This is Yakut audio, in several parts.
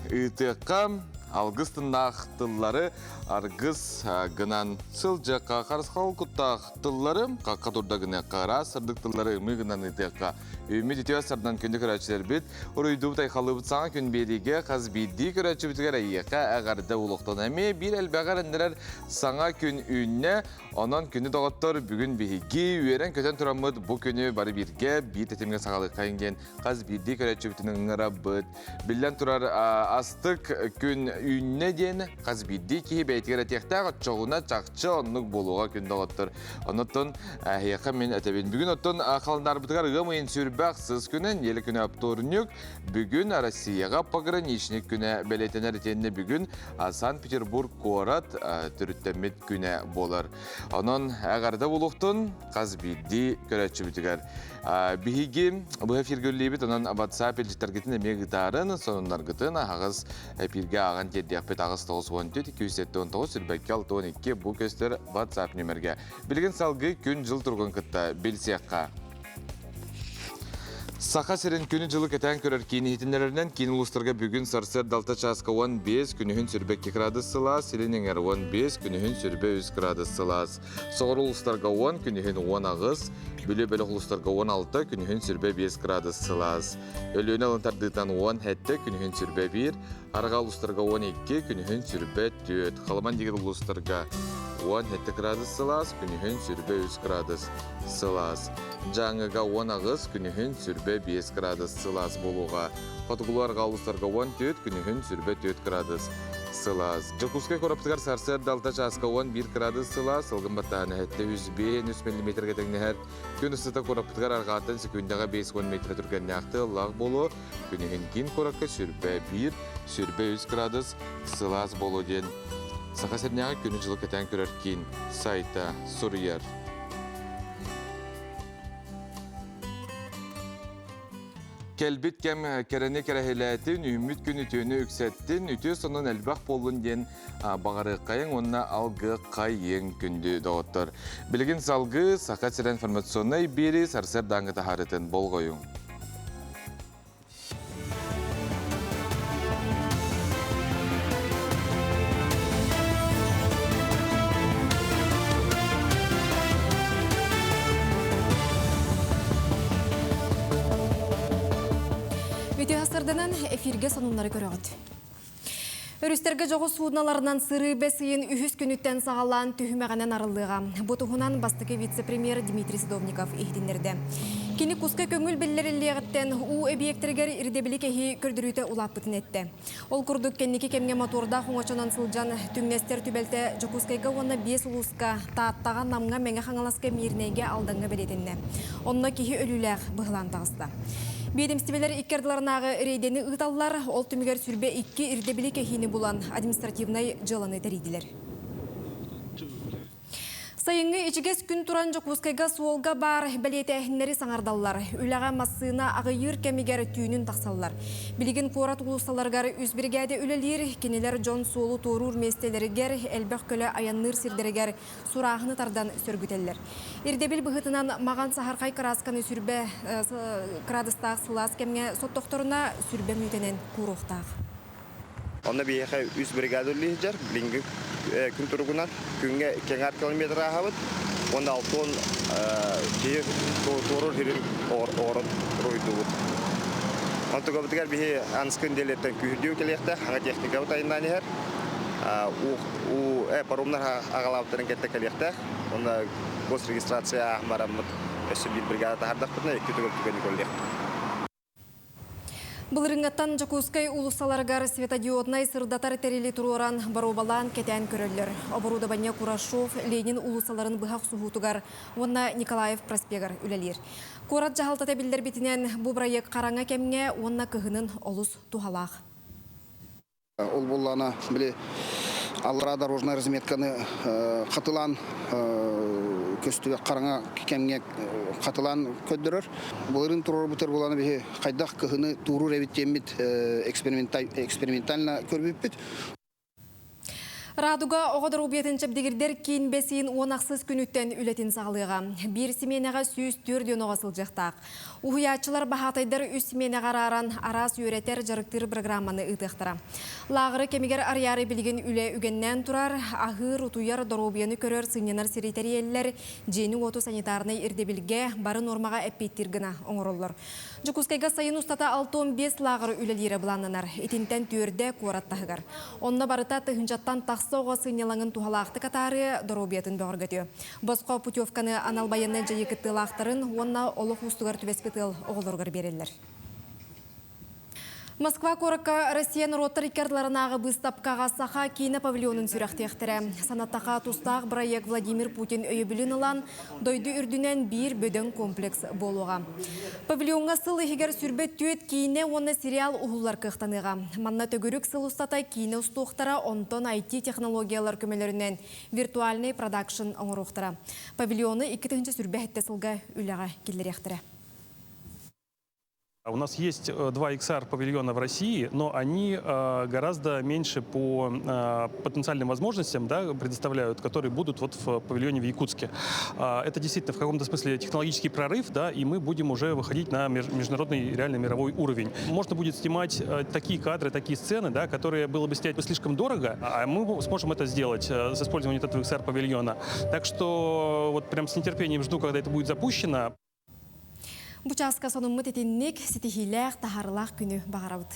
ыытыахха, алгыс тыннаах тыллары аргыс гынан сылдьыахха, харысхал куттаах тыллары хахха турда гыныахха, ыраас сырдык тыллары ымыы гынан ыытыахха. Үүммүт үтүө сардан күндү көрөөччүлэрбит, уруйдуубут айхаллыыбыт саҥа күн биэриигэ хас биирдии көрөөччүбүтүгэр эйиэхэ эҕэрдэ улуохтан эмиэ биир элбэҕи эрэннэрэр саҥа күн үүннэ. Онон күнү доҕоттор бүгүн биһиги үөрэн-көтөн тураммыт бу күнү бары бииргэ биир тэтимҥэ саҕалыаххайын диэн хас биирдии көрөөччүбүтүн ыҥырабыт. Биллэн турар, астык күн үүннэ диэн хас биирдии киһи бэйэтигэр этиэхтээх, оччоҕуна чахчы оннук буолуоҕа күн доҕоттор. Оннуттан эһиэхэ мин этэбин. Бүгүн оттон халандаарбытыгар ыам ыйын сүүрбэх сыс күнэ, нэдиэлэ күнэ оптуорунньук. Бүгүн Россияҕа пограничник күнэ бэлиэтэнэр итиэннэ бүгүн Санкт-Петербург куорат төрүттэммит күнэ буолар. Онон эҕэрдэ буолуохтун хас биирдии көрөөччүбүтүгэр. Биһиги быһа эфиргэ үлэлиибит, онон WhatsApp илдьиттэргитин эмиэ ыытаарын, сонуннаргытын аһаҕас эпииргэ ааҕан тиэрдиэхпит 8 94 279 сүүрбэккэ 62 бу көстөр WhatsApp нүмергэ. Билигин салгыы күн-дьыл туругун кытта билсиэххэ. Саха сирин күнү-дьылы кэтээн көрөр киин иһитиннэрэринэн киин улуустарга бүгүн сарсыарда 6 чааска 15, күнүһүн сүрбэ 2 градус сылаас, сирин эҥэр 15, күнүһүн сүрбэ 3 градус сылаас. Соҕуруу улуустарга 10, күнүһүн 18, Бүлүү бөлөх улуустарга 16, күнүһүн сүрбэ 5 градус сылаас. Өлүөнэ алын тардыытан 17, күнүһүн сүрбэ 1, Арҕаа улуустарга 12, күнүһүн сүрбэ 4, Халыман дигир улуустарга 17 градус сылаас, күнүһүн сүрбэ 3 градус сылаас. Дьааҥыга 18, күнүһүн сүрбэ 5 градус сылаас буолуоҕа. Хотугулуу арҕаа улуустарга 14, күнүһүн сүрбэ 4 градус сылаас. Дьокуускай куораппытыгар сарсыарда 6 чааска 11 градус сылаас, сылгын баттаһан 705 миллиметргэ тэҥнэһэр. Күн устата куораппытыгар арҕааттан секүндэҕэ 50 метр түргэннээх тыаллаах буолуо. Күнүһүн киин куоракка сүрбэ 1, сүрбэ 3 градус сылаас буолуо диэн Саха сиринээҕи күнү-дьылы кэтээн көрөр киин сайта суруйар. Кэлбит кэм кэрэни кэрэһилээтин, үүммүт күн үтүөнү үксэттин, үтүө сонун элбэх буоллун диэн баҕарыаххайыҥ уонна алгыаххайыҥ күндү доҕоттор. Билигин салгыы Саха сирэ информационнай биэрии сарсыардааҥҥы таһаарыытын болҕойуҥ. Үтүө сарданан эфиргэ сонуннары көрөҕүт. Өрүстэргэ дьоҕус суудналарынан сырыы бэс ыйын үһүс күнүттэн саҕалаан түһүмэҕинэн арыллыаҕа. Бу туһунан бастакы вице-премьер Дмитрий Садовников иһитиннэрдэ. Кини куска көҥүл биллэриллиэҕиттэн уу эбийиэктэригэр ирдэбили кэһии көрдөрүүтэ улааппытын эттэ. Ол курдук кэнники кэмҥэ мотуордаах оҥочонон сылдьан түҥнэстэр түбэлтэ Дьокуускайга уонна биэс улууска, Тааттаҕа, Намҥа, Мэҥэ Хаҥаласка, Миирнэйгэ, Алдаҥҥа бэлиэтэннэ. Онно киһи өлүүлээх быһылаан таҕыста. Биэдэмистибэлэр икки ардыларынааҕы рейдэни ыыталлар, ол түмүгэр сүрбэ икки ирдэбили кэһиини булан административнай дьыаланы тэрийдилэр. Сайыҥҥы ичигэс күн туран Дьокуускайга суолга баар бэлиэтээһиннэри саҥардаллар. Үлэҕэ массыына аҕыйыыр кэмигэр түүнүн тахсаллар. Билигин куорат уулуссаларыгар үс биригээдэ үлэлиир. Кинилэр дьон суолу туоруур миэстэлэригэр, элбэх көлө айанныыр сирдэригэр сурааһыны тардан сөргүтэллэр. Ирдэбил быһыытынан маҕан саһархай кыраасканы сүрбэ кыраадыстаах сылаас кэмҥэ соттохторуна сүрбэ мүнүүтэнэн кууруохтаах. Онно биһиэхэ үс бригада үлэлии сылдьар. Билиҥҥи күн туругунан күҥҥэ кэҥээр километр ааһабыт. Уонна алтон киһи туоруур сирин оҥорон уруһуйдуубут. Онтугабытыгар биһи аныскы нэдиэлэттэн күүһүрдүү кэлиэхтээх, саҥа техникабыт айаннаан иһэр. Уу паромнар аҕалаабыттарын кытта кэлиэхтээх. Уонна госрегистрация ааһан бараммыт өссө биир бригада таһаардахпытына икки төгүл түгэни көрүллүөхпүт. Былырыыҥҥаттан Дьокуускай уулуссаларыгар светодиоднай сырдатар тэрили туруоран, боруобалаан кэтээн көрөллөр. Оборудование Курашов, Ленин уулуссаларын быһа охсуһуутугар уонна Николаев проспегар үлэлиир. Куорат дьаһалтата биллэрбитинэн, бу бырайыак хараҥа кэмҥэ уонна кыһынын олус туһалаах. Ол буоллаҕына, били аллараа дорожнай разметканы хатылаан көстүбэт хараҥа кэмҥэ хатылаан көрдөрөр. Былырыын туруорбутар буолан биһи хайдах кыһыны тууруур эбит диэммит экспериментально көрбүппүт. Радуга оҕо доруобуйатын чэбдигирдэр киин бэсиин 16 күнүттэн үлэтин саҕалыаҕа. Биир симиэнэҕэ 104 оҕо сылдьыахтаах. Уһуйааччылар баһаатайдар үс симиэнэҕэ арааран араас үөрэтэр, дьарыктыыр программаны ыытыахтара. Лааҕыры кэмигэр арыйаары билигин үлэ үгэннээн турар, аһыыр, утуйар, доруобуйаны көрөр, сынньанар сири тэрийэллэр, дьиэни-уоту санитарнай ирдэбилгэ, бары нуормаҕа эппиэттиир гына оҥороллор. Дьокуускайга сайын устата 65 лааҕыр үлэлиирэ былааннанар. Итинтэн түөрдэ куорат таһыгар. Онно барыта тыһыынчаттан тахса оҕо сынньалаҥын туһалаахтык атаарыа, доруобуйатын бөҕөргөтүө. Босхо путевканы анал байыаннай дьайыы кыттыылаахтарын уонна олох уустугар түбэспит ыал оҕолоругар биэрэллэр. Москва куоракка Россия норуоттар икки ардыларынааҕы быыстапкаҕа Саха киинэ павильонун сүрэхтиэхтэрэ. Санаттаха тустаах бырайыак Владимир Путин өйөбүлүн ылан, дойду үрдүнэн биир бөдөҥ комплекс буолуоҕа. Павильоҥҥа сыл иһигэр сүрбэ түөрт киинэ уонна сериал уһуллар кыахтаныаҕа. Манна төгүрүк сыл устата киинэ устуохтара, онтон IT-технологиялар көмөлөрүнэн виртуальнай продакшн оҥоруохтара. Павильону 2027 сылга үлэҕэ киллэриэхтэрэ. У нас есть два XR павильона в России, но они гораздо меньше по потенциальным возможностям да, предоставляют, которые будут вот в павильоне в Якутске. Это действительно в каком-то смысле технологический прорыв, да, и мы будем уже выходить на международный реально мировой уровень. Можно будет снимать такие кадры, такие сцены, да, которые было бы снять слишком дорого, а мы сможем это сделать с использованием этого XR-павильона. Так что вот прям с нетерпением жду, когда это будет запущено. Бу чааска сонуммут итинник ситиһиилээх, таһаарылаах күнү баҕарабыт.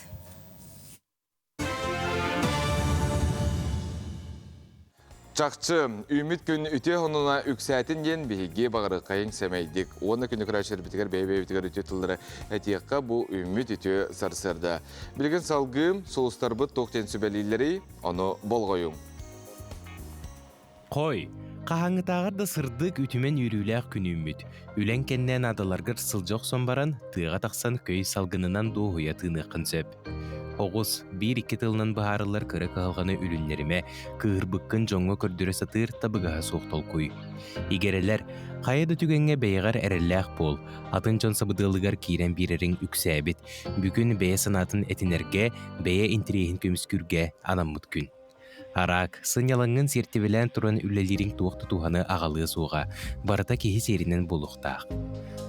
Чахчы, үүммүт күн үтүө хонуна үксээтин диэн биһиги баҕарыаххайыҥ сэмэйдик. Уонна күнү көрөөччүлэрбитигэр бэйэ-бэйэбитигэр үтүө тыллары этиэххэ бу үүммүт үтүө сарсыарда. Билигин салгыы сулустарбыт туох диэн сүбэлииллэрий, ону болҕойуҥ. Хой, хаһааҥҥытааҕар да сырдык, үтүмэн үөрүүлээх күн үүммүт. Үлэҥ кэннэ наадаларгар сылдьа охсон баран, тыаҕа тахсан көй салгынынан дуоһуйа тыыныаххын сөп. Оҕус, биир-икки тылынан быһаарыллар кыра кыһалҕаны үлүннэримэ, кыыһырбыккын дьоҥҥо көрдөрө сатыыр табыгаһа суох толкуй. Игэрэлэр, хайа да түгэҥҥэ бэйэҕэр эрэллээх буол, атын дьон сабыдыалыгар киирэн биэрэриҥ үксээбит. Бүгүн бэйэ санаатын этинэргэ, бэйэ интэриэһин көмүскүүргэ анаммыт күн. Араак, сынньалаҥҥын сиэртибэлээн туран үлэлиириҥ туох да туһаны аҕалыа суоҕа, барыта киһи сиэринэн буолуохтаах.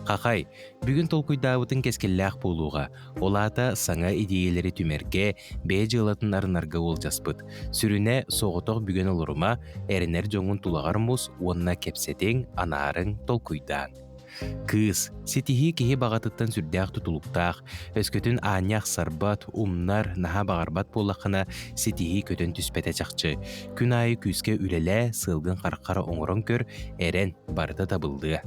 Хахай, бүгүн толкуйдаабытыҥ кэскиллээх буолуоҕа, ол аата саҥа идиэйэлэри түмэргэ, бэйэ дьыалатын арынарга уолдьаспыт. Сүрүнэ, соҕотох бүгэн олорума, эрэнэр дьоҥҥун тулаҕар мус уонна кэпсэтиҥ, анаарыҥ, толкуйдааҥ. Кыыс, ситиһии киһи баҕатыттан сүрдээх тутулуктаах, өскөтүн аанньа ахсарбат, умнар, наһаа баҕарбат буоллаххына, ситиһии көтөн түспэтэ чахчы. Күн аайы күүскэ үлэлээ, сыалгын хараххар оҥорон көр, эрэн, барыта табыллыа.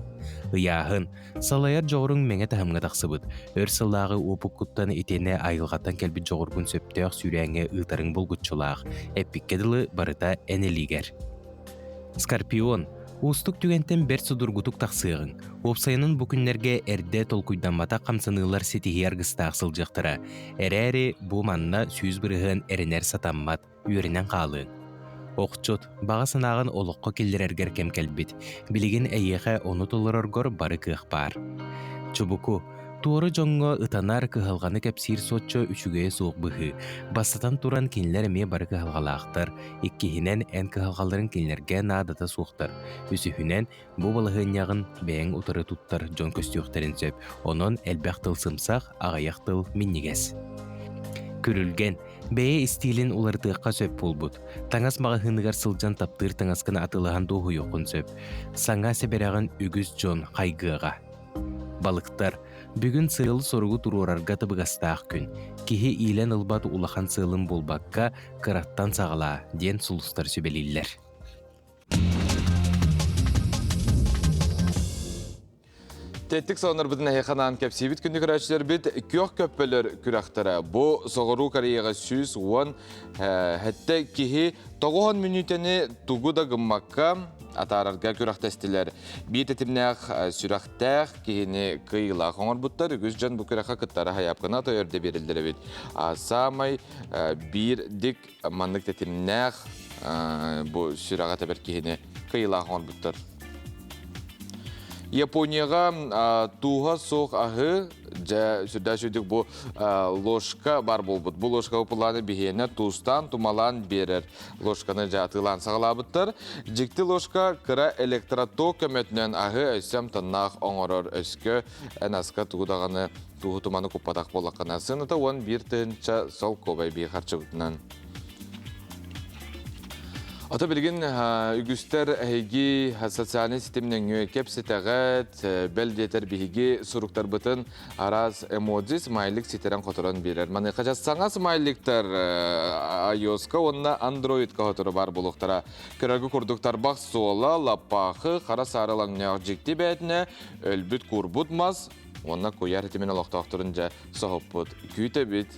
Ыйааһын, салайар дьоҕуруҥ мэҥэ таһымҥа тахсыбыт. Өр сыллааҕы уопуккуттан итиэннэ айылҕаттан кэлбит дьоҕургун сөптөөх сүүрээҥҥэ ыытарыҥ булгуччулаах. Эппиккэ дылы, барыта эн илиигэр. Скорпион, уустук түгэнтэн бэрт судургутук тахсыаҕыҥ. Уопсайынан бу күннэргэ эрдэ толкуйдамматах хамсаныылар ситиһии аргыстаах сылдьыахтара. Эрээри бу манна 100% эрэнэр сатаммат, үөрэнэн хаалыаҥ. Охчут, баҕа санааҕын олоххо киллэрэргэр кэм кэлбит. Билигин эйиэхэ ону толороргор бары кыах баар. Чубуку, Туора дьоҥҥо ытанар, кыһалҕаны кэпсиир соччо үчүгэйэ суох быһыы. Бастатан туран, кинилэр эмиэ бары кыһалҕалаахтар. Иккиһинэн, эн кыһалҕаларыҥ кинилэргэ наадата суохтар. Үсүһүнэн, бу балаһыанньаҕын бэйэҥ утары туттар дьон көстүөхтэрин сөп. Онон элбэх тыл сымсах, аҕыйах тыл минньигэс. Күрүлгэн, бэйэ истиилин уларытыахха сөп буолбут. Таҥас маҕаһыыныгар сылдьан таптыыр таҥаскын атыылаһан дуоһуйуоххун сөп. Саҥа сэбэрэҕин үгүс дьон хайгыаҕа. Балыктар, бүгүн сыалы-соругу туруорарга табыгастаах күн. Киһи иилэн ылбат улахан сыалын булбакка, кыраттан саҕалаа, диэн сулустар сүбэлииллэр. Тэттик сонорбутун эһиэхэ анаан кэпсиибит күндү көрөөччүлэрбит күөх көппөлөр күрэхтэрэ. Бу Соҕуруу Кореяҕа 110 сэттэ киһи 90 мүнүүтэни тугу да гыммакка атаарарга күрэхтэстилэр. Биир тэтимнээх сүрэхтээх киһини кыайыылаах оҥорбуттар. Үгүс дьон бу күрэххэ кыттара хайаапкана тойордо биэрэллэр эбит. Саамай биир дик маннык тэтимнээх бу сүрэҕэ тэбэр киһини кыайыылаах оҥорбуттар. Японияға тууһа суох аһы, дьэ, сүрдээх сүрдүк бу ложка бар буолбут. Бу ложка пуланы биһиэнэ туустаан, тумалаан биэрэр ложканы дьэ атыылаан саҕалаабыттар. Дьикти ложка кыра электроток көмөтүнэн аһы өссө амтаннаах оҥорор өскө эн аска тугу даҕаны тууһу туманы куппатах буоллаххына сыаната 11 тыһыынча солкуобай бии харчыбытынан. Ото билигин үгүстэр эһиги социальнай ситимнэҥҥэ кэпсэтэҕит, бэл диэтэр биһиги суруктарбытын араас эмодзи смайлик ситэрэн-хоторон биэрэр. Маныаха саҥа смайликтар iOS-ка уонна Android-ка хотору баар буолуохтара. Көрөргө курдук тарбах суола, лаппаахы, хара саарылаҥнаах дьикти бээтинэ, өлбүт куурбут мас уонна куйаар ситимин олохтоохторун дьэ соһуппут. Күүтэбит.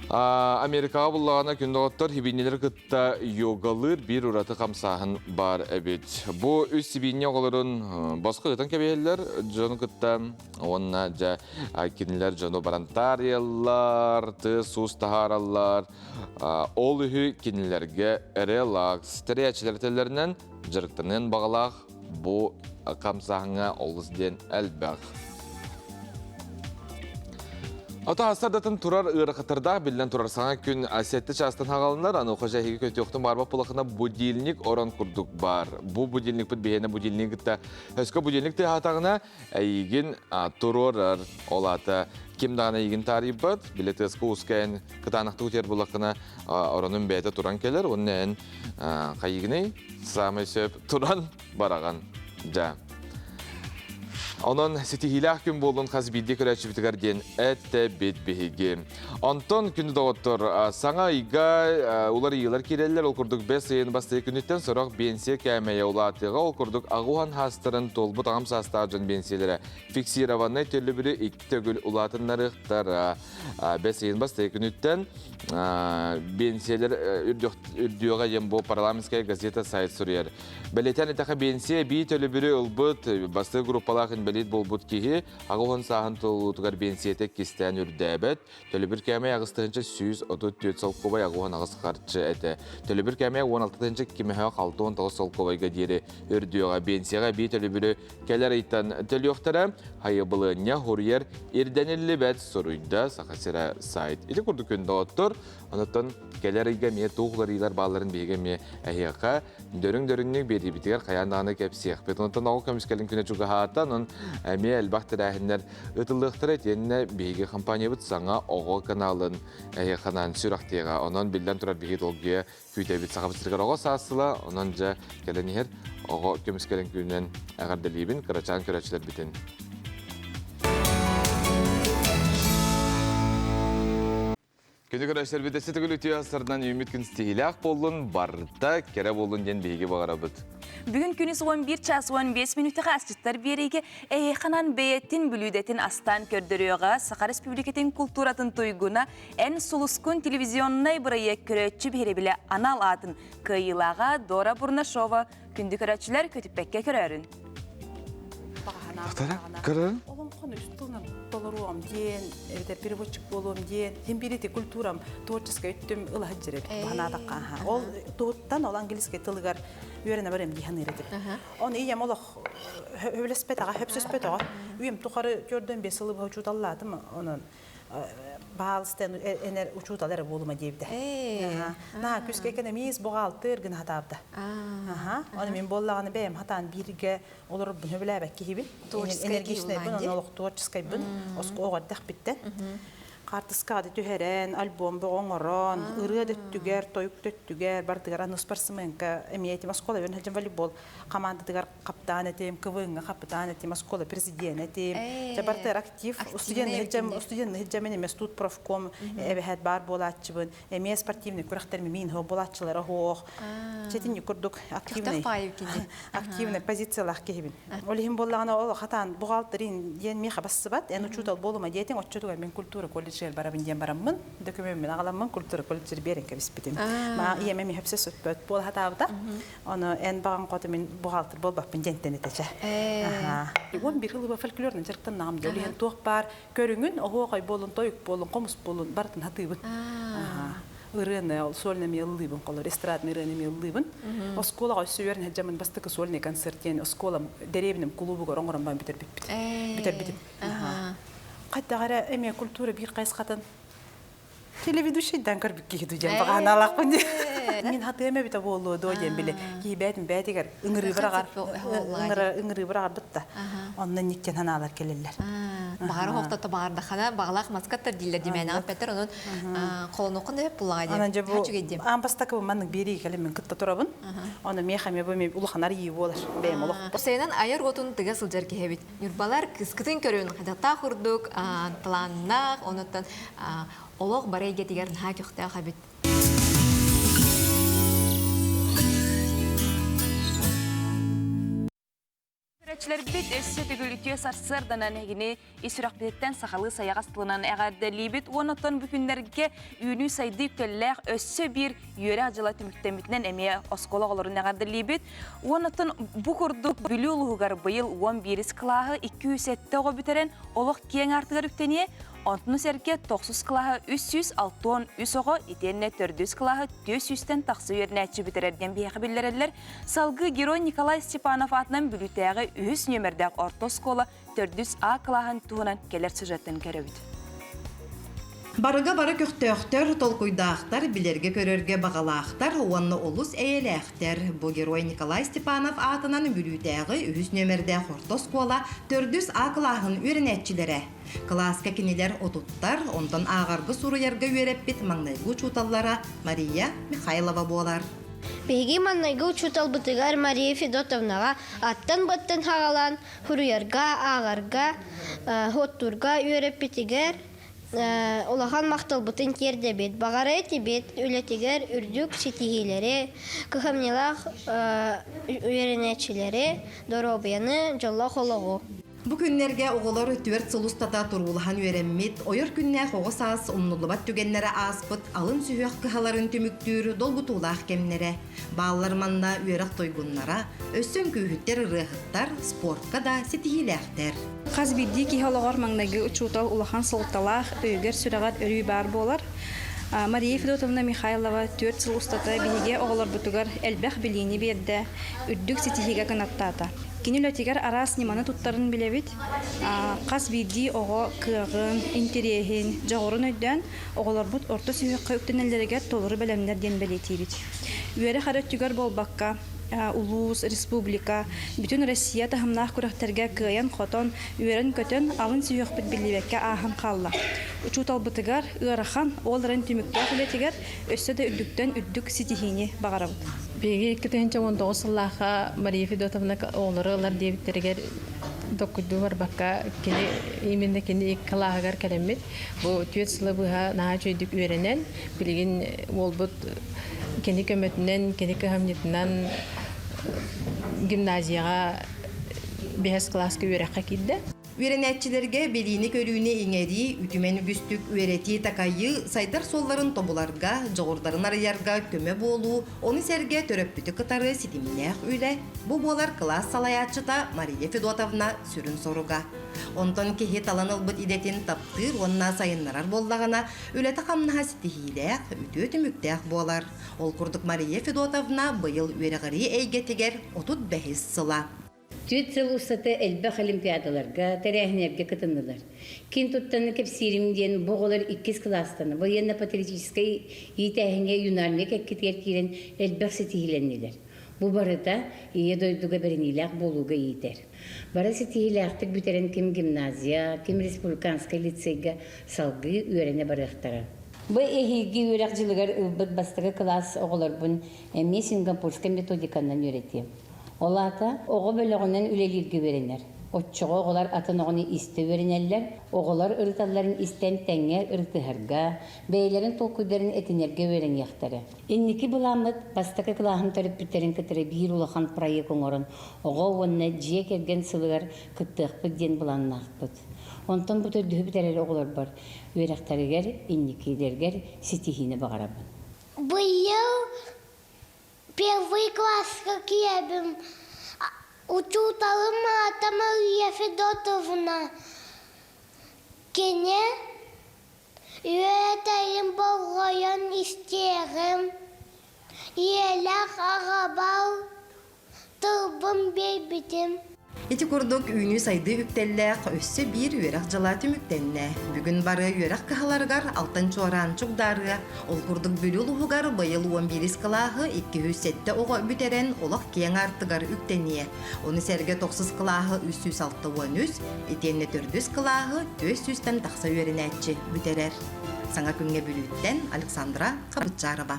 Америкаҕа буллаҕына күн доҕоттор сибиинньэлэри кытта йогалыыр биир ураты хамсааһын баар эбит. Бу үс сибиинньэ оҕолорун босхо ыытан кэбиһэллэр дьону кытта уонна дьэ кинилэр дьону баран таарыйаллар, тыас-уус таһаараллар. Ол үһү кинилэргэ релакс тэрийээччилэр этэллэринэн дьарыктаныан баҕалаах бу хамсааһыҥҥа олус диэн элбэх. Ото астардатын турар ыарахаттардаах биллэн турар саҥа күн сэттэ чаастан хаҕалынар, аны эһиги көтүөхтүн баарбат булахына будильник орон курдук бар. Бу будильникпыт биһиэнэ будильник кытта өскө будильник тыаһаатаҕына эйигин туруорар. Ол аата ким даҕаны эйигин таарыйбат, билэ тыаска ускайан кытаанахтык утуйар булахына оронун бэйэтэ туран кэлэр, уонна эн хайыгыный саамай сөп туран бараҕын. Дьэ. Онон ситиһиилээх күн буоллун хас биирдии көрөөччүбүтүгэр диэн этэбит биһиги. Онтон күндү доҕоттор, саҥа ыйга уларыйыылар киирэллэр. Ол курдук бэс ыйын бастакы күнүттэн сорох биэнсийэ кээмэйэ улаатыаҕа. Ол курдук аҕуһан хаастарын туолбут аҕам саастаах дьон биэнсийэлэрэ фиксированнай төлөбүрү икки төгүл улаатыннарыахтара. Бэс ыйын бастакы күнүттэн биэнсийэлэр үрдүөҕэ диэн бу парламентская газета сайт суруйар. Бэлиэтээн этэхэ биэнсийэ эбии төлөбүрү ылбыт бастакы группалаах инбэлиит буолбут киһи 80 сааһын туолуутугар биэнсийэтэ иккистээн үрдээбэт. Төлөбүр кээмэйэ 8 134 солкуобай 88 харчы этэ. Төлөбүр кээмэйэ 16 269 солкуобайга диэри үрдүөҕэ. Биэнсийэҕэ эбии төлөбүрү кэлэр ыйтан төлүөхтэрэ. Хайыбылыанньа суруйар ирдэниллибэт суруйда Саха сирэ сайт. Ити курдук күн доҕоттор, онуттан кэлэр ыйга эмиэ туох уларыйыылар баалларын биһиги эмиэ эһиэхэ дөрүҥ-дөрүҥнүк биэриибитигэр хайаан даҕаны кэпсиэхпит. Онтон оҕо көмүскэлин күнэ чугаһаата, онон эмиэ элбэх тэрээһиннэр ыытыллыахтара итиэннэ биһиги компаниябыт саҥа оҕо каналын эһиэхэ сүрэхтиэҕэ. Онон биллэн турар биһиги долгуйа күүтэбит Сахабыт сиригэр оҕо саас сыла, онон дьэ кэлэн иһэр оҕо көмүскэлин күнүнэн эҕэрдэлиибин кырачаан көрөөччүлэрбитин. Күнү көрөөччүлэрбит өссө төгүл үтүө сарынан үүммүт күн ситиһиилээх буоллун, барыта кэрэ буоллун диэн биһиги баҕарабыт. Бүгүн күнүс 11 час 15 мүнүүтэҕэ асчыттар биэриигэ эһиэханан бэйэтин бүлүүдэтин астаан көрдөрүөҕэ Саха Республикатын култууратын туйгуна Эн сулускун телевизионнай бырайыак көрөөччү биһирэбилэ анал аатын кыайыылааҕа Дора Бурнашова күндү көрөөччүлэр көтүппэккэ көрөөрүн. Көрөрүн? Олоҥхону үс тылынан толоруом диэн, эбэтэр переводчик буолуом диэн, син биир ити культурам творческай өттүм ыла сылдьар эбит баһанаатахха. Ол туһуттан ол английский тылыгар үөрэнэ барыам дии саныыр этим. Оны ийэм олох хөбүлэспэтэҕэ, хөпсөспөтөҕө. Үйэм тухары төрдөн бес сылы быһа учууталлаатым. Онон баалыстан энер учуутал эрэ буолума диэбитэ. Наһаа күскэ экономист, бухгалтер гына хатаабыта. Оны мен буоллаҕына бэйэм хатаан бииргэ олорорбун хөбүлээбэт киһибин. Энергичнайбын, оны олох творческайбын. Оскуоҕа эрдэхпиттэн. Хаартыскаҕа түһэрэн, альбом оҥорон, ырыа дөттүгэр, тойук дөттүгэр, бардыгар аны спортсменка эмиэ этим оскуола берин сылдьан волейбол командатыгар капитан этим, КВН-га капитан этим, оскуола президент этим. Дьэ бартыгар актив, студент сылдьамын эмиэ студ профком эбэһэт баар буолааччыбын, эмиэ спортивный күрэхтэрми мин хо буолааччылара хоох. Четин курдук активный активный позициялаах киһибин. Ол иһин буоллаҕына ол хатаан бухгалтерин диэн миэхэ бассыбат, эн учуутал буолума диэтиҥ, оччотугар мин культура колледжыгар барабын диэн бараммын, докумеммин аҕаламмын культура колледжер биэрэн кэбиспитим. Маа ийэм эми хөпсө сөппөт буола хатаабыта. Ону эн баҕан хоту мин бухгалтер буолбаппын диэнтэн этече. 11 ылыба фольклорнан дьарыктаннаҕым дии. Ол иһин туох баар көрүҥүн, оһуохай буолун, тойук буолун, хомус буолун барытын хатыыбын. Ырыаны ол сольный эмиэ ыллыыбын холор, эстрадный ырыаны эмиэ ыллыыбын. Оскуолаҕа өссө үөрэнэ сылдьаммын бастакы сольный концерт диэн оскуолам дэриэбинэм кулуубугар оҥорон баран бүтэрбиппит. Бүтэрбитим. Хайдах эрэ эмиэ культура биир хайысхатын телеведущийдан көрбүт киһи дуу диэн баҕанаалаахпын дии. Мин хатыам эбитэ буолуо дуо диэн били киһи бээтин бээтигэр ыҥырыыбар аҕар ыҥырыыбар аҕарбыт да онно инниктэн ханаалар кэлэллэр. Баҕара хоқтото баҕардахана бағалаах маскаттар дииллэр димээнэҕэ петер онон холонуоххун да сөп буллаҕа диэн. Анан дьэ бу аан бастакы маннык биэрии кэлэн мин кытта турабын. Ону миэхэ эмиэ бу улахан арыйыы буолар бэйэм олох. Осайынан айар уотун тыга сылдьар киһи эбит. Ньурбалар кыскытын көрүн хадаттаах курдук талааннаах, онуттан олох бары эйгэтигэр наһаа көхтөөх эбит. Көрөөччүлэрбит өссө төгүл үтүө сарсыарданан эһигини ис сүрэхпититтэн сахалыы сайаҕас тылынан эҕэрдэлиибит уонна оттон бу күннэргэ үүнүү-сайдыы үктэллээх өссө биир үөрэх дьыла түмүктэммитинэн эмиэ оскуола оҕолорун эҕэрдэлиибит. Уонна оттон бу курдук Бүлүү улууһугар быйыл 11 кылааһы 207 оҕо бүтэрэн олох киэҥ аартыгар үктэниэ, Онтуну сэргэ тохсус кылааһы 363 оҕо итиэннэ төрдүс кылааһы 400-тэн тахса үөрэнээччи бүтэрэр диэн биһиэхэ биллэрэллэр. Салгыы Герой Николай Степанов аатынан Бүлүүтээҕи үһүс нүөмэрдээх орто оскуола төрдүс А кылааһын туһунан кэлэр сюжеттан көрөбүт. Барыга бары көхтөөхтөр, толкуйдаахтар, билэргэ-көрөргө баҕалаахтар уонна олус эйэлээхтэр. Бу Герой Николай Степанов аатынан Бүлүүтээҕи үһүс нүөмэрдээх орто оскуола төрдүс А кылааһын үөрэнээччилэрэ. Кылааска кинилэр отуттар, онтон ааҕарга-суруйарга үөрэппит маҥнайгы учууталлара Мария Михайлова буолар. Биһиги маҥнайгы учууталбытыгар Мария Федотовнаҕа аттан-баттан хаҕалаан суруйарга, ааҕарга, суоттуурга үөрэппитигэр улахан махталбытын тиэрдэбит. Баҕара этибит үлэтигэр үрдүк ситиһиилэри, кыһамньылаах үөрэнээччилэри, доруобуйаны, дьоллоох олоҕу. Бу күннэргэ оҕолор түөрт сыл устата туруулаһан үөрэммит, ойор күннээх оҕо саас умнуллубат түгэннэрэ ааспыт алын сүһүөх кыһаларын түмүктүүр долгутуулаах кэмнэрэ. Бааллар манна үөрэх туйгуннара, өссө үҥкүүһүттэр ырыаһыттар, спортка да ситиһиилээхтэр. Хас биирдии киһи олоҕор маҥнайгы учуутал улахан суолталаах, өйүгэр-сүрэҕэр өрүү баар буолар. Мария Федотовна Михайлова түөрт сыл устата биһиги оҕолорбутугар элбэх билиини биэрдэ, үрдүк ситиһиигэ кынаттаата. Кини үлэтигэр араас ньыманы туттарын билэбит. Хас биирдии оҕо кыаҕын, интэриэһин, дьоҕурун өйдөөн, оҕолорбут орто сүһүөххэ үктэнэллэригэр толору бэлэмнэр диэн бэлиэтиибит. Үөрэх эрэ өттүгэр буолбакка, улуус, республика, бүтүн Россия таһымнаах күрэхтэргэ кыайан-хотон, үөрэн-көтөн, алын сүһүөхпүт биллибэккэ ааһан хаалла. Учууталбытыгар ыарахан, ол эрэн түмүктээх үлэтигэр өссө да үрдүктэн үрдүк ситиһиини баҕарабыт. Биһиги 2019 сыллаахха Мария Федотовна оҕолору ылар диэбиттэригэр доккуйдуу барбакка кини именно кини кылааһыгар кэлэммит бу түөрт сылы быһа наһаа үчүгэйдик үөрэнэн билигин уолбут кини көмөтүнэн кини кыһамньытынан гимназияҕа биэс кылааска үөрэххэ киирдэ. Үөрэнээччилэргэ билиини-көрүүнү иҥэрии, үтүмэн үгүстүк үөрэтии-такайыы, сайдар суолларын тобуларга, дьоҕурдарын арыйарга көмө буолуу, ону сэргэ төрөппүтү кытары ситимнээх үлэ, бу буолар кылаас салайааччыта Мария Федотовна сүрүн соруга. Онтон киһи талан ылбыт идэтин таптыыр уонна сайыннарар буоллаҕына, үлэтэ-хамнаһа ситиһиилээх, үтүө түмүктээх буолар. Ол курдук Мария Федотовна быйыл үөрэҕирии эйгэтигэр 35 сыла. Түөрт сыл устата элбэх олимпиадаларга, тэрээһиннэргэ кытыннылар. Киэн туттаны кэпсиирим диэн бу оҕолор иккис кылаастан военно-патриотическай иитээһиҥҥэ юнармия кэккэтигэр киирэн элбэх ситиһиилэннилэр. Бу барыта Ийэ дойдуга бэриниилээх буолууга иитэр. Бары ситиһиилээхтик бүтэрэн ким гимназия, ким республиканскай лицейгэ салгыы үөрэнэ барыахтара. Бу эһиилги үөрэх дьылыгар ылбыт бастакы кылаас оҕолорбун эмиэ сингапурскай методиканан үөрэтиэм. Ол аата оҕо бөлөҕүнэн үлэлииргэ үөрэнэр. Оччоҕо оҕолор атын оҕону истэ үөрэнэллэр, оҕолор ырыталларын истэн тэҥҥэ ырытыһарга, бэйэлэрин толкуйдарын этинэргэ үөрэниэхтэрэ. Инники былааммыт бастакы кылааһым төрөппүттэрин кытары биир улахан проект оҥорон оҕо уонна дьиэ кэргэн сылыгар кыттыахпыт диэн былааннаахпыт. Онтон бу төрдүһү бүтэрэр оҕолорбор үөрэхтэригэр инникилэригэр ситиһиини баҕарабын. Быйыл Первый класска киэбим учууталым аата Мария Федотовна. Кини үөтэйин болҕойон истиэ. Ийэлээх аҕабал тылбын биэрбитим. Ити курдук үүнүү-сайдыы үктэллээх өссө биир үөрэх дьыла түмүктэннэ. Бүгүн бары үөрэх кыһаларыгар Алтан Чуораан чугдаарыа. Ол курдук Бүлүү улууһугар быйыл 11 кылааһы 207 оҕо бүтэрэн олох киэҥ аартыгар үктэниэ. Ону сэргэ тохсус кылааһы 363, итиэннэ төрдүс кылааһы 400-тэн тахса үөрэнээччи бүтэрэр. Саҥа күҥҥэ Бүлүүттэн Александра Хабытчарова.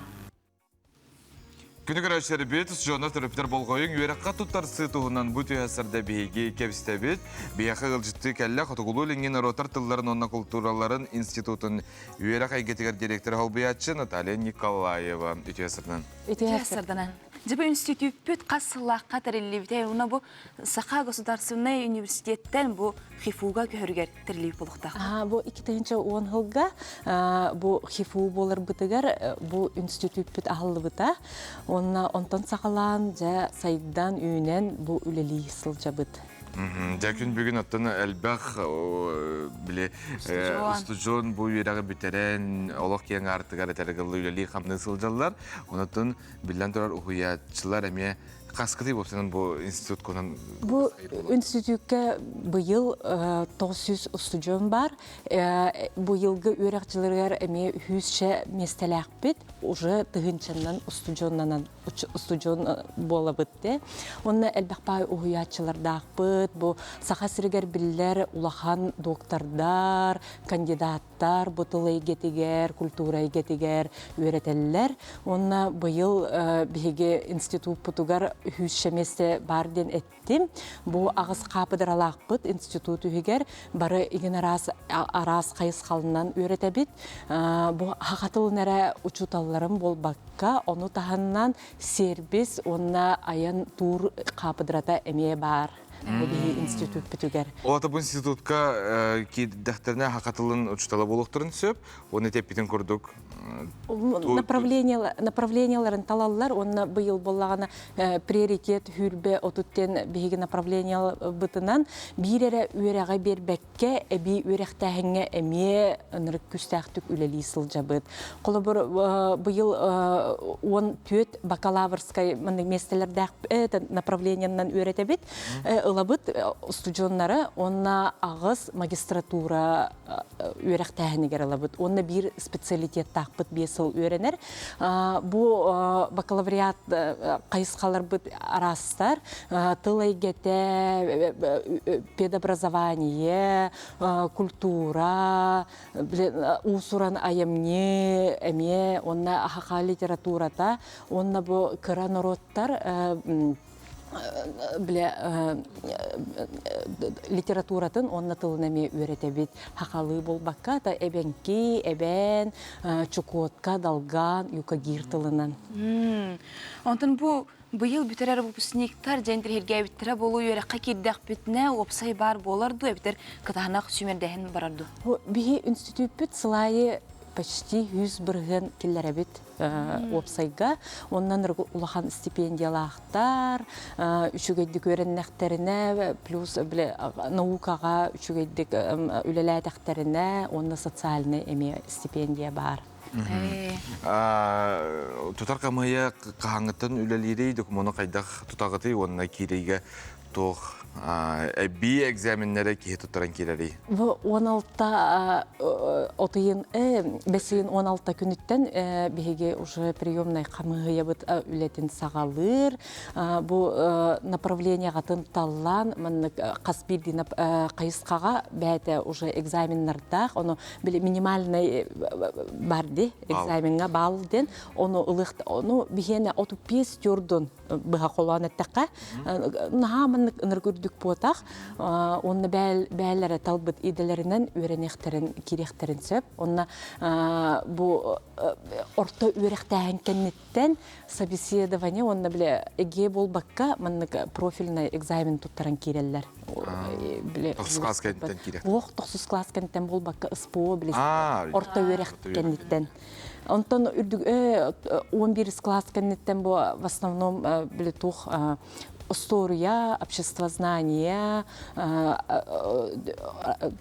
Күнү көрөөччүлэрбит, дьоннор төрөппүтэр болҕойуҥ үөрэххэ туттарсыы туһунан бу түһэ сырда биһиги кэбистэбит. Биһиэхэ ыалдьыттыы кэллэ Хотугулуу-Илиҥҥи норуоттар тылларын уонна култуураларын институтун үөрэх эйгэтигэр директор холбуйааччы Наталья Николаева. Үтүө сырданан. Үтүө сырданан. Дьэ бу институппүт хас сыллаахха тэриллибитэ уонна бу Саха государственнай университеттэн бу ХИФУга көһөрүгэр тэриллибит буолуохтаах. Бу 2010 сылга бу ХИФУ буоларбытыгар бу институппүт аһыллыбыта. Уонна онтон саҕалаан дьэ сайдан үүнэн бу үлэлии сылдьабыт. Дьэ күн бүгүн оттон элбэх били устудьуон бу үөрэҕи бүтэрэн олох киэҥ аартыгар этэргыллы үлэлии хамныы сылдьаллар. Онотон биллэн турар уһуйааччылар эмиэ Хаскытый буолсанан бу институт кунан Бу институтка быйыл 900 устудьуон бар. Быйылгы үөрэхчилэригэр эмиэ үһүсчэ миэстэлээхпит. Уже тыһыынчаннан устудьуоннанан устудьуон буолабыт де. Онно элбэх баай уһуйааччылардаахпыт. Бу Саха сиригэр биллэр улахан доктордар, кандидат Тар бу тыл эйгэтигэр, культура эйгэтигэр үөрэтэллэр. Уонна быйыл биһиги институппутугар үһүсчэ миэстэ баар диэн эттим. Бу аҕыс хаапыдыралаахпыт институт үһүгэр бары игин араас араас хайысхалынан үөрэтэбит. Бу саха тылын эрэ учууталларым буолбакка, ону таһынан сервис уонна айан туур хаапыдырата эмиэ баар. Биһи институтпутугар. Ол бу институтка киирдэхтэринэ саха тылын учуутала буолуохтарын сөп. Уонна эппитин курдук направленияларын талаллар уонна быйыл буоллаҕына приоритет хүрбэ отуттен биһиги направлениябытынан биир эрэ үөрэҕи биэрбэккэ эбии үөрэхтээһиҥҥэ эмиэ ынырык күүстээхтик үлэлии сылдьабыт. Холобур быйыл 14 бакалаврскай миэстэлэрдээх направлениянан үөрэтэбит. Ылабыт устудьуоннары уонна аҕыс магистратура үөрэхтээһинигэр ылабыт. Уонна биир специалитеттаахпыт биэс сыл үөрэнэр. Бу бакалавриат хайысхаларбыт араастар. Тыл эйгэтэ, педобразование, культура, уус-уран айымньы эмиэ уонна аһаха литературата уонна бу кыра норуоттар биле литературатын уонна тылын эмиэ үөрэтэбит хахалыы буолбакка та эбэҥки эбээн чукотка долган юкагир тылынан Онтон бу быйыл бүтэрэр выпускниктар дьэн тиһиргээбиттэрэ буолуу үөрэххэ киирдэхпитинэ уопсай баар буолар дуу эбэтэр кытаанах сүүмэрдээһин барар дуу? Биһи институппүт сылайы почти 100% киллэрэбит уопсайга. Оннан улахан стипендиялаахтар, үчүгэйдик үөрэннэхтэринэ, плюс наукаҕа үчүгэйдик үлэлээтэхтэринэ, уонна социальный эмиэ стипендия баар. Тутар хамыыйа хаһааҥҥыттан үлэлиирий, докумуону хайдах тутаҕытый уонна киириигэ туох эбии экзаменнэрэ киһи туттаран киирэрий? Бу 16 отыйын бэсийин 16 күнүттэн биһиги уже приемнай хамыыһыйабыт үлэтин саҕалыыр. Бу направлениеҕатын таллаан маннык хас биирдии хайысхаҕа бэйэтэ уже экзаменнардаах, ону били минимальный барди экзамеҥҥа баал диэн ону ылыах ону биһиэнэ 35 тюрдун быһа холоон эттэххэ наһаа маннык ынырык үрдүк буотах уонна бээлэрэ талбыт идэлэринэн үөрэниэхтэрин киириэхтэрин сөп онно бу орто үөрэхтээһин кэнниттэн собеседование уонна бile эге буолбакка маннык профильный экзамен туттаран киирэллэр биле тохсус класс кэнниттэн киирэр Ох тохсус класс кэнниттэн буолбакка СПО биле орто үөрэх кэнниттэн онтон үрдүк 11 класс кэнниттэн бу в основном биле туох Остуоруйа, обществознание,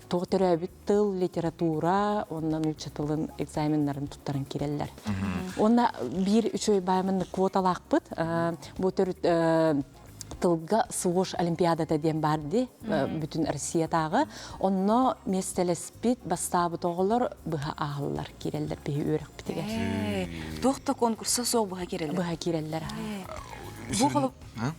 туох төрөөбүт тыл, литература, уонна нуучча тылын экзаменнарын туттаран киирэллэр. Уонна биир үчүгэй бааймын квоталаахпыт. Бу төрүт тылга СВОШ олимпиадата диэн баар дии, бүтүн Россиятааҕы. Онно миэстэлэспит, бастаабыт оҕолор быһа ааһаллар, киирэллэр биһи үөрэхпитигэр. Туох да конкурса суох быһа киирэллэр. Быһа киирэллэр.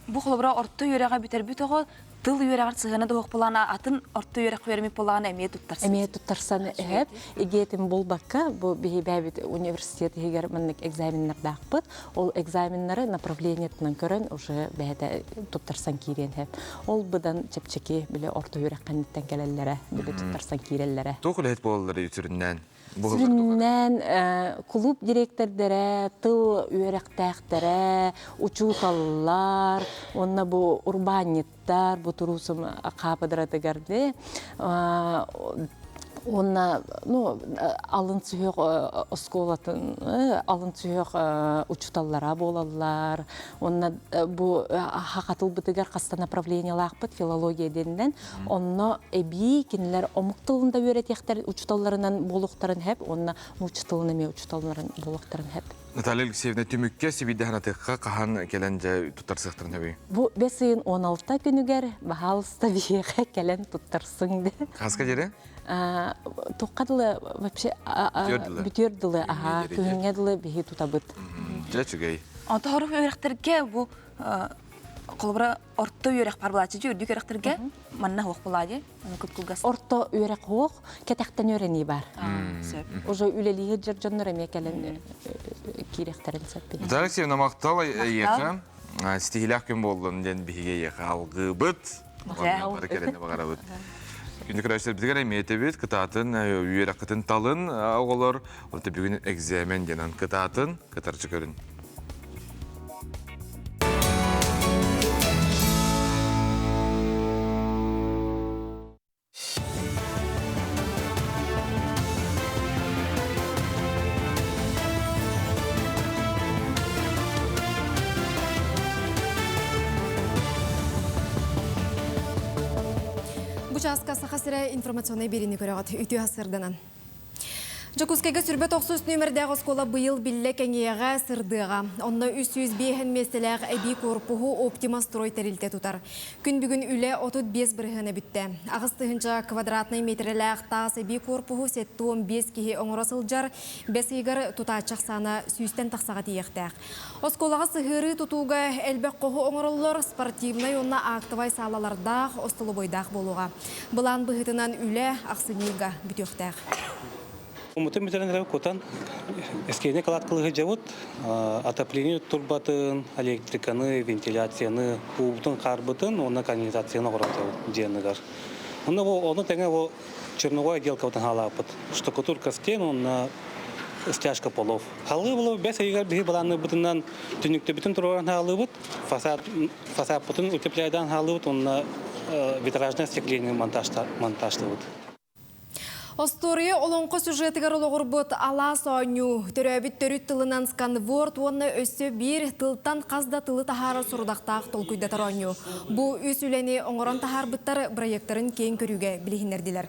Бу холобура орто үөрэҕэ бүтэрбит оҕо тыл үөрэҕэр сыһыана да суох буолаана атын орто үөрэх үөрэммит буолаана эмиэ туттарсан. Эмиэ туттарсан эһэп. Игиэтин булбакка бу биһи бэйэбит университет иһигэр маннык экзаменнардаахпыт. Ол экзаменнары направлениетынан көрөн уже бэйэтэ туттарсан киириэн эһэп. Ол быдан чэпчэки били орто үөрэх кэнниттэн кэлэллэрэ, били туттарсан киирэллэрэ. Туох үлэһит буолаллар сүрүннээн? Сүрүннээн кулууп дириэктэрдэрэ, тыл үөрэхтээхтэрэ, учууталлар уонна бу урбаанньыттар, бу туруусум хаапыдыратыгар уонна ну алын сүһүөх оскуолатын алын сүһүөх учууталлара буолаллар уонна бу хахатылбытыгар хаста направлениелаахпыт филология диэнинэн Онно эбии кинилэр омук тылын да үөрэтиэхтэр учууталларынан буолуохтарын хэп уонна нуучча тылын эмиэ учууталларын буолуохтарын хэп. Наталья Алексеевна түмүккэ сибидэһэн атыахха хаһан кэлэн дьэ туттарсыахтарын хэбий? Бу бэс ыйын 16 күнүгэр баһаалыста биһиэхэ кэлэн туттарсыҥ де. Хаска диэри? Туохха дылы вообще бүтүөр дылы аха күһүҥҥэ дылы биһи тутабыт. Дьэ үчүгэй. Онто хорух үөрэхтэргэ бу холобура орто үөрэх бар булааччы үрдүк үөрэхтэргэ манна хуох булаа дии ону кып-кылгас орто үөрэх хуох кэтэхтэн үөрэнии бар уже үлэлиир дьон дьоннор эмиэ кэлэн киирэхтэрин сөп Наталья Алексеевна махтал эйиэхэ ситиһиилээх күн буоллун диэн биһиги эйиэхэ алгыыбыт бары кэрэни баҕарабыт Күндү көрөөччүлэрбитигэр эмиэ этэбит, кытаатын үөрэххитин талын оҕолор, онто бүгүн экзамен диэн кытаатын, кытарчы көрүн. Бу чааска Саха сирэ информационнай биэриини көрөҕүт. Үтүө сырданан. Дьокуускайга сүрбэ тохсус нүөмэрдээх оскуола быйыл биллэ кэҥиэҕэ, сырдыаҕа. Онно 305 миэстэлээх эбии корпуһу Оптима строй тэрилтэ тутар. Күн бүгүн үлэ 35 бырыһыана бүттэ. 8 тыһыынча квадратнай метрэлээх таас эбии корпуһу 75 киһи оҥоро сылдьар. Бэс ыйыгар тутааччы ахсаана сүүстэн тахсаҕа тиийиэхтээх. Оскуолаҕа сыһыарыы тутууга элбэх хоһу оҥороллор, спортивнай уонна актовай саалалардаах, остолобуойдаах буолуоҕа. Былаан быһыытынан үлэ ахсынньы ыйга бүтүөхтээх. Умутун бүтэрэн эрэ кутан эскиэни калаткалыһы дьабыт, отопление турбатын, электриканы, вентиляцияны, уубутун, хаарбытын уонна канализацияны оҥорон дьиэныгар. Онно бу ону тэҥэ бу черновой отделкабытын хаалааппыт. Штукатурка стен уонна стяжка полов. Халыы булу бэс ыйыгар биһи былаанныырбытынан түннүктэрбитин туруоран хаалыыбыт, фасад фасадпытын утепляйдаан хаалыыбыт уонна витражное остекление монтажтабыт. Остуоруйа олоҥхо сюжетыгар олоҕурбут алаас оонньуу, төрөөбүт төрүт тылынан сканворд уонна өссө биир тылтан хас да тылы таһаарар сорудахтаах толкуйдатар оонньуу. Бу үс үлэни оҥорон таһаарбыттар бырайыактарын киэҥ көрүүгэ билиһиннэрдилэр.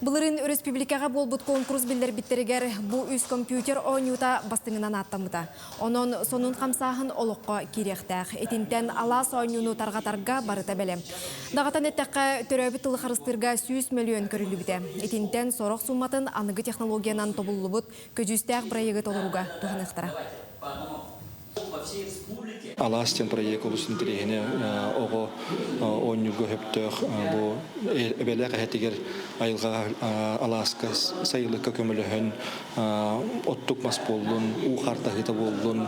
Былырыын өрөспүүбүлүкэҕэ буолбут конкурс биллэрбиттэригэр бу үс компьютер оонньуута бастыҥынан ааттаммыта. Онон сонун хамсааһын олоххо киириэхтээх. Итинтэн алаас оонньууну тарҕатарга барыта бэлэм. Даҕатан эттэххэ, төрөөбүт тылы харыстыырга 100 мөлүйүөн көрүллүбүтэ. Итинтэн сорох сумматын аныгы технологиянан тобуллубут көдьүүстээх бырайыагы толорууга туһаныахтара. Алаас диэн проект олус интэриэһинэй оҕо оонньууга сөптөөх бу эбэлээх эһэтигэр айылҕаҕа алааска сайылыкка көмөлөһөн оттук мас буоллун, уу хартаһыыта буоллун,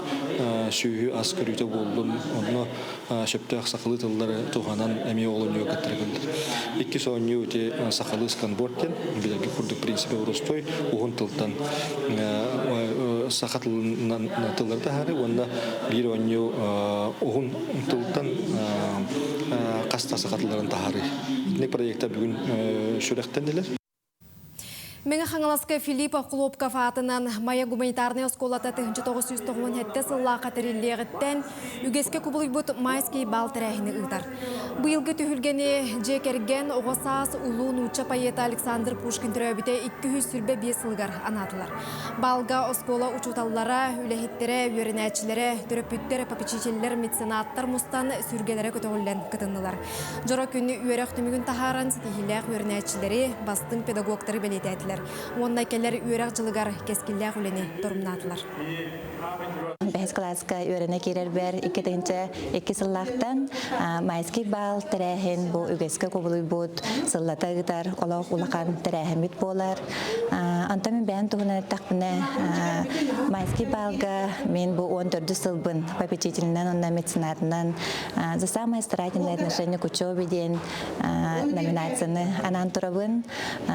сүөһү ас көрүүтэ буоллун, онно сөптөөх сахалыы тыллары туһанан эмиэ ол оонньууга кыттаргыллар. Иккис оонньуу ити сахалыы сканворд диэн билэргэ курдук принципе боростуой уһун тылтан саха тылынан тыллары таһаары уонна биир оонньуу уһун тылтан хаста саха тылларын таһаарыы. Итини проекта бүгүн сүрэхтэннилэр. Мэҥэ Хаҥаласка Филипп Охлопков аатынан Майа гуманитарнай оскуолата 1997 сыллаахха тэриллиэҕиттэн үгэскэ кубулуйбут Майский бал тэрээһини ыытар. Быйылгы түһүлгэни дьиэ кэргэн, оҕо саас улуу нуучча поэта Александр Пушкин төрөөбүтэ 225 сылыгар анаатылар. Балга оскуола учууталлара, үлэһиттэрэ, үөрэнээччилэрэ, төрөппүттэр, попечителлэр, меценаттар мустан сүргэлэрэ көтөҕүллэн кытыннылар. Дьоро күн үөрэх түмүгүн таһааран ситиһиилээх үөрэнээччилэри, бастыҥ педагогтары бэлиэтээтилэр уонна кэлэр үөрэх дьылыгар кэскиллээх үлэни торумнаатылар. Бэһис кылааска үөрэнэ киирэрбэр 2002 сыллаахтан майский бал тэрээһин бу үгэскэ кубулуйбут сыллата ыытар олох улахан тэрээһиммит буолар. Онтон мин бэйэм туһунан эттэхпинэ майский балга мин бу 14 сылбын попечительынан уонна меценатынан За самое старательное отношение к учебе диэн номинацияны анаан турабын.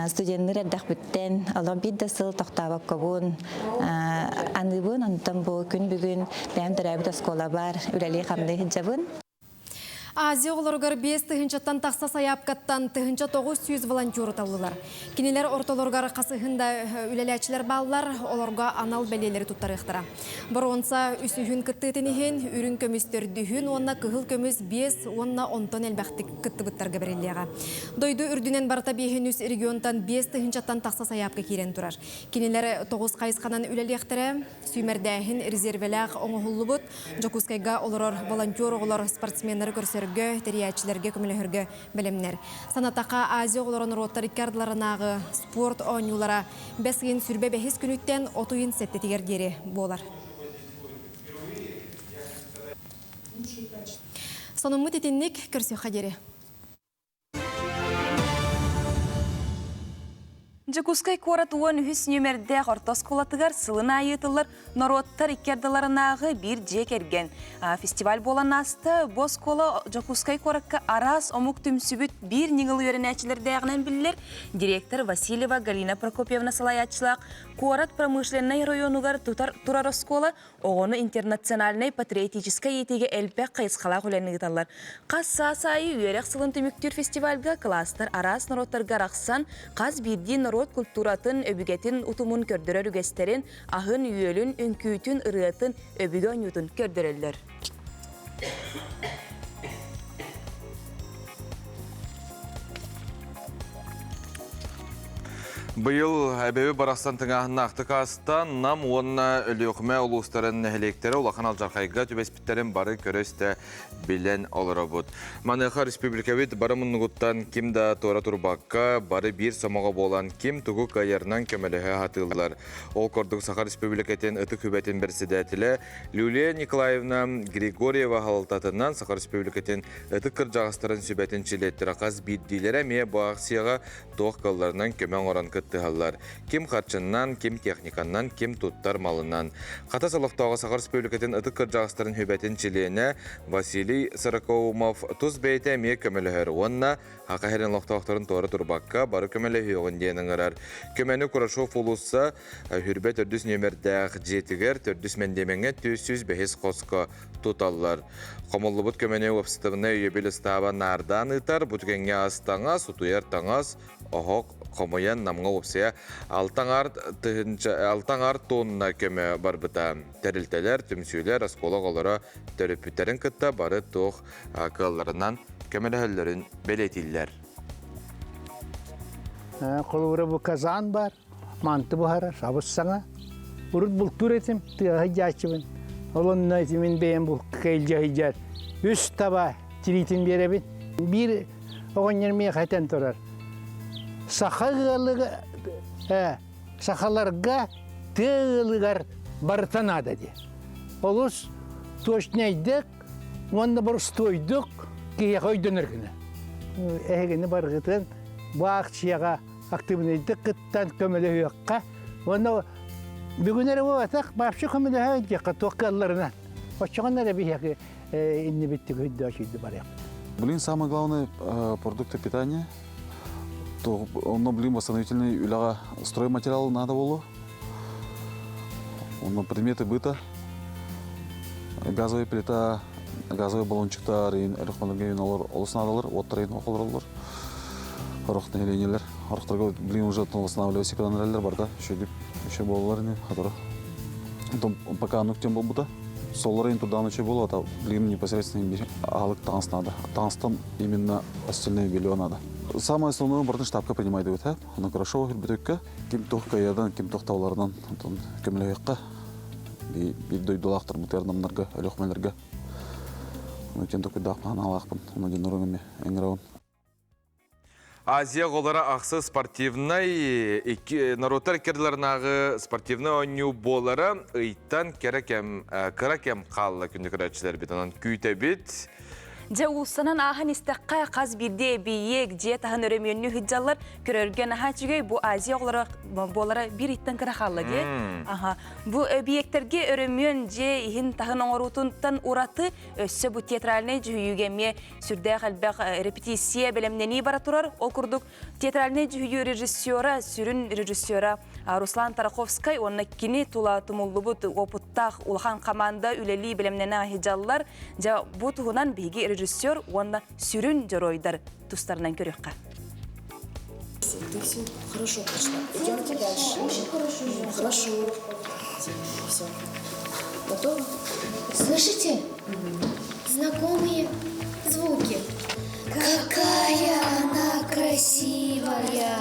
Студеннар эрдэхпиттэн олох биир да сыл тохтообоккобун аныыбын. Онтон бу күн бүгүн бэйэм төрөөбүт оскуолабар үлэлии-хамныы сылдьабын. Азия оҕолоругар 5 тыһыынчаттан тахса сайаапкаттан 1900 волонтер таллылар. Кинилэр ортолоругар хасыһын да үлэлээччилэр бааллар, олорго анал бэлиэлэри туттарыахтара. Боруонса үсүһүн кыттыытын иһин, үрүҥ көмүс төрдүһүн уонна кыһыл көмүс биэс уонна онтон элбэхтик кыттыбыттарга бэриллиэҕэ. Дойду үрдүнэн барыта биэһин үс регионтан 5 тыһыынчаттан тахса сайаапка киирэн турар. Кинилэр тоҕус хайысханан үлэлиэхтэрэ, сүүмэрдээһин резервэлээх оҥоһуллубут, Дьокуускайга олорор волонтер оҕолор спортсменнары көрсөргө, тэрийээччилэргэ көмөлөһөргө бэлэмнэр. Санатаха Азия оҕолоро норуоттар икки ардыларынааҕы спорт оонньуулара бэс ыйын сүрбэ бэһис күнүттэн от ыйын сэттэтигэр диэри буолар. Сонуммут итинник көрсүөххэ диэри. Дьокуускай куорат 13 нүөмэрдээх орто оскуолатыгар сылын аайы ыытыллар норуоттар икки ардыларынааҕы биир дьиэ кэргэн фестиваль буолан ааста. Бу оскуола Дьокуускай куоракка араас омук түмсүбүт биир ньыгыл үөрэнээччилэрдээҕинэн биллэр. Директор Васильева Галина Прокопьевна салайааччылаах куорат промышленнай районугар тутар турар оскуола оҕону интернациональнай патриотическай иитиигэ элбэх хайысхалаах үлэни ыыталлар. Хас саас аайы үөрэх сылын түмүктүүр фестивальга кылаастар араас норуоттарга арахсан, хас биирдии норуот культуратын, өбүгэтин утумун көрдөрөр үгэстэрин, аһын-үөлүн, үҥкүүтүн, ырыатын, өбүгэ оонньуутун көрдөрөллөр. Быйыл эбэби барахсан тыҥааһыннаахтык ааста Нам уонна Өлүөхүмэ улуустарын нэһилиэктэрэ улахан алдьархайга түбэспиттэрин бары көрө-истэ билэн олоробут. Маныаха республикабыт бары муннугуттан ким да туора турбакка, бары биир сомоҕо буолан ким тугу кыайарынан көмөлөһө сатыыллар. Ол курдук Саха Республикатын Ытык Сүбэтин бэрэссэдээтэлэ Люлия Николаевна Григорьева салалтатынан Саха Республикатын Ытык кырдьаҕастарын сүбэтин чилиэттэрэ хас биирдиилэрэ эмиэ бу акцияҕа туох кыалларынан көмө оҥорон кыттыһаллар. Ким харчыннан, ким техниканнан, ким туттар малынан. Хатас олохтооҕо Саха Республикатын Ытык кырдьаҕастарын сүбэтин чилиэнэ Василий Сорокоумов тус бэйэтэ эмиэ көмөлөһөр уонна Саха сирин олохтоохторун туора турбакка бары көмөлөһүөҕүн диэн ыҥырар. Көмөнү Курашов уулусса Хүрбэ төрдүс нүөмэрдээх дьиэтигэр төрдүс мэндиэмэҥҥэ 405 хоско туталлар. Хомуллубут көмөнү уопсастыбаннай өйөбүл ыстааба наардаан ыытар. Бу түгэҥҥэ ас таҥас, утуйар таҥас, оһох хомуйан Намҥа уопсайа 6,5 тонна көмө барбыта. Тэрилтэлэр, түмсүүлэр, оскуола оҕолоро төрөппүттэрин кытта бары туох кыалларынан көмөлөһөллөрүн бэлиэтииллэр. Холобура бу казан бар, манты буһарар, абыс саҥа. Урут бултуур этим, тыаһа сылдьааччыбын. Ол онно ити мин бэйэм булка илдьэ сылдьар. Үс таба тириитин биэрэбин. Биир оҕонньор миэхэ этэн турар. Саха ыалыга, сахаларга тыа ыалыгар барыта наада диye. Олус точнайдык уонна боростуойдук киһиэхэ өйдөнөр гына. Эһигини барыгытын бу акцияҕа активнайдык кыттан көмөлөһүөххэ уонна бүгүн эрэ буолбатах вообще көмөлөһө диэххэ туох кыалларынан. Оччоҕуна эрэ биһиэхэ иннибиттик өйдөөчүйдү барыах. Блин, самое главное продукты питания. То, онно, блин, восстановительный үлэҕэ стройматериал надо было. Онно предметы быта. Газовая плита, газовый баллончиктар, олор олус наадалар, уоттар ин охолороллор. Орох нэһилиэнньэлэр. Орохторго билигин уже восстанавливать эрэллэр барда. Еще еще буолалар ини хатору. Потом пока анук тем болбута. Соллар ин турдаан үчү болу, ата билигин непосредственно аһылык таҥас надо. Таҥастан именно постельное белье надо. Самое основное бартын штабка принимает дебит, Оны хорошо хүрбүтөккө ким тух каядан, ким тух тауларынан онтон көмөлөһүөххэ биир дойдулаахтар мытыарнамнарга, өлөхмөлөргө. Оны тен токуйдаах манаалаахпын, оны ден эми эңгерабын. Азия оҕолоро ахсы спортивнай норуоттар иккардыларынааҕы спортивнай оонньуу буолара ыйтан кэрэ кэм кыра кэм хаалла күндү көрөөччүлэрбит онон күүтэбит. Дьэ уулуссанан ааһан истэххэ хас биирдии эбийиэк дьиэ таһын өрөмүөннүү сылдьаллар көрөргө наһаа үчүгэй бу Азия оҕолоро буолара биир ыйтан кыра хаалла дии. Аха. Бу эбийиэктэргэ өрөмүөн дьиэ иһин таһын оҥоруутунтан ураты өссө бу театральнай дьүһүйүүгэ эмиэ Сүрдээх элбэх репетиция бэлэмнэнии бара турар. Ол курдук театральнай дьүһүйүү режиссера, сүрүн режиссера Руслан Тараховскай уонна кини тула тумуллубут опыттаах улахан команда үлэлии бэлэмнэнэ сылдьаллар. Дьэ, бу туһунан биһиги режиссер уонна сүрүн дьоруойдар тустарынан көрүөххэ. Ты все хорошо прочла. Идемте дальше. Очень хорошо. Хорошо. Все. Готово? Слышите? Знакомые звуки. Какая она красивая!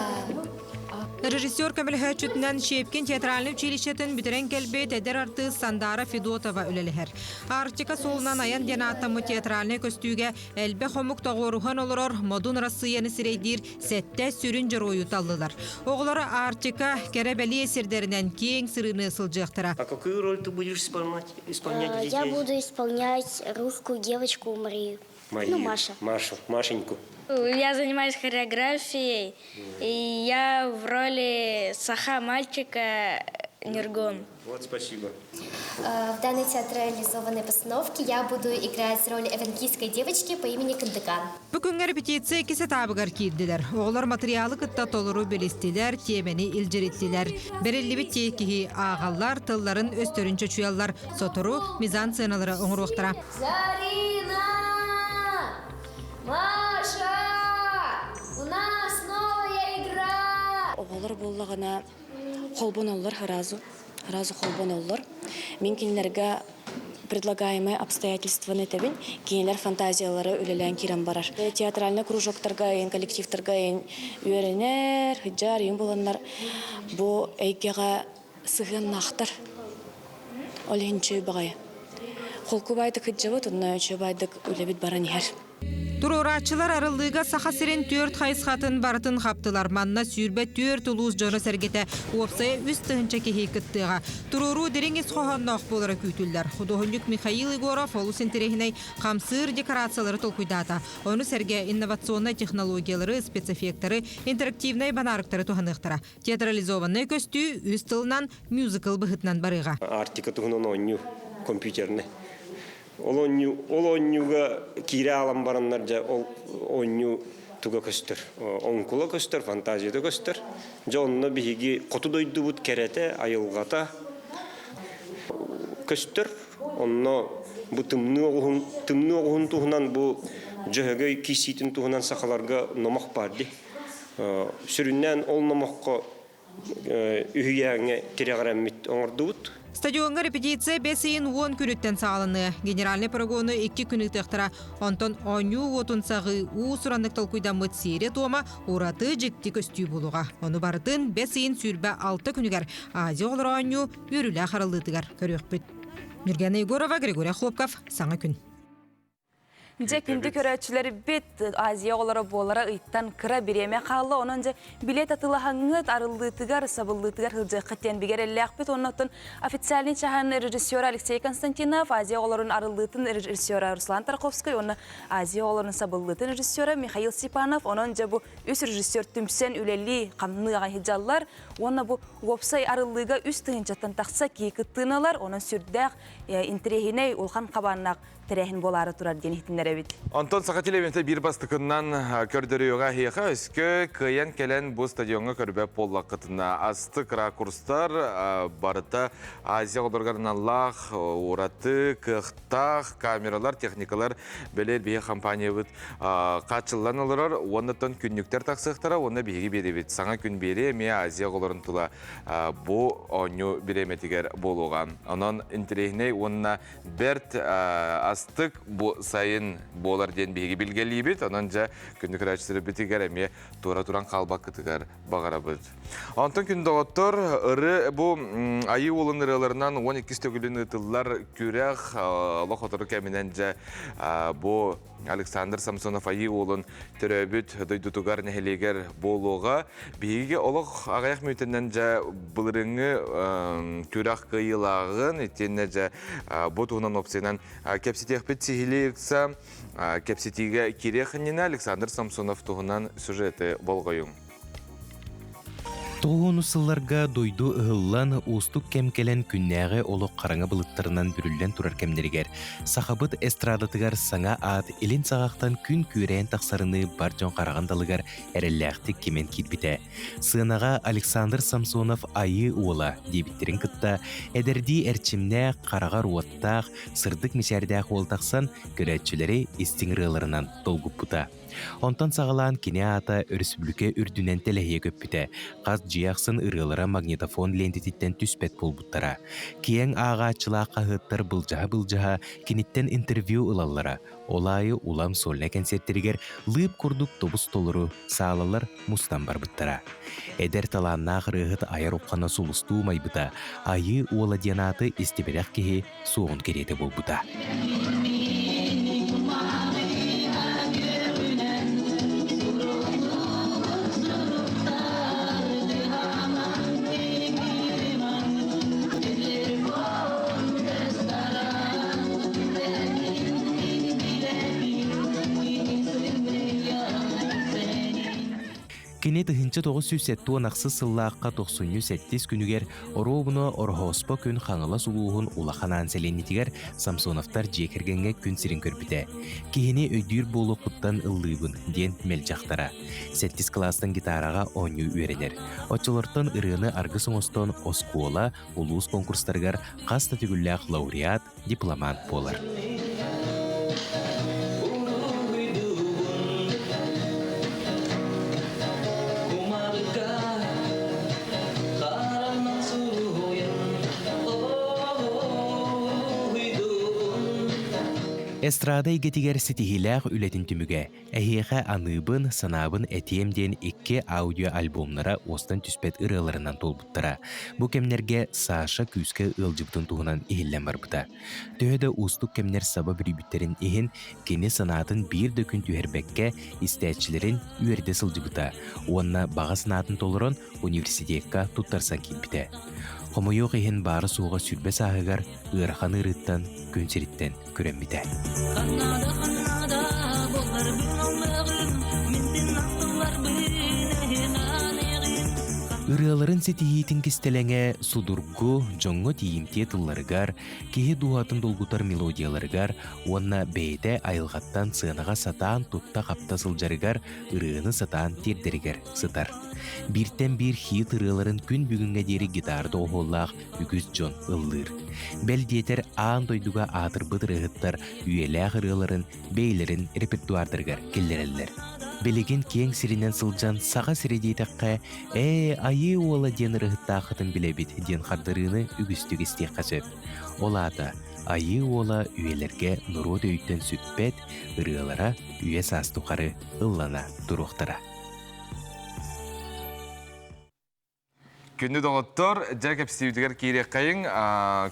Режиссер көмөлөһөөччүтүнэн Щепкин театральнай училищетын бүтэрэн кэлбит эдэр артыыс Сандара Федотова үлэлэһэр. Арктика суолунан айан диэн ааттаммыт театральнай көстүүгэ элбэх омук тоҕуоруһан олорор модун Арассыыйаны сирэйдиир сэттэ сүрүн дьоруойу таллылар. Оҕолоро Арктика кэрэ-бэлиэ сирдэринэн киэҥ сырыыны сылдьыахтара. А какую роль ты будешь исполнять, исполнять Я буду исполнять русскую девочку Марию. Марию. Ну, Маша. Машу, Машеньку. Я занимаюсь хореографией, и я в роли саха мальчика Нергон. Вот спасибо. В данной театрализованной постановке я буду играть роль эвенкийской девочки по имени Кандыкан. Бу күҥҥэ репетиция иккис этабыгар киирдилэр. Оҕолор матырыйаалы кытта толору билистилэр, тиэмэни илдьириттилэр. Бэриллибит тиэкиһи ааҕаллар, тылларын өстөрүн чочуйаллар. Сотору мизансценалары оҥоруохтара. Зарина! Маша! У нас новая игра! Оҕолор буоллаҕына холбоноллор сразу, сразу холбоноллор. Мин кинилэргэ предлагаемые обстоятельствоны этэбин, кинилэр фантазиялары үлэлээн киирэн барар. Театральный кружоктарга, эйин коллективтарга эйин үөрэнэр, сыдьаар, ийин буланнар бу эйгэҕэ сыһыаннаахтар. Ол иһин үчүгэй баҕайы. Холку баайдык сылдьабыт, онно үчүгэй баайдык үлэбит баран иһэр. Туруорааччылар арыллыыга Саха сирин түөрт хайысхатын барытын хаптылар. Манна 24 улуус дьоно-сэргэтэ уопсайа 3000 киһи кыттыаҕа. Туруоруу дириҥ ис хоһоонноох буолара күүтүллэр. Худуоһунньук Михаил Егоров олус интэриэһинэй хамсыыр декорациялары толкуйдаата. Ону сэргэ инновационнай технологиялары, спецэффектары, интерактивнай банаарыктары туһаныахтара. Театрализованнай көстүү үс тылынан мюзикл быһыытынан барыаҕа. Арктика туһунан оонньуу компьютерный. Ол оонньуу, ол оонньууга киирэ аалан бараннар дьэ ол оонньуу туга көстөр. Оҥкула көстөр, фантазията көстөр. Дьэ онно биһиги хоту дойдубут кэрэтэ, айылҕата көстөр. Онно бу тымныы оҕуһун, тымныы оҕуһун туһунан бу Дьөһөгөй киирсиитин туһунан сахаларга номох баар дии. Сүрүннээн ол номоххо үһүйээҥҥэ тирэҕирэммит оҥордубут. Стадиоҥҥа репетиция бэс ыйын уон күнүттэн саҕаланыа. Генеральнай прогону икки күн ыытыахтара. Онтон оонньуу уотун саҕыы уус-ураннык толкуйдаммыт сиэрэ-туома ураты дьикти көстүү буолуоҕа. Ону барытын бэс ыйын 26 күнүгэр Азия оҕолоро оонньуу үөрүүлээх арыллыытыгар көрүөхпүт. Нюргена Егорова, Григорий Охлопков, Саҥа күн. Дьэ, күндү көрөөччүлэрбит Азия оҕолоро буолара ыйтан кыра бириэмэ хаалла. Онон дьэ билет атылаһаҥҥыт, арыллыытыгар, сабыллыытыгар сылдьыаххыт диэн бигэр эрэллээхпит. Оннуттан официальный чаһын режиссера Алексей Константинов, Азия оҕолорун арыллыытын режиссера Руслан Тарковскай уонна Азия оҕолорун сабыллыытын режиссера Михаил Степанов. Онон дьэ бу үс режиссер түмсэн үлэлии, хамныы аҕай сылдьаллар. Уонна бу уопсай арыллыыга үс тыһыынчаттан тахса киһи кыттыыны ылар, онон сүрдээх интэриэһинэй улахан хабааннаах тэрээһин буолаары турар диэн иһитиннэрэбит. Онтон Саха телевидениетэ биир бастакыннан көрдөрүүгэ эһиэхэ өскө кыайан кэлэн бу стадиоҥҥа көрбөт буоллаххытына астык ракурстар барыта Азия оҕолоругар аналлаах ураты кыахтаах камералар, техникалар бэлиэр биһиги компаниябыт хааччыллан олорор уоннаттан күннүктэр тахсыахтара уонна биһиги биэрэбит. Саҥа күн биэри эмиэ Азия оҕолорун тула бу оонньуу бириэмэтигэр буолуоҕа. Онон интэриэһинэй уонна бэрт астык бу сайын буолар диэн биһиги билгэлиибит. Онон дьэ күндү көрөөччүлэрбитигэр эмиэ туора туран хаалбаккытыгар баҕарабыт. Онтон күн доҕоттор ыры бу Айыы уолун ырыаларынан 12 төгүлүн ыытыллар күрэх олох отору кэминэн дьэ бу Александр Самсонов Айыы уолун төрөөбүт дойдутугар нэһилиэгэр буолуоҕа. Биһиги олох аҕыйах мүнүүтэнэн дьэ былырыыҥҥы күрэх кыайыылааҕын итиэннэ дьэ бу туһунан опциянан кэпсэтиэхпит сиһилии ыкса кэпсэтиигэ киириэх иннинэ Александр Самсонов туһунан сюжеты болҕойуҥ. Тоҕуону сылларга дойду ыһыллан, уустук кэм кэлэн күннээҕи олох хараҥа былыттарынан бүрүллэн турар кэмнэригэр сахабыт эстрадатыгар саҥа аат илин саҕахтан күн күөрэйэн тахсарыныы бар дьон хараҕын далыгар эрэллээхтик кимэн киирбитэ. Сыанаҕа Александр Самсонов «Айыы уола» диэбиттэрин кытта эдэрдии эрчимнээх, хараҕар уоттаах, сырдык мичээрдээх уол тахсан көрөөччүлэри истиҥ ырыаларынан долгуппута. Онтон саҕалаан кини аата өрөспүүбүлүкэ үрдүнэн тэлэһийэ көппүтэ, хас дьиэ ахсын ырыалара магнитофон лиэнтэтиттэн түспэт буолбуттара. Киэҥ ааҕааччылаах хаһыаттар былдьаһа-былдьаһа киниттэн интервью ылаллара, ол аайы улам сольнай кэнсиэртэригэр лыып курдук тобус-толору саалалар мустан барбыттара. Эдэр талааннаах ырыаһыт айар уххана сулустуу умайбыта, Айыы уола диэн ааты истибэтэх киһи суоҕун кэриэтэ буолбута. Кини 1976 сыллаахха тохсунньу сэттис күнүгэр оруобуна Ороһооспо күн Хаҥалас улууһун Улахан Аан сэлиэнньэтигэр Самсоновтар дьиэ кэргэҥҥэ күн сирин көрбүтэ. Киһини өйдүүр буолуохпуттан ыллыыбын, диэн мэлдьэхтара. Сэттис кылаастан гитараҕа оонньуу үөрэнэр. Оччолортон ырыаны аргыс оҥостон оскуола, улуус конкурстарыгар хас да төгүллээх лауреат, дипломант буолар. Эстрада эйгэтигэр ситиһиилээх үлэтин түмүгэ Эһиэхэ аныыбын, санаабын этиэм диэн икки аудиоальбомнара уостан түспэт ырыаларынан туолбуттара. Бу кэмнэргэ Саша күүскэ ыалдьыбытын туһунан иһиллэн барбыта. Төһө да уустук кэмнэр саба бүрүйбүттэрин иһин, кини санаатын биир да күн түһэрбэккэ, истээччилэрин үөрдэ сылдьыбыта уонна баҕа санаатын толорон университекка туттарсан киирбитэ. Хомойуох иһин баара-суоҕа 20 сааһыгар ыарахан ыарыыттан күн сириттэн күрэммитэ. Ырыаларын ситиһиитин кистэлэҥэ судургу, дьоҥҥо тиийимтиэ тылларыгар, киһи дууһатын долгутар мелодияларыгар уонна бэйэтэ айылҕаттан сыанаҕа сатаан тутта-хапта сылдьарыгар ырыаны сатаан тиэрдэригэр сытар. Бииртэн биир хит ырыаларын күн бүгүҥҥэ диэри гитара доҕуһуоллаах үгүс дьон ыллыыр. Бэл диэтэр аан дойдуга аатырбыт ырыаһыттар үйэлээх ырыаларын бэйэлэрин репертуардарыгар киллэрэллэр. Билигин киэҥ сиринэн сылдьан саха сирэ диэтэххэ, «Ээ, айыы уола диэн ырыаһыттааххытын билэбит» диэн хардарыыны үгүстүк истиэххэ сөп. Ол аата, айыы уола үйэлэргэ норуот өйүттэн сүппэт ырыалара үйэ-саас тухары ыллана туруохтара. Күндү доҕоттор, дьэ кэпсиибитигэр киириэххэйиҥ,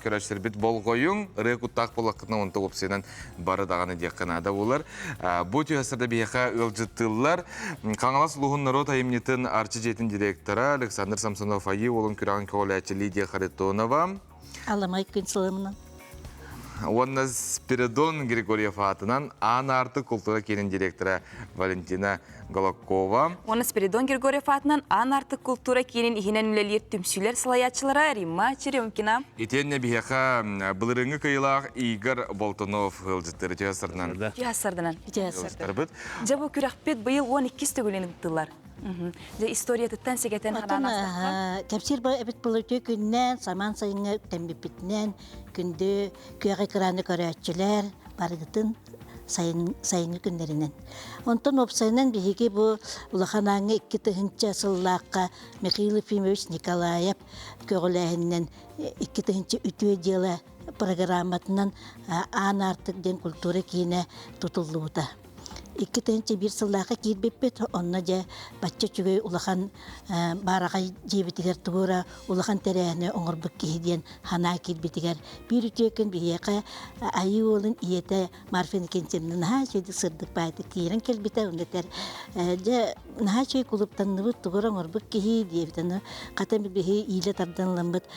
көрөөччүлэрбит болҕойуҥ, ырыа куттаах буоллаххытына онто уопсайынан бары даҕаны диэххэ наада буолар. Бу түһэсэрдэ биһиэхэ ыалдьыттыыллар. Хаҥалас улууһун норуот айымньытын Арчы дьиэтин директора Александр Самсонов Айыы уолун күрэҕин көҕүлээччи Лидия Харитонова. Аламай күн сылымынан. Уонна Спиридон Григорьев аатынан Аан Аартык култуура киинин директора Валентина Голокова. Уонна Спиридон Григорьев аатынан Аан Аартык култуура киинин иһинэн үлэлиир түмсүүлэр салайааччылара Римма Черемкина. Итиэннэ биһиэхэ былырыыҥҥы кыйылаах Игорь Болтунов ыалдьыттары түһэ сарынан. Түһэ сарданан. Ыалдьыттарбыт. Дьэ бу күрэхпит быйыл 12 төгүлүн ыытыллар. Дьэ историятыттан сэгэтэн хараан астахха. Кэпсиир эбит былыргы күннэн, самаан сайыҥҥа үктэммиппитинэн күндү күөх экраны көрөөччүлэр барыгытын сайыҥҥы күннэринэн. Онтон уопсайынан биһиги бу улахан ааҥҥа 2000 сыллаахха Михаил Ефимович Николаев көҕүлээһининэн 2000 үтүө дьыала программатынан Аан Аартык диэн культура киинэ тутуллубута. 2001 сыллаахха киирбиппит, онно дьэ бачча үчүгэй улахан баараҕай дьиэбитигэр тугу эрэ улахан тэрээһини оҥорбут киһи диэн санаа киирбитигэр биир үтүө күн биһиэхэ Айыы Уолун ийэтэ Марфа Иннокентьевна наһаа үчүгэйдик сырдык баайдык киирэн кэлбитэ, онно этэр дьэ наһаа үчүгэй кулуптанныбыт, тугу эрэ оҥорбут киһи диэбит, аны хата биһи иилэ тардан ыламмыт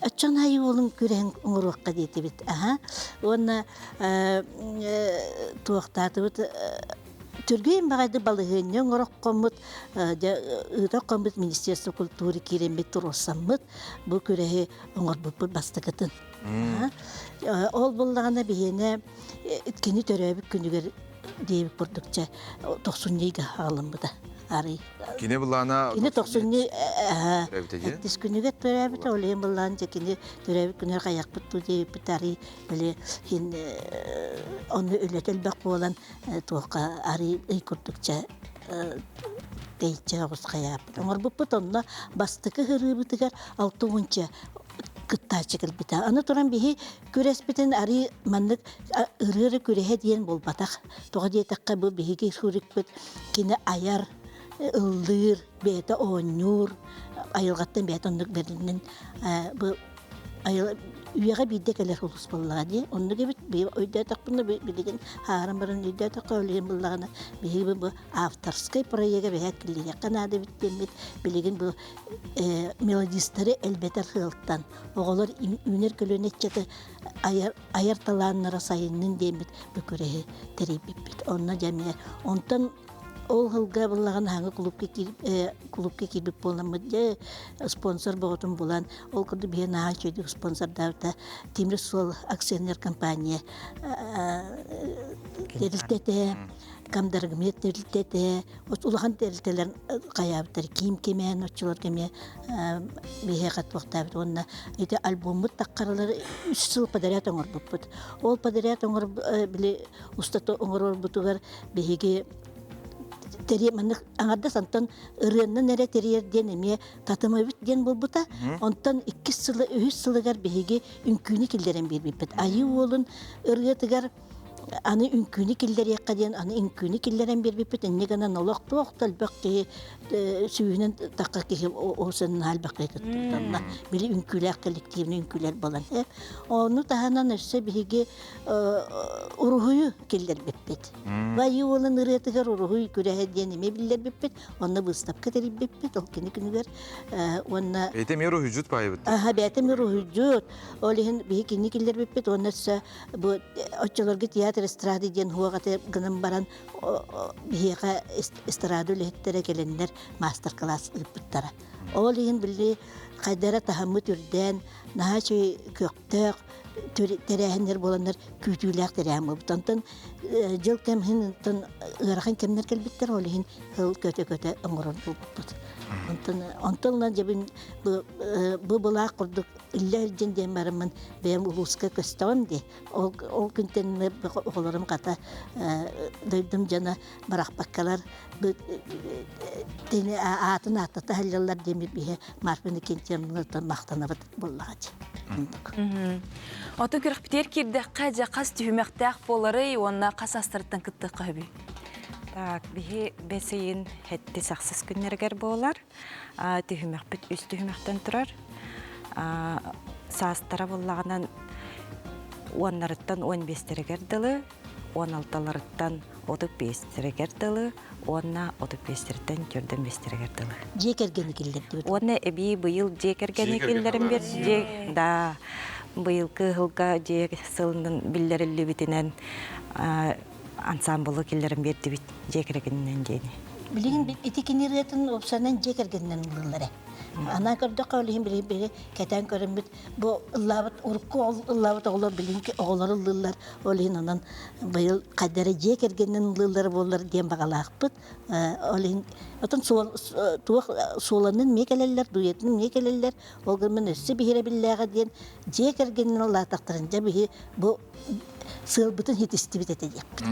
оччон Айыы Уолун күрэһин оҥоруохха диэтибит аха уонна туохтаатыбыт түргэн баҕайдык балаһыанньа оҥороххоммут ыытаххоммут Министерство культуры киирэммит туруорсаммыт бу күрэһи оҥорбуппут бастакытын. Ол буллаҕына биһиэнэ кини төрөөбүт күнүгэр диэбит курдук чэ тохсунньуйга аҕалыммыта арый. Кини былаана Кини тохсунньу сэттис күнүгэр төрөөбүтэ, ол иһин былаан дьэ кини төрөөбүт күнүгэр хайахпыт дуу диэбиппит арый били иһин онно үлэтэ элбэх буолан туохха арый ый курдук чэ тэйиччи оҕус хайааппыт. Оҥорбуппут онно бастакы ыһырыыбытыгар 60 кыттааччы кэлбитэ. Аны туран биһи күрэспитин арый маннык ырыа күрэһэ диэн буолбатах. Тоҕо диэтэххэ бу биһиги сурукпут кини айар, ыллыыр, бэйэтэ оонньуур, айылҕаттан бэйэтэ оннук бэринэн бу үйэҕэ биирдэ кэлэр улус буоллаҕа дии. Оннук эбит өйдөөтөхпүнэ билигин ааран баран өйдөөтөххө ол иһин буллаҕына биһиги бу авторскай проега бэһээт киллэриэххэ наада эбит диэммит билигин бу мелодистары элбэтэр сыалтан оҕолор үүнэр көлүөнэ ыччаты айар, айар талааннара сайыннын диэммит бу күрэһи тэрийбиппит. Онно дьэ эмиэ онтон ол сылга буллаҕын аһаҥы клубка клубка киирбит буоламмыт дьэ спонсор боҕотун булан ол курдук биһи наһаа үчүгэйдик спонсордаабыта Тимир суол акционер компания тэрилтэтэ Камдаргмет тэрилтэтэ улахан тэрилтэлэр хайаабыттар киим кимээн оччолорго эмиэ биһиэхэ туохтаабыт уонна ити альбоммут таххаралар үс сыл подряд оҥорбуппут ол подряд оҥор били устата оҥорорбутугар биһиги тэрий маннык аҥардас онтон ырыаннан эрэ тэрийэр диэн эмиэ татымабыт диэн буолбута онтон иккис сылы үһүс сылыгар биһиги үҥкүүнү киллэрэн биэрбиппит айыы уолун ырыатыгар аны үҥкүүнү киллэриэххэ диэн аны үҥкүүнү киллэрэн биэрбиппит инньэ гынан олох туох да элбэх киһи сүүһүнэн тахха киһи оосунна элбэх киһи кыттыбыт били үҥкүүлээх коллективный үҥкүүлэр буолан ону таһынан өссө биһиги уруһуйу киллэрбиппит Вайы уолун ырыатыгар уруһуй күрэһэ диэн эмиэ биллэрбиппит онно выставка тэрийбиппит ол кини күнүгэр уонна Бэйэтэ эмиэ уруһуйдьут баайбыт. Аха бэйэтэ эмиэ уруһуйдьут. Ол иһин биһи кини киллэрбиппит уонна өссө бу оччолорго театр эстрады диэн хуох этэ гынан баран биһиэхэ эстрада үлэһиттэрэ кэлэннэр маастар-класс ыыппыттара. Ол иһин били хайдара таһыммыт үрдээн наһаа үчүгэй көхтөөх тэрээһиннэр буоланнар күүтүүлээх тэрээһин буолбут. Онтон дьыл кэмин ыарахан кэмнэр кэлбиттэр, ол иһин ыл көтө-көтө оҥорор буолбуппут. Онтон онтон ылан дьэбин бу былаах курдук иллэ илдьин диэн бараммын бэйэм улууска көстөҕүм дии. Ол ол күнтэн оҕолорум хата дойдум дьоно барахпаккалар тини аатын ааттата сылдьаллар диэн биһи Марфа Иннокентьевна махтанабыт буоллаҕа Отон күрэхпитигэр киирдэххэ дьэ хас түһүмэхтээх буоларый уонна хас астарыттан кыттыахха сөбүй? Так, биһи бэс ыйын сэттис ахсыс күннэригэр буолар. Түһүмэхпит үс түһүмэхтэн турар. Саастара буоллаҕынан уоннарыттан 15-тэригэр дылы, 16-ларыттан 35-тэригэр дылы уонна 35-тэриттэн 45-тэригэр дылы. Дьиэ кэргэни киллэрдибит. Уонна эбии быйыл дьиэ кэргэни киллэрин бир дьиэ да. Быйылгы ыһылга дьиэ сылынан биллэриллибитинэн ансаамбылы киллэрэн биэрдибит дьиэ кэргэнинэн диэни. Билигин ити кини ырыатын уопсайынан дьиэ кэргэнинэн ыллыыллар ээ. Анаа көрдөххө ол иһин билигин биһиги кэтээн көрөммүт бу ыллаабыт урукку ыллаабыт оҕолор билиҥки оҕолор ыллыыллар. Ол иһин онон быйыл хайда эрэ дьиэ кэргэнинэн ыллыыллар буоллар диэн баҕалаахпыт. Ол иһин отон туох суоланын эмиэ кэлэллэр, дуйатын эмиэ кэлэллэр. Ол гынан өссө биһирэбиллээҕэ диэн дьиэ кэргэнинэн ыллаатахтарын дьэ биһи бу сыалбытын хитистибит этэ диэппит.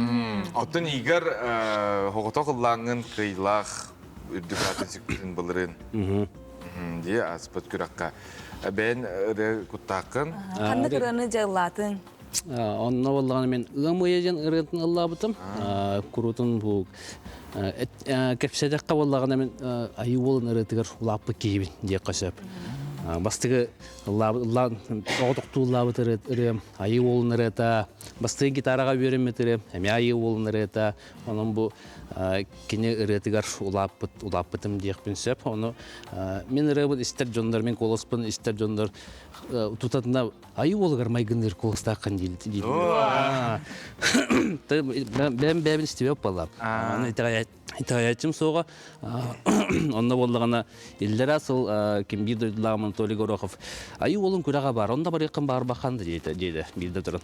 Оттон Игорь хоҕотох ыллааҥҥын кыйлаах үрдүк аатын сүкпүтүн былырыын дии ааспыт күрэххэ бэйэн ырыа куттааххын. Ханнык ырыаны дьыллаатыҥ? Онно буоллаҕына мен ыам ыйа диэн ырыатын ыллаабытым. Куруутун бу кэпсэтэххэ буоллаҕына мен айыы уолун ырыатыгар улааппыт киһибин диэххэ сөп. Бастакы ыллаан оҕотохтуу ыллаабыт ырыам айыы уолун ырыата, бастакы гитараҕа үөрэммит ырыам эмиэ айыы уолун ырыата. Онон бу кини ырыатыгар улааппыт улааппытым диэхпин сөп. Ону мин ырыабын истэр дьоннор, мин куоласпын истэр дьоннор тутатына айыы уолугар майгынныыр куоластааххын дииллэр. Бэйэм бэйэбин истибэт буоллам. Аны итэҕэйээччим суоҕа. Онно буоллаҕына иллэрээ сыл ким биир дойдулааҕым Анатолий Горохов айыы уолун күрэҕэ баар, онно барыаххын баарбаххан диэтэ диэтэ биирдэ туран.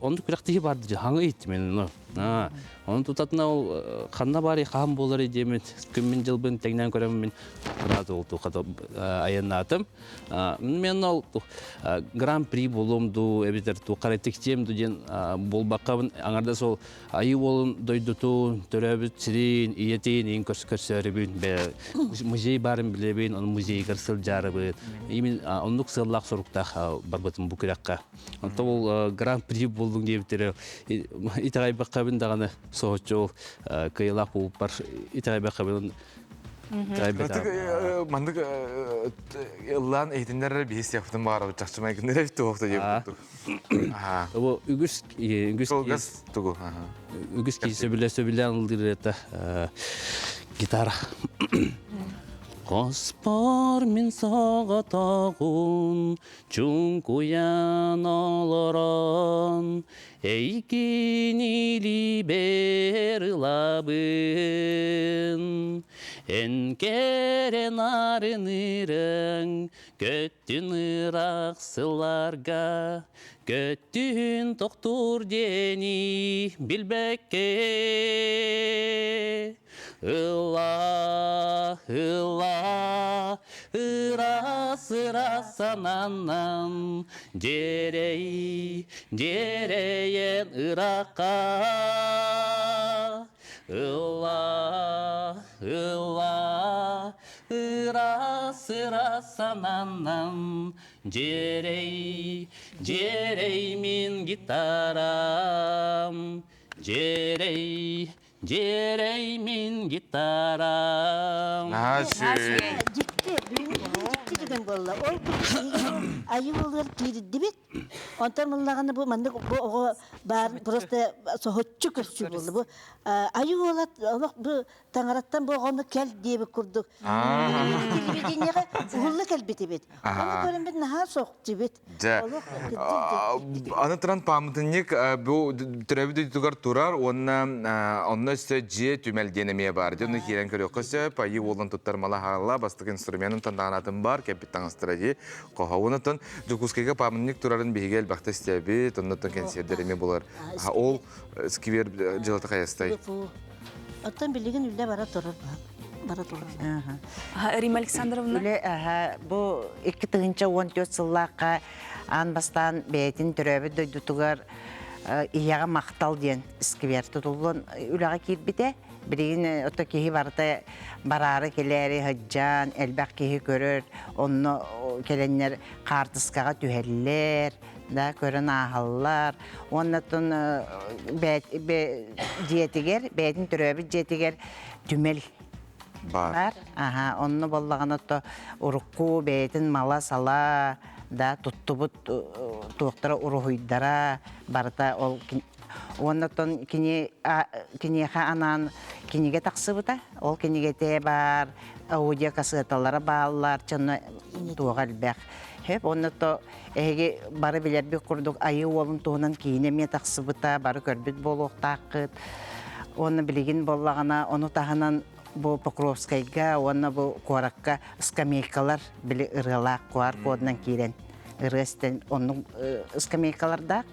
Онно күрэхтэһии бар дии, хаҥа иһиттим мен Онон тутатына ол ханна баарый хаһан буоларый диэммит күммүн-дьылбын тэҥнээн көрөммүн рад ол айаннаатым. Мен ол гран-при буолуом дуу эбэтэр туохха эрэ тиксиэм дуу диэн буолбаккабын аҥардас ол айыы уолун дойдутун, төрөөбүт сирин, ийэтин иин көрсөөрүбүн музей баарын билэбин, ону музейгар сылдьаарыбын. Именно оннук сыаллаах соруктаах барбытым бу күрэххэ. Онтон ол гран-при буоллуҥ диэбиттэрэ итэҕэйбэххэбин даҕаны соһуччу ол кыайыылаах буолбуппар итэҕэйбэххэбин Маннык маннык ыллаан иһитиннэр биһи сиэхпитин баҕарабыт чахчы майгыннар эбит туох да диэбит курдук. Бу үгүс үгүс Кылгас тугу? Үгүс киһи сөбүлэ сөбүлээн ыллыыр это гитара. Хоспор мин соҕотоҕун чуҥкуйан олорон эйгин илиибэр ылабын эн кэрэ нарынырыҥ көттүн ыраах сылларга көттүн тохтуур диэни билбэккэ Ылла, ылла, ыраас ыраас сананан, дьиэрэй, дьиэрэйэн ыракка. Ылла, ылла, ыраас ыраас сананан, дьиэрэй, дьиэрэй мин гитарам, дьиэрэй, Дьиэрэй мин гитарам. Дьикти, дьикти түгэн буолла. Ол айыы уолугар киирдибит. Онтон мыллаҕына бу маннык бу оҕо баар просто соһуччу көрсүү буолла. Бу айыы уола олох бу таҥараттан бу оҕону кэл диэбит курдук. Телевидениеҕэ уһулла кэлбитибит. Ону көрөн наһаа соһуктубут. Дьэ, аны туран пааматынньык бу төрөөбүт дойдутугар турар уонна онно өссө дьиэ түмэл диэн эмиэ баар. Дьэ, онно киирэн көрүөххэ сөп. Айыы уолун туттар мала хаалла, бастакы инструменын тандаҕанатын бар, кэппит таҥастара дии. Хоһоунатан Дьокуускайга пааматынньык турарын биһиги элбэхтэ истэбит, оннуттан кэнсиэрдэр эмиэ булар. Ол сквер дьылата хайастай? Оттон билигин үлэ бара турар. Бара турар. Рима Александровна. Үлэ бу 2014 сыллаахха аан бастаан бэйэтин төрөөбүт дойдутугар ийэҕэ махтал диэн сквер тутуллан үлэҕэ киирбитэ. Билигин ото киһи барыта бараары кэлээри сылдьан элбэх киһи көрөр, онно кэлэннэр хаартыскаҕа түһэллэр, да көрөн ааһаллар. Уонна оттон дьиэтигэр, бэйэтин төрөөбүт дьиэтигэр түмэл бар. Аха, онно боллаҕына то урукку бэйэтин мала-сала да туттубут туохтара уруһуйдара барыта ол уонна оттон кини киниэхэ анаан кинигэ тахсыбыта. Ол кинигэтэ бар. аудио кассеталара бааллар, чонно туоҕа элбэх. Хеп, онно то эһиги бары билэрбит курдук Айыы уолун туһунан киинэ эмиэ тахсыбыта, бары көрбүт буолуохтааххыт. Уонна билигин буоллаҕына, ону таһынан бу Покровскайга уонна бу куоракка скамейкалар били ырыалаах куар кодунан киирэн ырыа истэн оннук скамейкалардаах.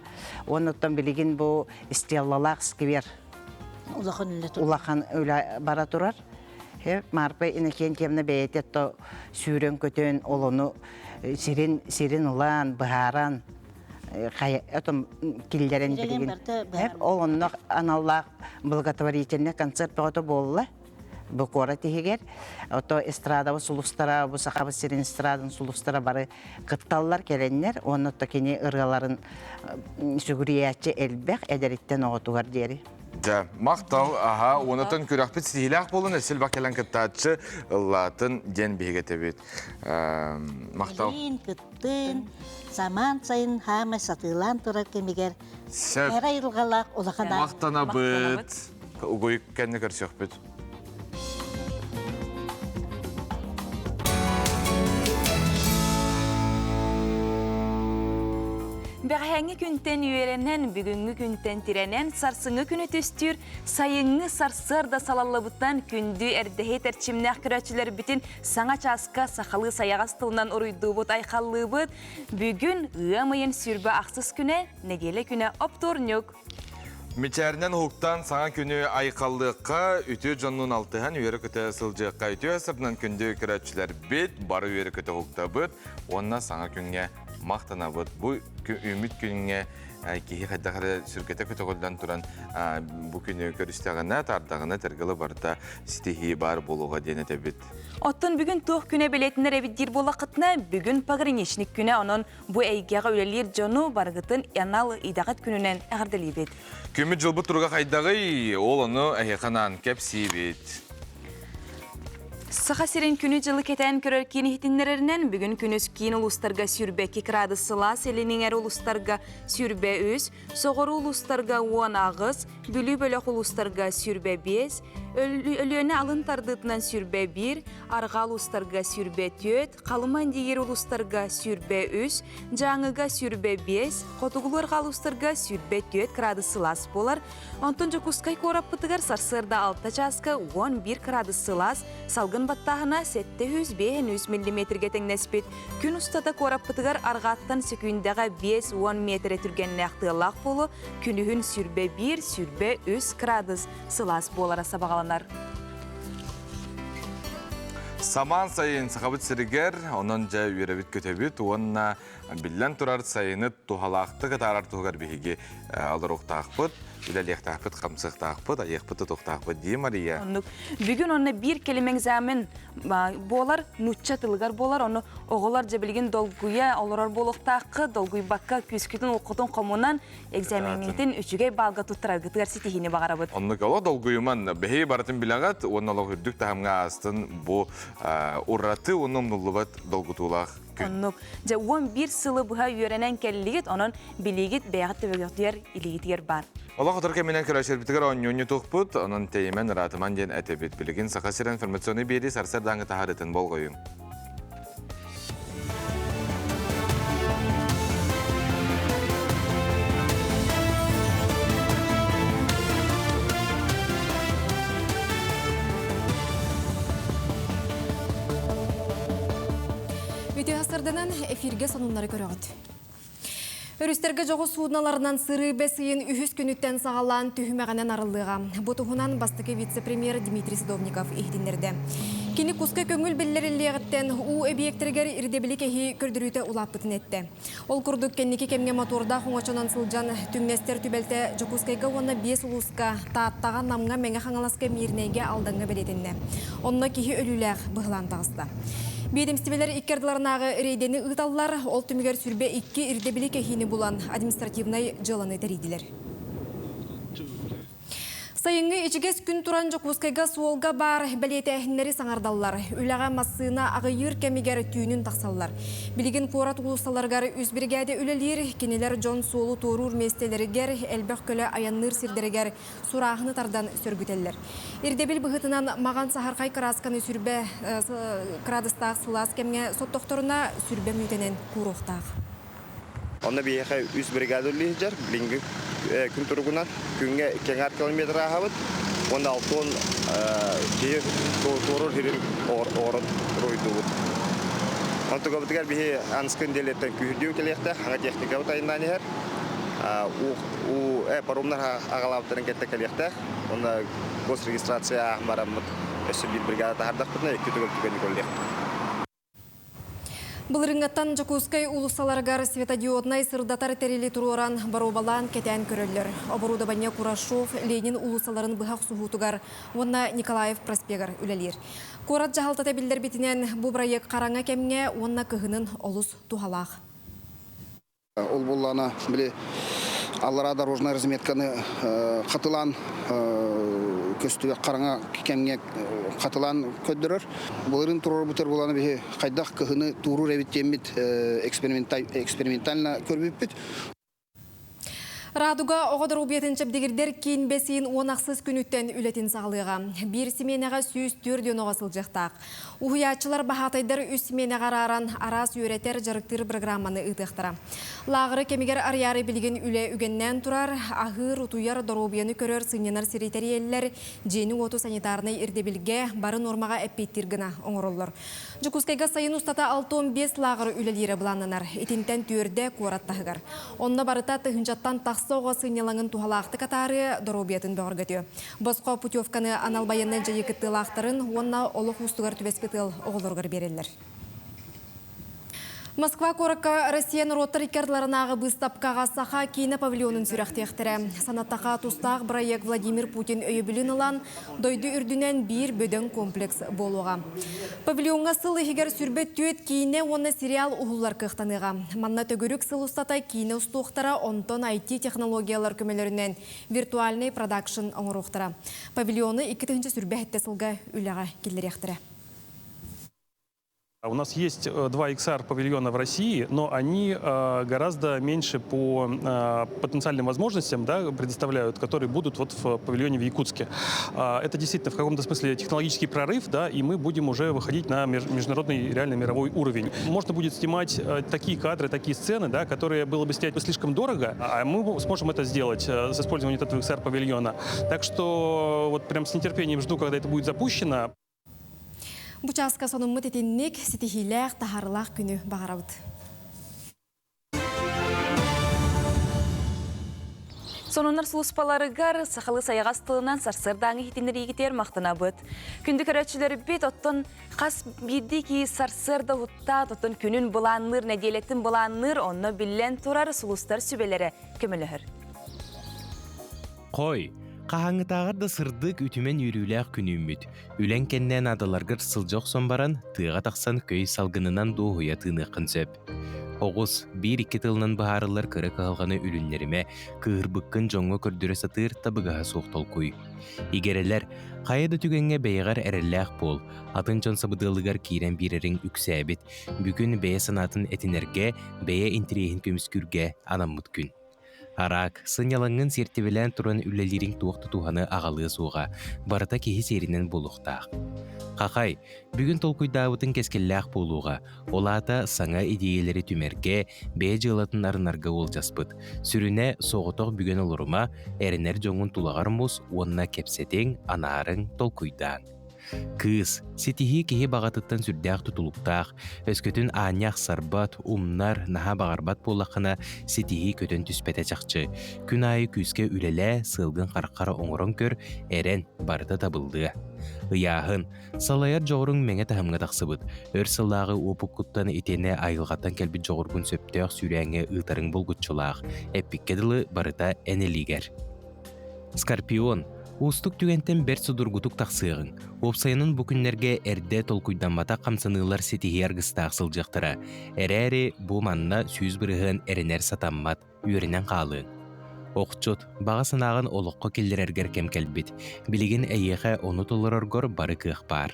Уонна оттон билигин бу Стеллалаах сквер улахан үлэ турар. Улахан үлэ бара турар. Марпа Иннокентьевна бэйэтэ то сүүрэн-көтөн олону сирин сирин ылан, быһааран отом киллэрэн билигин. Ол онно аналлаах благотворительный концерт бөҕөтө буолла. Бу куорат иһигэр. Ото эстрадабыт сулустара, бу Сахабыт сирин эстрадын сулустара бары кытталлар кэлэннэр. Уонна то кини ырыаларын сүгүрүйээччи элбэх эдэриттэн оҕотугар диэри. Дьэ, махтал, аха, уонатан күрэхпит ситиһиилээх буолун, эсил бакелан кыттааччы ыллаатын диэн биһиги этэбит. Махтал. Билин, кыттын, самаан сайын хаамай сатыылаан турар кэмигэр Сөп. Эра айылҕалаах улахан Махтанабыт. Угуйук кэннэ көрсүөхпүт. Бэҕэһээҥҥи күнтэн үөрэнэн, бүгүҥҥү күнтэн тирэнэн, сарсыҥҥы күнү түстүүр, сайыҥҥы сарсыарда салаллыбытынан күндү эрдэһит эрчимнээх көрөөччүлэрбитин саҥа чааска сахалыы сайаҕас тылынан уруйдуубут, айхаллыыбыт. Бүгүн ыам ыйын 28 күнэ, нэдиэлэ күнэ оптуорньук. Мичээринэн уһуктан саҥа күнү айхаллыахха, үтүө дьоннуун алтыһан үөрэ-көтө сылдьыахха. Үтүө сырдынан күндү көрөөччүлэрбит, бары үөрэ-көтө уһуктабыт уонна саҥа күҥҥэ махтанабыт. Бу үүммүт күҥҥэ киһи хайдах эрэ сүргэтэ көтөҕүллэн туран бу күнү көрүстэҕинэ, таардаҕына тэргылы барыта ситиһии баар буолуоҕа диэн этэбит. Оттон бүгүн туох күнэ бэлиэтинэр эбит диир буоллаххытына, бүгүн пограничник күнэ, онон бу эйгэҕэ үлэлиир дьону барыгытын анал идэҕит күнүнэн эҕэрдэлиибит. Күммүт дьылбыт туруга хайдаҕый? Ол ону эһиэхэ анаан кэпсиибит. Саха сирин күнү-дьылы кэтээн көрөр киин иһитиннэрэринэн, бүгүн күнүс киин улуустарга 22 градус сылаас, илин улуустарга 23, соҕуруу улуустарга 18, Бүлүү бөлөх улуустарга 25, Өлүөнэ алын тардыытынан 21, Арҕаа улуустарга 24, Халыма Индигиир улуустарга 23, Дьааҥыга 25, Хотугулуу арҕаа улуустарга 24 градус сылаас буолар. Онтон Дьокуускай куораппытыгар сарсыарда 6 чааска 11 градус сылаас, салгын баттааһына 753 миллиметргэ тэҥнэспит. Күн устата куораппытыгар арҕааттан сөкүүндэҕэ 50 миэтэрэ түргэннээх тыаллаах буолу, күнүһүн 21, 23 градус сылаас буолара сабаҕаланар. Самаан сайын Сахабыт сиригэр, онон дьэ үөрэбит-көтөбүт уонна биллэн турар сайыны туһалаахтык атаарар туһугар биһиги олоруохтаахпыт, үлэлиэхтаахпыт, хамсыахтаахпыт, айыахпыт-тутуохтаахпыт дии Мария. Оннук. Бүгүн онно биир кэлим экзамен буолар, нуучча тылыгар буолар, ону оҕолор дьэ билигин долгуйа олорор буолуохтааххыт, долгуйбакка күүскүтүн-уоххутун хомунан экзамеҥҥитин үчүгэй баалга туттараргытыгар ситиһиини баҕарабыт. Оннук олох долгуйуман, бэһи барытын билэҕит уонна олох үрдүк таһымҥа аастын бу ураты уонна умнуллубат долгутуулаах күн. Оннук. Дьэ, 11 сылы быһа үөрэнэн кэллигит, онон билиигит бэйэҕит төбөгөтүгэр, илиигитигэр баар. Олох отор кэминэн көрөөччүлэрбитигэр оонньууну тухпут, онон тэйимэн, ыраатыман диэн этэбит. Билигин Саха сирэ информационнай биэрии сарсыардааҥҥы таһаарыытын болҕойуҥ. Үтүө сарданан эфиргэ сонуннары көрөҕүт. Өрүстэргэ дьоҕус суудналарынан сырыы бэс ыйын үһүс күнүттэн саҕалаан түһүмэҕинэн арыллыаҕа. Бу туһунан бастакы вице-премьер Дмитрий Садовников иһитиннэрдэ. Кини куска көҥүл биллэриллиэҕиттэн уу эбийиэктэригэр ирдэбили кэһии көрдөрүүтэ улааппытын эттэ. Ол курдук кэнники кэмҥэ мотуордаах оҥочонон сылдьан түҥнэстэр түбэлтэ Дьокуускайга уонна биэс улууска, Тааттаҕа, Намҥа, Мэҥэ Хаҥаласка, Миирнэйгэ, Алдаҥҥа бэлиэтэннэ. Онно киһи өлүүлээх быһылаан таҕыста. Биэдэмистибэлэр икки ардыларынааҕы рейдэни ыыталлар, ол түмүгэр 22 ирдэбили кэһиини булан административнай дьыаланы тэрийдилэр. Сайыҥҥы ичигэс күн туран Дьокуускайга суолга баар бэлиэтээһиннэри саҥардаллар. Үлэҕэ массыына аҕыйыыр кэмигэр түүнүн тахсаллар. Билигин куорат уулуссаларыгар үс биригээдэ үлэлиир. Кинилэр дьон суолу туоруур миэстэлэригэр, элбэх көлө айанныыр сирдэригэр сурааһыны тардан сөргүтэллэр. Ирдэбил быһыытынан маҕан саһархай кыраасканы сүрбэ кыраадыстаах сылаас кэмҥэ соттохторуна сүрбэ мүнүүтэнэн кууруохтаах. Онно биһиэхэ үс бригада үлэлии сылдьар. Билиҥҥи күн туругунан күҥҥэ кэҥээр километр ааһабыт. Уонна 60 киһи туоруур сирин оҕорон уруһуйдуубут. Онтугабытыгар биһи аныскы нэдиэлэттэн күүһүрдүү кэлиэхтээх, саҥа техникабыт айаннаан иһэр. Уу паромнар аҕалаабыттарын кытта кэлиэхтээх. Уонна госрегистрация ааһан бараммыт өссө биир бригада таһаардахпытына икки төгүл түгэни көрүллүөхпүт. Былырыҥҥаттан Дьокуускай уулуссаларыгар светодиоднай сырдатар тэрили туруоран, боруобалаан кэтээн көрөллөр. Оборудование Курашов, Ленин уулуссаларын быһа охсуһуутугар уонна Николаев проспегар үлэлиир. Куорат дьаһалтата биллэрбитинэн, бу бырайыак хараҥа кэмҥэ уонна кыһынын олус туһалаах. Ол буоллаҕына, били аллараа дорожнай разметканы хатылаан көстүбэт хараҥа кэмҥэ хатылаан көрдөрөр. Былырыын туруорбутар буолан биһи хайдах кыһыны тууруур эбит диэммит экспериментально көрбүппүт. Радуга оҕо доруобуйатын чэбдигирдэр киин бэсиин 16 күнүттэн үлэтин саҕалыаҕа. Биир симиэнэҕэ 104 оҕо сылдьыахтаах. Уһуйааччылар баһаатайдар үс симиэнэҕэ арааран араас үөрэтэр, дьарыктыыр программаны ыытыахтара. Лааҕыры кэмигэр арыйаары билигин үлэ үгэннээн турар, аһыыр, утуйар, доруобуйаны көрөр, сынньанар сири тэрийэллэр, дьиэни-уоту санитарнай ирдэбилгэ, бары нуормаҕа эппиэттиир гына оҥороллор. Дьокуускайга сайын устата 65 лааҕыр үлэлиирэ былааннанар. Итинтэн түөрдэ куорат таһыгар. Онно барыта тыһыынчаттан тахса оҕо сынньалаҥын туһалаахтык атаарыа, доруобуйатын бөҕөргөтүө. Босхо путевканы анал байыаннай дьайыы кыттыылаахтарын уонна олох уустугар түбэспит ыал оҕолоругар биэрэллэр. Москва куоракка Россия норуоттар икки ардыларынааҕы быыстапкаҕа Саха киинэ павильонун сүрэхтиэхтэрэ. Санаттаха тустаах бырайыак Владимир Путин өйөбүлүн ылан, дойду үрдүнэн биир бөдөҥ комплекс буолуоҕа. Павильоҥҥа сыл иһигэр сүрбэ түөрт киинэ уонна сериал уһуллар кыахтаныаҕа. Манна төгүрүк сыл устата киинэ устуохтара, онтон IT-технологиялар көмөлөрүнэн виртуальнай продакшн оҥоруохтара. Павильону 2027 сылга үлэҕэ киллэриэхтэрэ. У нас есть два XR павильона в России, но они гораздо меньше по потенциальным возможностям да, предоставляют, которые будут вот в павильоне в Якутске. Это действительно в каком-то смысле технологический прорыв, да, и мы будем уже выходить на международный реально мировой уровень. Можно будет снимать такие кадры, такие сцены, да, которые было бы снять слишком дорого, а мы сможем это сделать с использованием этого XR-павильона. Так что вот прям с нетерпением жду, когда это будет запущено. Бу чааска сонуммут итинник ситиһиилээх, таһаарылаах күнү баҕарабыт. Сонуннар сулууспаларыгар сахалыы сайаҕас тылынан сарсыардааҥы иһитиннэриигитигэр махтанабыт. Күндү көрөөччүлэрбит оттон хас биирдии киһи сарсыарда уһуттаат, оттон күнүн былаанныыр, нэдиэлэтин былаанныыр, онно биллэн турар сулустар сүбэлэрэ көмөлөһөр. Хой, хаһааҥҥытааҕар да сырдык үтүмэн үөрүүлээх күн үүммүт. Үлэҥ кэннэ наадаларгар сылдьа охсон баран, тыаҕа тахсан көй салгынынан дуоһуйа тыыныаххын сөп. Оҕус, биир-икки тылынан быһаарыллар кыра кыһалҕаны үлүннэримэ, кыыһырбыккын дьоҥҥо көрдөрө сатыыр табыгаһа суох толкуй. Игирэлэр, хайа да түгэҥҥэ бэйэҕэр эрэллээх буол, атын дьон сабыдыалыгар киирэн биэрэриҥ үксээбит. Бүгүн бэйэ санаатын этинэргэ, бэйэ интэриэһин көмүскүүргэ анаммыт күн. Араак, сынньалаҥҥын сиэртибэлээн туран үлэлиириҥ туох да туһаны аҕалыа суоҕа, барыта киһи сиэринэн буолуохтаах. Хахай, бүгүн толкуйдаабытыҥ кэскиллээх буолуоҕа, ол аата саҥа идиэйэлэри түмэргэ, бэйэ дьыалатын арынарга уолдьаспыт. Сүрүнэ, соҕотох бүгэн олорума, эрэнэр дьоҥҥун тулаҕар мус уонна кэпсэтиҥ, анаарыҥ, толкуйдааҥ. Кыыс, ситиһии киһи баҕатыттан сүрдээх тутулуктаах, өскөтүн аанньа ахсарбат, умнар, наһаа баҕарбат буоллаххына, ситиһии көтөн түспэтэ чахчы. Күн аайы күүскэ үлэлээ, сыалгын хараххара оҥорон көр, эрэн, барыта табыллыа. Ыйааһын, салайар дьоҕуруҥ мэҥэ таһымҥа тахсыбыт. Өр сыллааҕы уопуккуттан итиэннэ айылҕаттан кэлбит дьоҕургун сөптөөх сүүрээҥҥэ ыытарыҥ булгуччулаах. Эппиккэ дылы, барыта эн илиигэр. Скорпион, уустук түгэнтэн бэрт судургутук тахсыаҕыҥ. Уопсайынан бу күннэргэ эрдэ толкуйдамматах хамсаныылар ситиһии аргыстаах сылдьыахтара. Эрээри бу манна 100% эрэнэр сатаммат, үөрэнэн хаалыаҥ. Охчут, баҕа санааҕын олоххо киллэрэргэр кэм кэлбит. Билигин эйиэхэ ону толороргор бары кыах баар.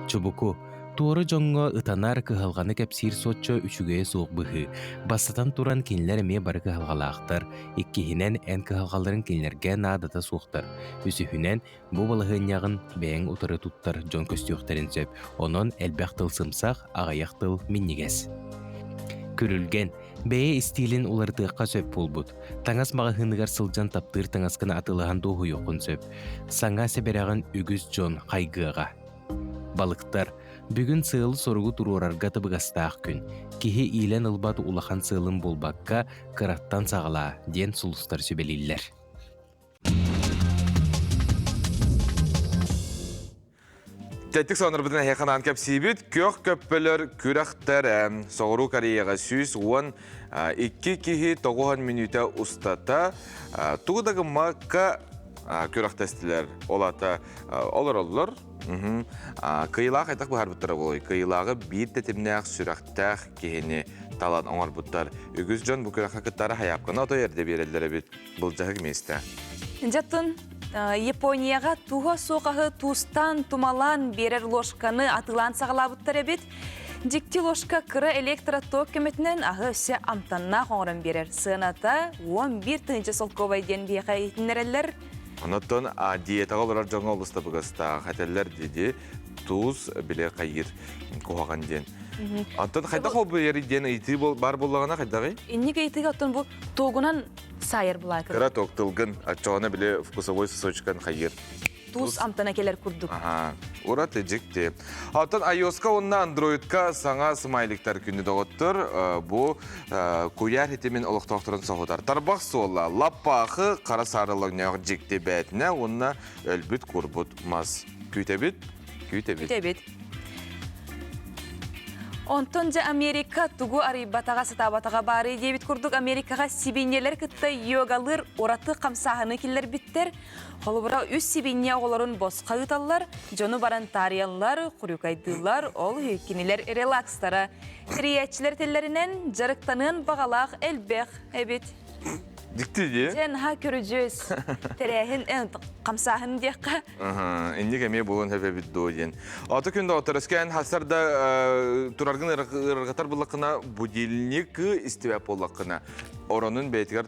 Чубуку, туора дьоҥҥо ытанар кыһалҕаны кэпсиир соччо үчүгэйэ суох быһыы. Бастатан туран кинилэр эмиэ бары кыһалҕалаахтар. Иккиһинэн, эн кыһалҕаларыҥ кинилэргэ наадата суохтар. Үсүһүнэн, бу балаһыанньаҕын бэйэҥ утары туттар дьон көстүөхтэрин сөп. Онон элбэх тыл сымсах, аҕыйах тыл минньигэс. Күрүлгэн, бэйэ истиилин уларытыахха сөп буолбут. Таҥас маҕаһыыныгар сылдьан таптыыр таҥаскын атыылаһан дуоһуйуоххун сөп. Саҥа сэбэрэҕин үгүс дьон хайгыаҕа. Балыктар. Бүгүн сыалы-соругу туруорарга табыгастаах күн. Киһи иилэн ылбат улахан сыалын булбакка, кыраттан саҕалаа, диэн сулустар сүбэлииллэр. Тэттик сонорбутун эһиэхэ анаан кэпсиибит. Күөх көппөлөр күрэхтэр Соҕуруу Кореяҕа 112 киһи 90 мүнүүтэ устата тугу да гыммакка күрэхтэстилэр. Ол ата олороллор. Кыйылаах айтах быһаарбыттара буолуой. Кыйылааҕы биир тэтимнээх сүрэхтээх киһини талан оҥорбуттар. Үгүс дьон бу күрэххэ кыттаары хайаапканы отой эрдэ биэрэллэр эбит. Былдьаһык миэстэ. Дьатын Японияҕа туһа суох аһы туустаан, тумалаан биэрэр ложканы атыылаан саҕалаабыттар эбит. Дьикти ложка кыра электроток көмөтүнэн аһы өссө амтаннаах оҥорон биэрэр. Сыаната 11 тыһыынча солкуобай диэн биһиэхэ иһитиннэрэллэр. Онон диетаҕа олорор дьоҥҥо олус табыгастаах этэллэр диди туус биле хайыр куһаҕан диэн. Оттон хайдах ол диэн ыйытыы бар буоллаҕына хайдаҕый? Инник ыйытыыга оттон бу тугунан сайар булаакыр. Кыра токтылгын, оччоҕуна били вкусовой сосочкан хайыр. Туус амтана келер курдук. Аха, ураты дьикти. Оттон iOS-ка уонна Android-ка саҥа смайликтар күнү доҕоттор. Бу куйаар хитимин олохтоохторун соһутар. Тарбах суола, лаппаахы, хара саарылаҥньоох дьикти бээтинэ уонна өлбүт курбут мас. Күүтэбит, күүтэбит. Күүтэбит. Онтон дьэ Америка тугу арыйбатаҕа сатаабатаҕа баарый диэбит курдук Америкаҕа сибиинньэлэр кытта йогалыыр ураты хамсааһыны киллэрбиттэр. Холобура, үс сибиинньэ оҕолорун босхо ыыталлар, дьону баран таарыйаллар, хурюкайдыыллар, ол кинилэр релакстара. Тэрийээччилэр этэллэринэн, дьарыктаныан баҕалаах элбэх эбит. Дикти дии. Дьэ, наһаа көрүдьүөс тэрээһин, хамсааһын диэххэ. Инник эмиэ буолуон сөп эбит дуо диэн. Аты күн доҕоттор, өскөөн хасар да тураргын ырыргатар буллаххына, будильник истибэт буоллаххына, оронун бэйэтигэр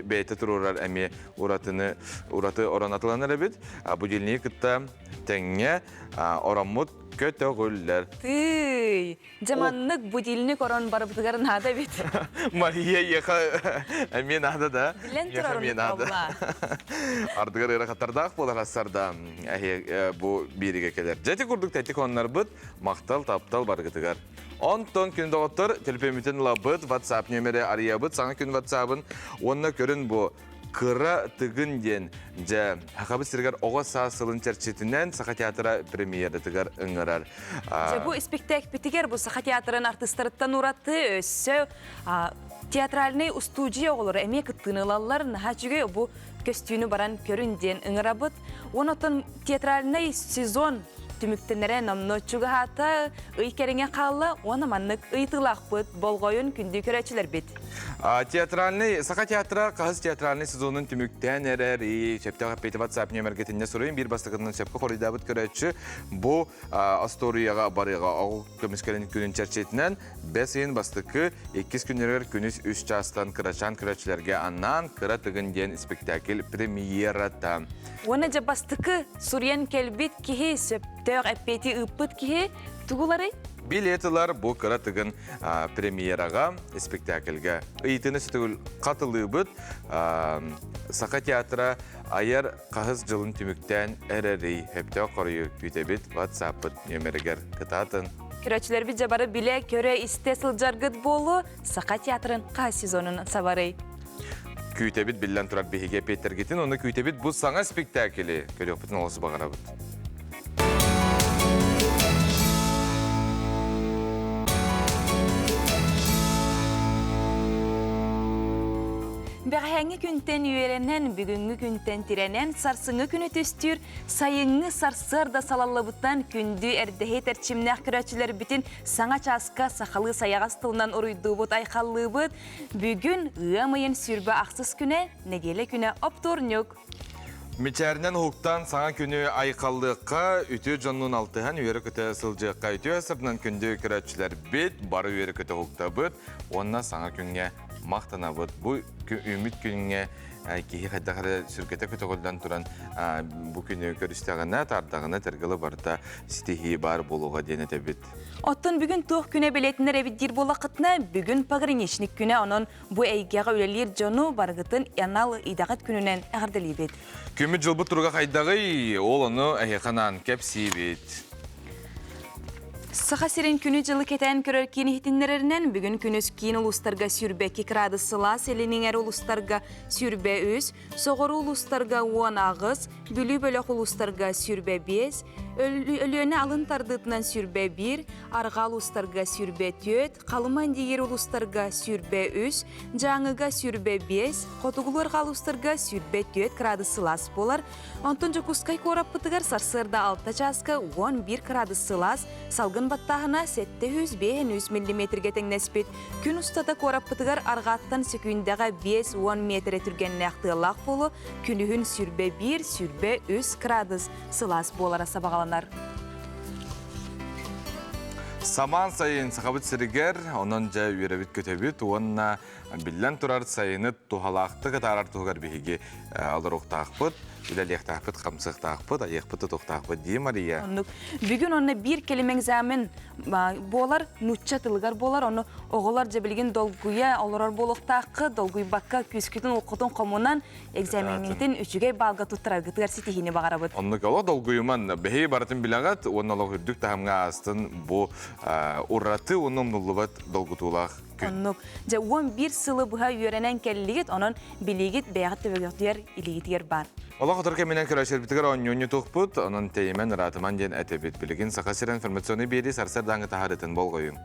бэйэтэ туруорар эмиэ уратыны ураты орон атыланар эбит. Будильниги кытта тэҥҥэ ороммут көтөҕүллэр. Тыый, Дьэ маннык будильник орон барыбытыгар наада эбит. Мария еха эмиэ наада да. Билэн турар эмиэ наада. Ардыгар ыарахаттардаах буолар ассарда бу бииригэ кэлэр. Дьэ ити курдук тэтик оннарбыт махтал таптал баргытыгар. Онтон күн доҕоттор төлөпүөммүтүн ылабыт, WhatsApp нүөмэри арыйабыт, саҥа күн WhatsApp-ын уонна көрүн бу Кыра Тыгын диэн дьэ Сахабыт сиригэр оҕо саас сылын чэрчитинэн Саха театра премьератыгар ыҥырар. Дьэ бу испиктээкпитигэр бу Саха театрын артыыстарыттан ураты өссө театральнай устуудьуйа оҕолоро эмиэ кыттыыны ылаллар. Наһаа үчүгэй бу көстүүнү баран көрүн диэн ыҥырабыт. Онон театральнай сезон түмүктэнэрэ номнуо чугаһаата, ый кэриҥэ хаалла уонна маннык ыйытыылаахпыт болҕойун күндү көрөөччүлэрбит. Театральный, Саха театра хаһыс театральный сезонун түмүктээн эрэр и сөптөөх эппиэти WhatsApp нүөмэргитинне суруйун биир бастакытынан сөпкө хоруйдаабыт көрөөччү бу остуоруйаҕа барыаҕа оҕо көмүскэлин күнүн чэрчитинэн бэс ыйын бастакы иккис күннэригэр күнүс үс чаастан кырачаан көрөөччүлэргэ анаан Кыра тыгын диэн спектакль премьерата. Уонна дьэ бастакы суруйан кэлбит киһи сөптөөх эппиэти ыыппыт киһи тугуларый? Билет ылар бу Кыра тыгын премьераҕа, спектакльга ыйытыыны сүтүгүл хатылыыбыт. Саха театра айар хаһыс дьылын түмүктээн эрэрий сөптөөх хоруйу күүтэбит WhatsApp-пыт нүөмэригэр кытаатын. Көрөөччүлэрбит дьэ бары билэ, көрө, истэ сылдьаргыт буолуо Саха театрын хаһыс сезонун сабарый? Күүтэбит биллэн турар биһиги эпиэттэргитин, ону күүтэбит бу саҥа спектакли көрүөхпүтүн олус баҕарабыт. Бэҕэһээҥҥи күнтэн үөрэнэн, бүгүҥҥү күнтэн тирэнэн, сарсыҥҥы күнү түстүүр сайыҥҥы сарсыарда салаллыбытынан күндү эрдэһит эрчимнээх көрөөччүлэрбитин саҥа чааска сахалыы сайаҕас тылынан уруйдуубут, айхаллыыбыт. Бүгүн ыам ыйын сүүрбэ ахсыс күнэ, нэдиэлэ күнэ оптуорньук. Мичээринэн уһуктан саҥа күнү айхаллыахха, үтүө дьоннуун алтыһан үөрэ-көтө сылдьыахха. Үтүө сырдынан күндү көрөөччүлэрбит, бары үөрэ-көтө уһуктабыт уонна саҥа күҥҥэ махтанабыт. Бу үүммүт күҥҥэ киһи хайдах эрэ сүргэтэ көтөҕүллэн туран бу күнү көрүстэҕинэ, таардаҕына тэргылы барыта ситиһии баар буолуоҕа диэн этэбит. Оттон бүгүн туох күнэ бэлиэтинэр эбит диир буоллаххытына, бүгүн пограничник күнэ, онон бу эйгэҕэ үлэлиир дьону барыгытын анал идэҕит күнүнэн эҕэрдэлиибит. Күммүт дьылбыт туруга хайдаҕый? Ол ону эһиэхэ анаан кэпсиибит. Саха сирин күнү-дьылы кэтээн көрөр киин иһитиннэрэринэн, бүгүн күнүс киин улуустарга 22 градус сылаас, илин иҥэр улуустарга 23, соҕуруу улуустарга 18, Бүлүү бөлөх улуустарга 25, Өлүөнэ алын тардыытынан 21, арҕаа улуустарга 24, Халыма Индигиир улуустарга 23, Дьааҥыга 25, хотугулуу арҕаа улуустарга 24 градус сылаас буолар. Онтон Дьокуускай куораппытыгар сарсыарда 6 чааска 11 кыраадыс сылаас, салгын баттааһына 753 миллиметргэ тэҥнэспит. Күн устата куораппытыгар арҕааттан сөкүүндэҕэ 50 миэтэрэ түргэннээх тыаллаах буолу, күнүһүн 21-23 кыраадыс сылаас буолара сабаҕаланар. Самаан сайын Сахабыт сиригэр, онон дьэ үөрэбит-көтөбүт уонна Биллэн турар, сайыны туһалаахтык атаарар туһугар биһиги олоруохтаахпыт, үлэлиэхтаахпыт, хамсыахтаахпыт, айыахпыт-тутуохтаахпыт дии Мария. Оннук. Бүгүн онно биир кэлим экзамен буолар, нуучча тылыгар буолар, ону оҕолор дьэ билигин долгуйа олорор буолуохтааххыт, долгуйбакка күүскүтүн-уоххутун хомунан экзамеҥҥитин үчүгэй баалга туттараргытыгар ситиһиини баҕарабыт. Оннук олох долгуйуман, биһиги барытын билэҕит уонна олох үрдүк таһымҥа аастын бу ураты уонна умнуллубат долгутуулаах күн. Оннук. Дьэ, 11 сылы быһа үөрэнэн кэллигит, онон билиигит бэйэҕит төбөгөтүгэр, илиигитигэр баар. Олох отор кэминэн көрөөччүлэрбитигэр оонньуунньу туохпут, онон тэйимэн, ыраатыман диэн этэбит. Билигин Саха сирин информационнай биэрии сарсыардааҥҥы таһаарыытын болҕойуҥ.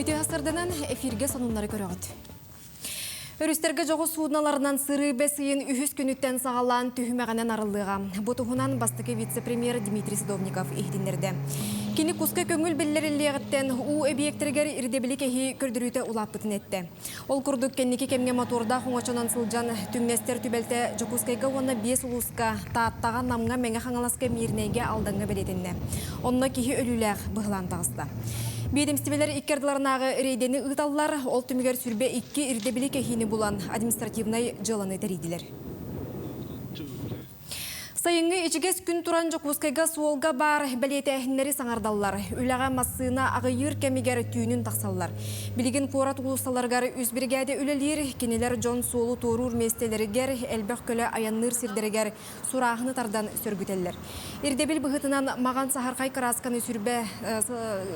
Үтүө сарданан эфиргэ сонуннары көрөҕүт. Өрүстэргэ дьоҕус суудналарынан сырыы бэс ыйын үһүс күнүттэн саҕалаан түһүмэҕинэн арыллыаҕа. Бу туһунан бастакы вице-премьер Дмитрий Садовников иһитиннэрдэ. Кини куска көҥүл биллэриллиэҕиттэн уу эбийиэктэригэр ирдэбили кэһии көрдөрүүтэ улааппытын эттэ. Ол курдук кэнники кэмҥэ мотуордаах оҥочонон сылдьан түҥнэстэр түбэлтэ Дьокуускайга уонна биэс улууска, Тааттаҕа, Намҥа, Мэҥэ Хаҥаласка, Миирнэйгэ, Алдаҥҥа бэлиэтэннэ. Онно киһи өлүүлээх быһылаан таҕыста. Биэдэмистибэлэр икки ардыларынааҕы рейдэни ыыталлар, ол түмүгэр 22 ирдэбили кэһиини булан административнай дьыаланы тэрийдилэр. Сайыҥҥы ичигэс күн туран Дьокуускайга суолга баар бэлиэтээһиннэри саҥардаллар. Үлэҕэ массыына аҕыйыыр кэмигэр түүнүн тахсаллар. Билигин куорат уулуссаларыгар үс биригээдэ үлэлиир. Кинилэр дьон суолу туоруур миэстэлэригэр, элбэх көлө айанныыр сирдэригэр сурааһыны тардан сөргүтэллэр. Ирдэбил быһыытынан маҕан саһархай кыраасканы сүрбэ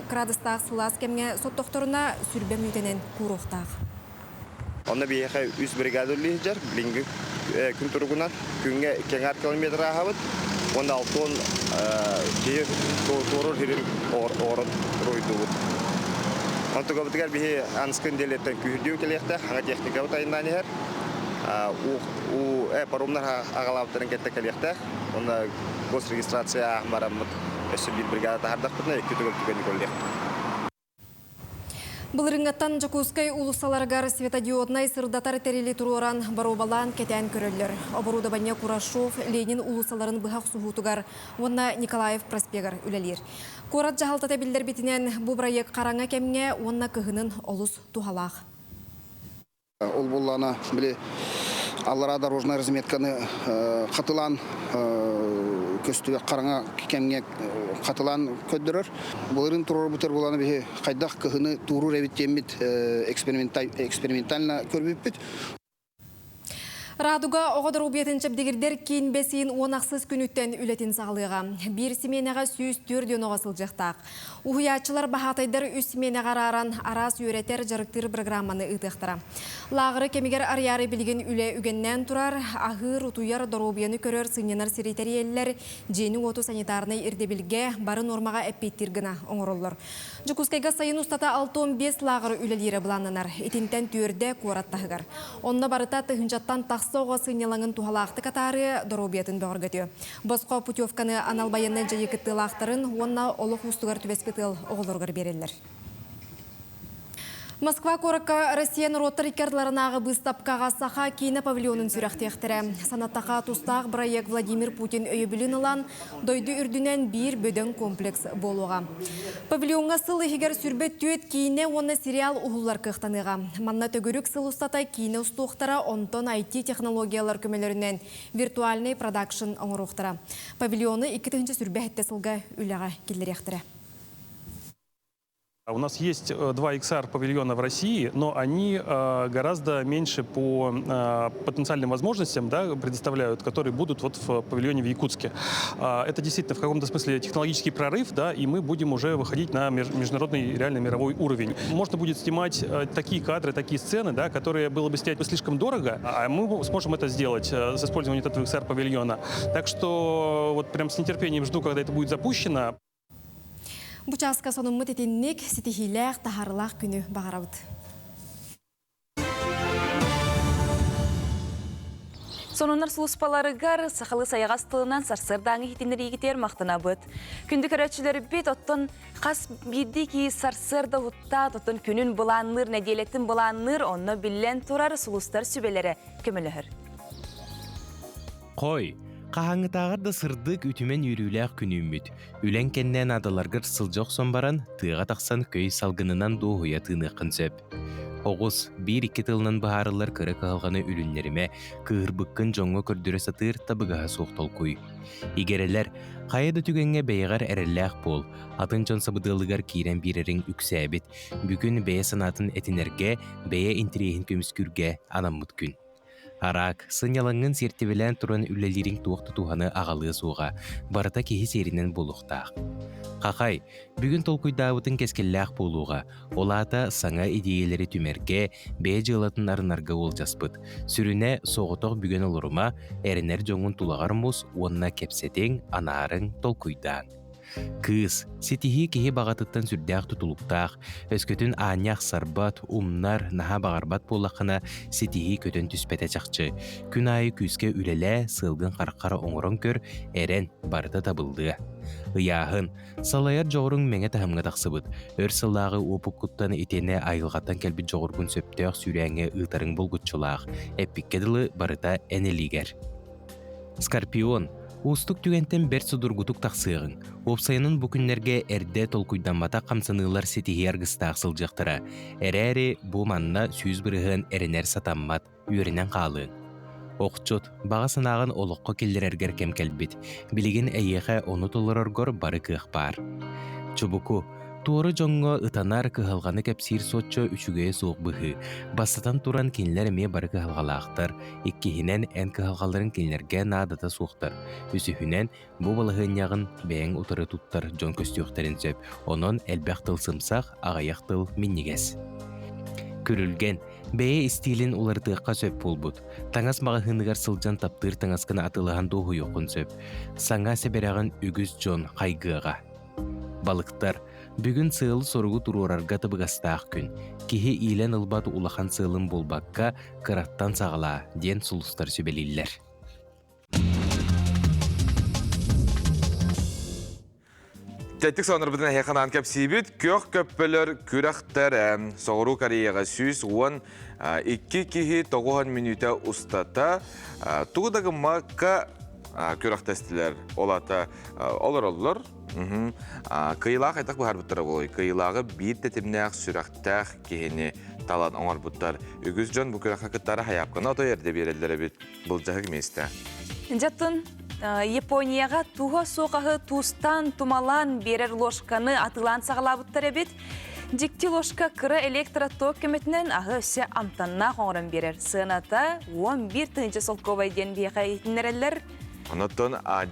кыраадыстаах сылаас кэмҥэ соттохторуна сүрбэ мүөтэнэн кууруохтаах. Онно биһиэхэ үс бригада үлэлии сылдьар. Билиҥҥи күн туругунан күҥҥэ кэҥээр километр ааһабыт. Уонна алтон киһи туоруур сирин оҥорон уруһуйдуубут. Онтугабытыгар биһи аныскы нэдиэлэттэн күүһүрдүү кэлиэхтээх, саҥа техникабыт айаннаан иһэр. Уу паромнар аҕалаабыттарын кытта кэлиэхтээх. Уонна госрегистрация ааһан бараммыт өссө биир бригада таһаардахпытына икки төгүл түгэнник үлэлиэхпит. Былырыҥҥаттан Дьокуускай уулуссаларыгар светодиоднай сырдатар тэрили туруоран боруобалаан кэтээн көрөллөр. Оборудование Курашов, Ленин уулуссаларын быһа охсуһуутугар уонна Николаев проспегар үлэлиир. Куорат дьаһалтата биллэрбитинэн, бу бырайыак хараҥа кэмҥэ уонна кыһынын олус туһалаах. Ол буоллаҕына, били аллараа дорожнай разметканы хатылаан көстүбэт хараҥа кэмҥэ хатылаан көрдөрөр. Былырыын туруорбутар буолан биһи хайдах кыһыны тууруур эбит диэммит экспериментально көрбүппүт. Радуга оҕо доруобуйатын чэбдигирдэр киин бэсиин 16 күнүттэн үлэтин саҕалыаҕа. Биир симиэнэҕэ 104 оҕо сылдьыахтаах. Уһуйааччылар баһаатайдар үс симиэнэҕэ арааран араас үөрэтэр, дьарыктыыр программаны ыытыахтара. Лааҕыры кэмигэр арыйаары билигин үлэ үгэннээн турар, аһыыр, утуйар, доруобуйаны көрөр, сынньанар сири тэрийэллэр, дьиэни-уоту санитарнай ирдэбилгэ, бары нуормаҕа эппиэттиир гына оҥороллор. Дьокуускайга сайын устата 65 лааҕыр үлэлиирэ былааннанар. Итинтэн түөрдэ куорат таһыгар. Онно барыта тыһыынчаттан тахса оҕо сынньалаҥын туһалаахтык атаарыа, доруобуйатын бөҕөргөтүө. Босхо путевканы анал байыаннай дьайыы кыттыылаахтарын уонна олох уустугар түбэспит ыал оҕолоругар биэрэллэр. Москва куоракка Россия норуоттар икки ардыларынааҕы быыстапкаҕа Саха киинэ павильонун сүрэхтиэхтэрэ. Санаттаха тустаах бырайыак Владимир Путин өйөбүлүн ылан, дойду үрдүнэн биир бөдөҥ комплекс буолуоҕа. Павильоҥҥа сыл иһигэр сүрбэ түөрт киинэ уонна сериал уһуллар кыахтаныаҕа. Манна төгүрүк сыл устата киинэ устуохтара, онтон IT-технологиялар көмөлөрүнэн виртуальнай продакшн оҥоруохтара. Павильону 2007 сылга үлэҕэ киллэриэхтэрэ. У нас есть э, два XR павильона в России, но они э, гораздо меньше по э, потенциальным возможностям да, предоставляют, которые будут вот в павильоне в Якутске. А, это действительно в каком-то смысле технологический прорыв, да, и мы будем уже выходить на международный реально мировой уровень. Можно будет снимать такие кадры, такие сцены, да, которые было бы снять слишком дорого, а мы сможем это сделать с использованием этого XR-павильона. Так что вот прям с нетерпением жду, когда это будет запущено. Бу чааска сонуммут итинник ситиһиилээх, таһаарылаах күнү баҕарабыт. Сонуннар сулуспаларыгар сахалы сайаҕас тылынан сарсыардааҥы иһитиннэриигитигэр махтанабыт. Күндү көрөөччүлэрбит оттон хас биирдии кии сарсыарда уһуттаат, оттон күнүн былаанныыр, нэдиэлэтин былаанныыр, онно биллэн турар сулустар сүбэлэрэ көмөлөһөр. Хой, хаһааҥҥытааҕар да сырдык үтүмэн үөрүүлээх күн үүммүт. Үлэҥ кэннэ наадаларгар сылдьа охсон баран, тыаҕа тахсан көй салгынынан дуоһуйа тыыныаххын сөп. Оҕус, биир-икки тылынан быһаарыллар кыра кыһалҕаны үлүннэримэ, кыыһырбыккын дьоҥҥо көрдөрө сатыыр табыгаһа суох толкуй. Игэрэлэр, хайа да түгэҥҥэ бэйэҕэр эрэллээх буол, атын дьон сабыдыалыгар киирэн биэрэриҥ үксээбит. Бүгүн бэйэ санаатын этинэргэ, бэйэ интэриэһин көмүскүүргэ анаммыт күн. Араак, сынньалаҥҥын сиэртибэлээн туран үлэлиириҥ туох да туһаны аҕалыа суоҕа, барыта киһи сиэринэн буолуохтаах. Хахай, бүгүн толкуйдаабытыҥ кэскиллээх буолуоҕа, ол аата саҥа идиэйэлэри түмэргэ, бэйэ дьыалатын арынарга уолдьаспыт. Сүрүнэ, соҕотох бүгэн олорума, эрэнэр дьоҥҥун тулаҕар мус уонна кэпсэтиҥ, анаарыҥ, толкуйдааҥ. Кыыс, ситиһии киһи баҕатыттан сүрдээх тутулуктаах, өскөтүн аанньа ахсарбат, умнар, наһаа баҕарбат буоллаххына, ситиһии көтөн түспэтэ чахчы. Күн аайы күүскэ үлэлээ, сыалгын хараххара оҥорон көр, эрэн, барыта табыллыа. Ыйааһын, салайар дьоҕуруҥ мэҥэ таһымҥа тахсыбыт. Өр сыллааҕы уопуккуттан итиэннэ айылҕаттан кэлбит дьоҕургун сөптөөх сүүрээҥҥэ ыытарыҥ булгуччулаах. Эппиккэ дылы, барыта эн илиигэр. Скорпион, уустук түгэнтэн бэрт судургутук тахсыаҕыҥ. Уопсайынан бу күннэргэ эрдэ толкуйдамматах хамсаныылар ситиһии аргыстаах сылдьыахтара. Эрээри бу манна 100% эрэнэр сатаммат, үөрэнэн хаалыаҥ. Охчут, баҕа санааҕын олоххо киллэрэргэр кэм кэлбит. Билигин эйиэхэ ону толороргор бары кыах баар. Чубуку, Туора дьоҥҥо ытанар, кыһалҕаны кэпсиир соччо үчүгэйэ суох быһыы. Бастатан туран, кинилэр эмиэ бары кыһалҕалаахтар. Иккиһинэн, эн кыһалҕаларыҥ кинилэргэ наадата суохтар. Үсүһүнэн, бу балаһыанньаҕын бэйэҥ утары туттар дьон көстүөхтэрин сөп. Онон элбэх тыл сымсах, аҕыйах тыл минньигэс. Күрүлгэн, бэйэ истиилин уларытыахха сөп буолбут. Таҥас маҕаһыыныгар сылдьан таптыыр таҥаскын атыылаһан дуоһуйуоххун сөп. Саҥа сэбэрэҕин үгүс дьон хайгыаҕа. Балыктар, бүгүн сыалы-соругу туруорарга табыгастаах күн. Киһи иилэн ылбат улахан сыалын булбакка, кыраттан саҕалаа, диэн сулустар сүбэлииллэр. Тэттик сонорбутун эһиэхэ анаан кэпсиибит. Күөх көппөлөр күрэхтэрэ Соҕуруу Кореяҕа 112 киһи 90 мүнүүтэ устата тугу да гыммакка күрэхтэстилэр. Ол аата олороллор. Кыйылаах айтах быһаарбыттара буолуой. Кыйылааҕы биир тэтимнээх, сүрэхтээх киһини талан оҥорбуттар. Үгүс дьон бу күрэххэ кыттаары хайаапканы отой эрдэ биэрэллэр эбит. Былдьаһык миэстэ. Дьаттын Дьикти ложка кыра электроток көмөтүнэн аһы өссө амтаннаах оҥорон биэрэр. Сыаната 11 тыһыынча солкуобай диэн биһиэхэ иһитиннэрэллэр. Онон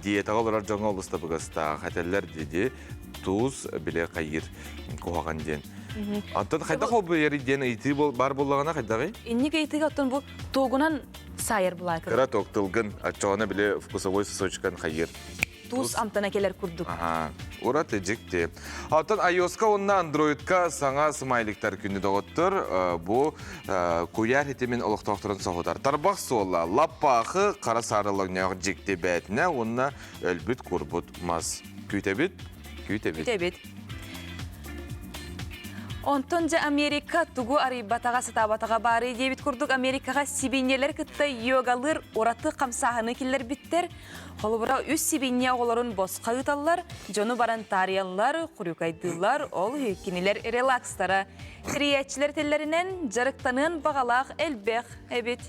диетаҕа олорор дьоҥҥо олус табыгастаах этэллэр диди туус били хайыыр куһаҕан диэн. Онтон хайдах ол буйарый диэн ыйытыы баар буоллаҕына хайдаҕый? Инник ыйытыыга оттон бу туогунан саайар булаакы. Кыра туок тылгын оччоҕуна били вкусовой сосочкан хайыыр. Туус амтана кэлэр курдук. Аха, ураты дьикти. Оттон iOS-ка уонна Android-ка саҥа смайликтар күнү доҕоттор. Бу куйаар хитимин олохтоохторун соһутар. Тарбах суола, лаппаахы, хара саарылаҥньоох дьикти бээтинэ уонна өлбүт курбут мас. Күүтэбит? Күүтэбит. Күүтэбит. Онтон дьэ Америка тугу арыйбатаҕа сатаабатаҕа баарый диэбит курдук Америкаҕа сибиинньэлэр кытта йогалыыр ураты хамсааһыны киллэрбиттэр. Холобура, үс сибиинньэ оҕолорун босхо ыыталлар, дьону баран таарыйаллар, хурюкайдыыллар, ол үһү кинилэр релакстара. Тэрийээччилэр этэллэринэн, дьарыктаныан баҕалаах элбэх эбит.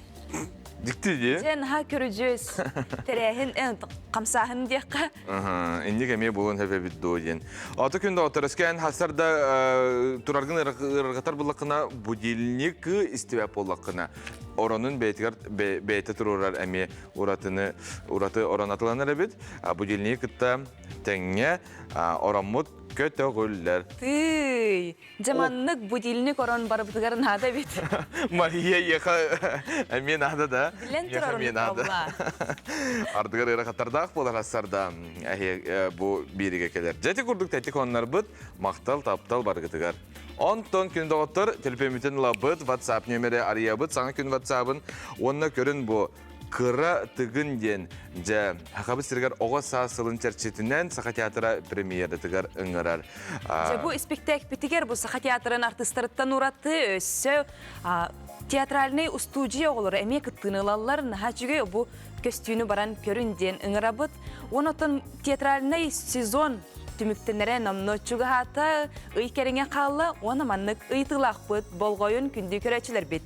Дьикти дии. Дьэ, наһаа көрүдьүөс тэрээһин, хамсааһын диэххэ. Инник эмиэ буолуон сөп эбит дуо диэн. Ото күн доҕоттор, өскөөн хасар да тураргын ырырҕатар буллаххына, будильник истибэт буоллаххына, оронун бэйэтигэр бэйэтэ туруорар эмиэ уратыны ураты орон атыланар эбит. Будильнигы кытта тэҥҥэ ороммут көтөҕүллэр. Тыый, дьэ маннык будильник орон барыбытыгар наада эбит. Мария еха эмиэ наада да? Билэн турар эмиэ наада. Ардыгар ыарахаттардаах буолар ассарда бу бииригэ кэлэр. Дьэ ити курдук тэтик оннарбыт махтал таптал баргытыгар. Онтон күн доҕоттор төлөпүөммүтүн ылабыт, WhatsApp нүөмэри арыйабыт, саҥа күн WhatsApp-ын уонна көрүн бу Кыра Тыгын диэн дьэ Сахабыт сиригэр оҕо саас сылын чэрчитинэн Саха театра премьератыгар ыҥырар. Дьэ бу испиктээкпитигэр бу Саха театрын артыыстарыттан ураты өссө театральнай устуудьуйа оҕолоро эмиэ кыттыыны ылаллар. Наһаа үчүгэй бу көстүүнү баран көрүн диэн ыҥырабыт. Онон театральнай сезон түмүктэнэрэ номнуо чугаһаата, ый кэриҥэ хаалла уонна маннык ыйытыылаахпыт болҕойун күндү көрөөччүлэрбит.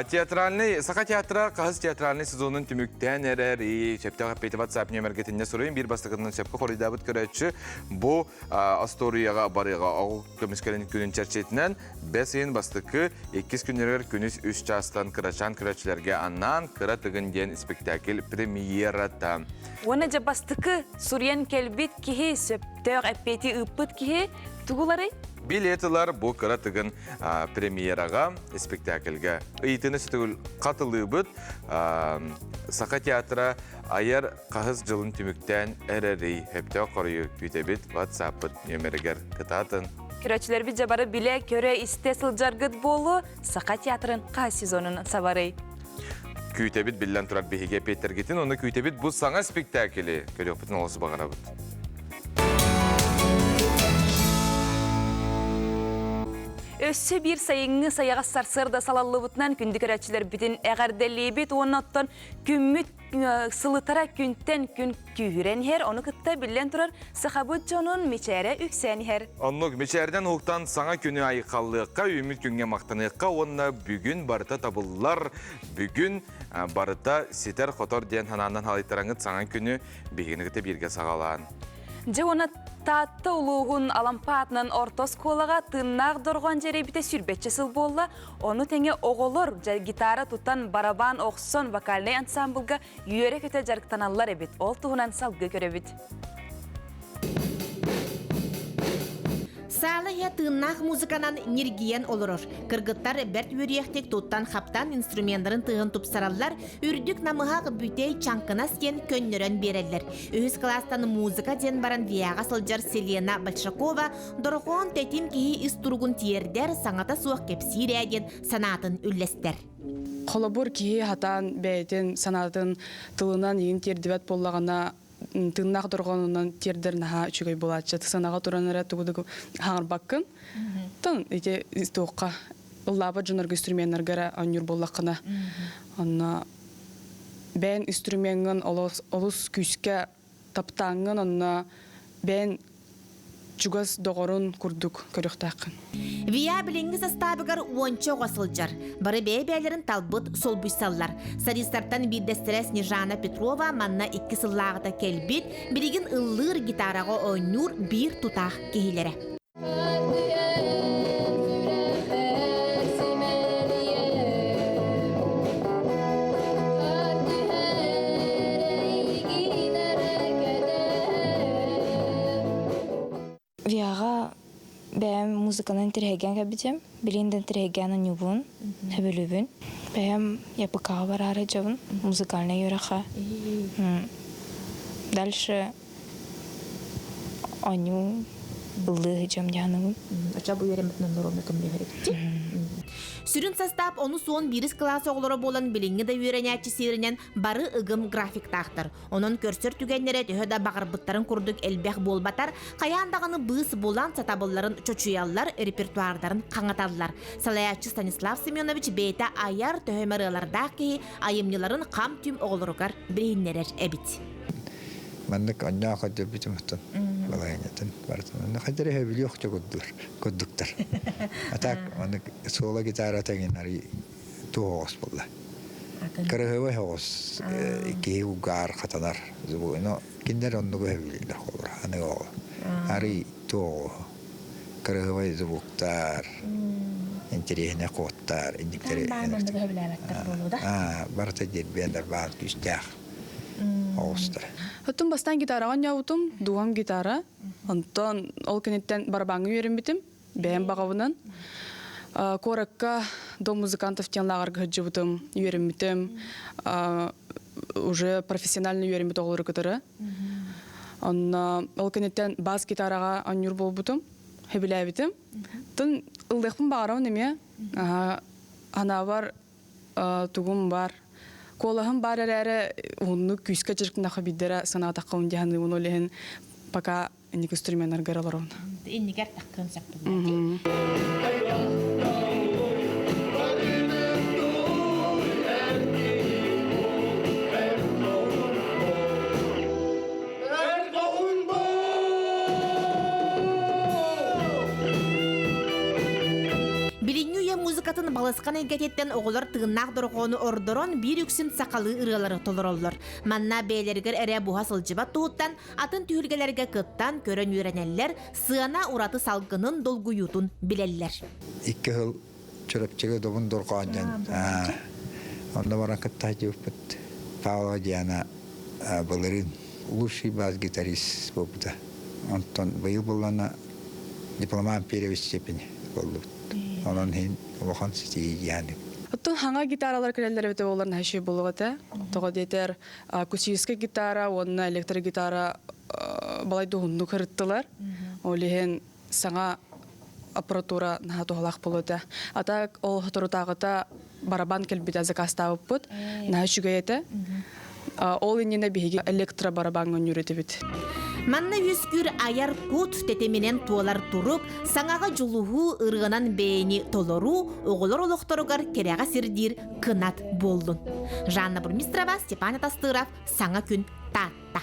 Театральный Саха театра хаһыс театральный сезонун түмүктээн эрэр и сөптөөх эппиэти WhatsApp нүөмэргитинне суруйун биир бастакытынан сөпкө хоруйдаабыт көрөөччү бу остуоруйаҕа барыаҕа оҕо көмүскэлин күнүн чэрчитинэн бэс ыйын бастакы иккис күннэригэр күнүс үс чаастан кырачаан көрөөччүлэргэ анаан Кыра тыгын диэн спектакль премьерата. Уонна дьэ бастакы суруйан кэлбит киһи, сөптөөх эппиэти ыыппыт киһи тугуларый? Билет ылар бу Кыра тыгын премьераҕа, спектакльга. Ыйытыыны сөтөгүл хатылыыбыт. Саха театра айар хаһыс дьылын түмүктээн эрэрий. Сөптөөх хоруйу күүтэбит WhatsApp-пыт нүөмэригэр кытаатын. Көрөөччүлэрбит дьэ бары билэ, көрө, истэ сылдьаргыт буолуо. Саха театрын хаһыс сезонун сабарый? Күүтэбит биллэн турар биһиги эпиэттэргитин, ону күүтэбит бу саҥа спектакли көрүөхпүтүн олус баҕарабыт. Өссө биир сайыҥҥы сайаҕас сарсыарда салаллыбытынан күндү көрөөччүлэрбитин эҕэрдэлиибит уонна оттон күммүт сылытара күнтэн күн күүһүрэн иһэр, ону кытта биллэн турар сахабыт дьонун мичээрэ үксээн иһэр. Оннук мичээрдэн уһуктан саҥа күнү айхаллыахха, үүммүт күҥҥэ махтаныахха уонна бүгүн барыта табыллар, бүгүн барыта ситэр-хотор диэн санаанан халайтараҥыт саҥа күнү биһигини кытта бииргэ саҕалаан. Дьэ уонна Таатта улууһун Алампа аатынан орто оскуолаҕа тыыннаах дорҕоон дьэрэйбитэ сүүрбэччэ сыл буолла. Ону тэҥэ оҕолор дьэ гитара тутан, барабан охсон вокальнай ансамблга үөрэ-көтө дьарыктаналлар эбит. Ол туһунан салгыы көрөбүт. Саала иһэ тыыннаах музыканан ньиргийэн олорор. Кыргыттар бэрт үөрүйэхтик туттан-хаптан инструменнарын тыаһын тупсараллар, үрдүк намыһах бүтэй чаҥкынас диэн көннөрөн биэрэллэр. Үһүс кылаастан музыка диэн баран ВИА-ҕа сылдьар Селена Большакова дорохоон тэтим киһи ис туругун тиэрдэр, саҥата суох кэпсиир ээ диэн санаатын үллэстэр. Холобур, киһи хатаан бэйэтин санаатын тылынан иин тиэрдибэт буоллаҕына, тыыннаах дорҕоонунан тиэрдэр наһаа үчүгэй буолааччы. Санаҕа туран эрэ тугу да хаҥарбаккын. Тон ити туохха ыллаабат дьоннорго инструменнарга эрэ оонньуур буоллаххына, онно бэйэн инструмеҥҥын олус, олус күүскэ таптааҥҥын онно бэйэн чугас доҕорун курдук көрүөхтээххин. ВИА билиҥҥи састаабыгар уонча оҕо сылдьар. Бары бэйэ-бэйэлэрин талбыт солбуйсаллар. Солистартан биирдэстэрэ Снежана Петрова манна икки сыллааҕыта кэлбит, билигин ыллыыр гитараҕа оонньуур биир тутаах киһилэрэ. ВИА-ҕа бэйэм музыканан интэриэһиргээн кэлбитим. Билигин да интэриэһиргээн оонньуубун, сөбүлүүбүн. Бэйэм ЯПК-ҕа бараары дьабын, музыкальнай үөрэххэ. Дальше оонньуу ыллыы сылдьыам дьаһанабын. Оччо бу үөрэммитинэн норуодунай көмөлөһөр эбит Сүрүн састаап ону суон биирис кылаас оҕолоро буолан билиҥҥи да үөрэнээччи сиэринэн бары ыгым графиктаахтар. Онон көрсөр түгэннэрэ төһө да баҕарбыттарын курдук элбэх буолбатар, хайаан даҕаны быыс булан сатабылларын чочуйаллар, репертуардарын хаҥаталлар. Салайааччы Станислав Семенович бэйэтэ айар төһө ырыалардаах киһи айымньыларын хам-түм оҕолоругар билиһиннэрэр эбит. Маннык онньоох өйдөбүтүм оттон балаһыанньатын барытын. Онно хайдары сөбүлүөх курдуктар. А так маннык соло гитара тэҥин арый туох оҕус буолла. Кырыһыбай оҕус киһи угаар хатанар. Но кинилэр оннугу сөбүлүүллэр холобура аны оҕо. Арый туох оҕуһу. Кырыһыбай звуктар, интэриэһинэй куоттар, инниктери. Барыта дирбиэлэр баар күүстээх оҕустар. Оттон бастаан гитараҕа оонньообутум, дууһам гитара. Онтон ол кэнниттэн барабаҥҥа үөрэммитим. Бэйэм баҕабынан. Куоракка Дом музыкантов диэн лааҕырга сылдьыбытым, үөрэммитим. Уже профессионально үөрэммит оҕолору кытары. Онно ол кэнниттэн бас гитараҕа оонньуур буолбутум, сөбүлээбитим. Тын ыллыахпын баҕарабын эмиэ. Анаабар тугум бар. Куолаһым бар эрээри уһуннук күүскэ дьарыктанахха биирдэрэ санаатахха дии саныыбын ол иһин пока инник инструменнаргар олоробун. Иннигэр таккын сөп Билиҥҥи үйэ музыкатын балысхан эйгэтиттэн оҕолор тыыннаах дорҕоону ордорон биир үксүн сахалыы ырыалары толороллор. Манна бэйэлэригэр эрэ буһа сылдьыбат туһуттан атын түһүлгэлэргэ кыттан көрөн үөрэнэллэр, сыана ураты салгынын долгуйуутун билэллэр. Икки сыл Чурапчыга добун дорҕоон диэн онно баран кытта сылдьыбыппыт. Павлова Диана былырыын лучший бас-гитарист буолбута. Онтон быйыл буллана дипломант первой степени буоллубут. Онон иһин улахан ситиһии диэн. Оттон хаҥа гитаралар кэлэллэр эбитэ буоллар наһаа үчүгэй буолуох этэ. Тоҕо диэтэр акустическай гитара уонна электрогитара балай да уһуннук ырыттылар. Ол иһин саҥа аппаратура наһаа туһалаах буолуо этэ. А так ол соторутааҕыта барабан кэлбитэ заказтаабыппыт. Наһаа үчүгэй этэ. Ол иннинэ биһиги электробарабаҥҥа оонньуур этибит. Манна үөскүүр айар кут тэтиминэн туолар турук, саҥаҕа дьулуһуу, ырыанан бэйэни толоруу оҕолор олохторугар кэрэҕэ сирдиир кынат буоллун. Жанна Бурмистрова, Степан Атастыров, Саҥа күн, Таатта.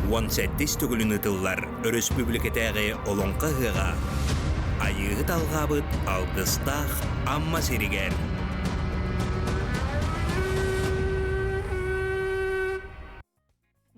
Уон сэттис төгүлүн ыытыллар өрөспүүбүлүкэтээҕи Олоҥхо ыһыаҕа Айыыһыт алҕаабыт алгыстаах Амма сиригэр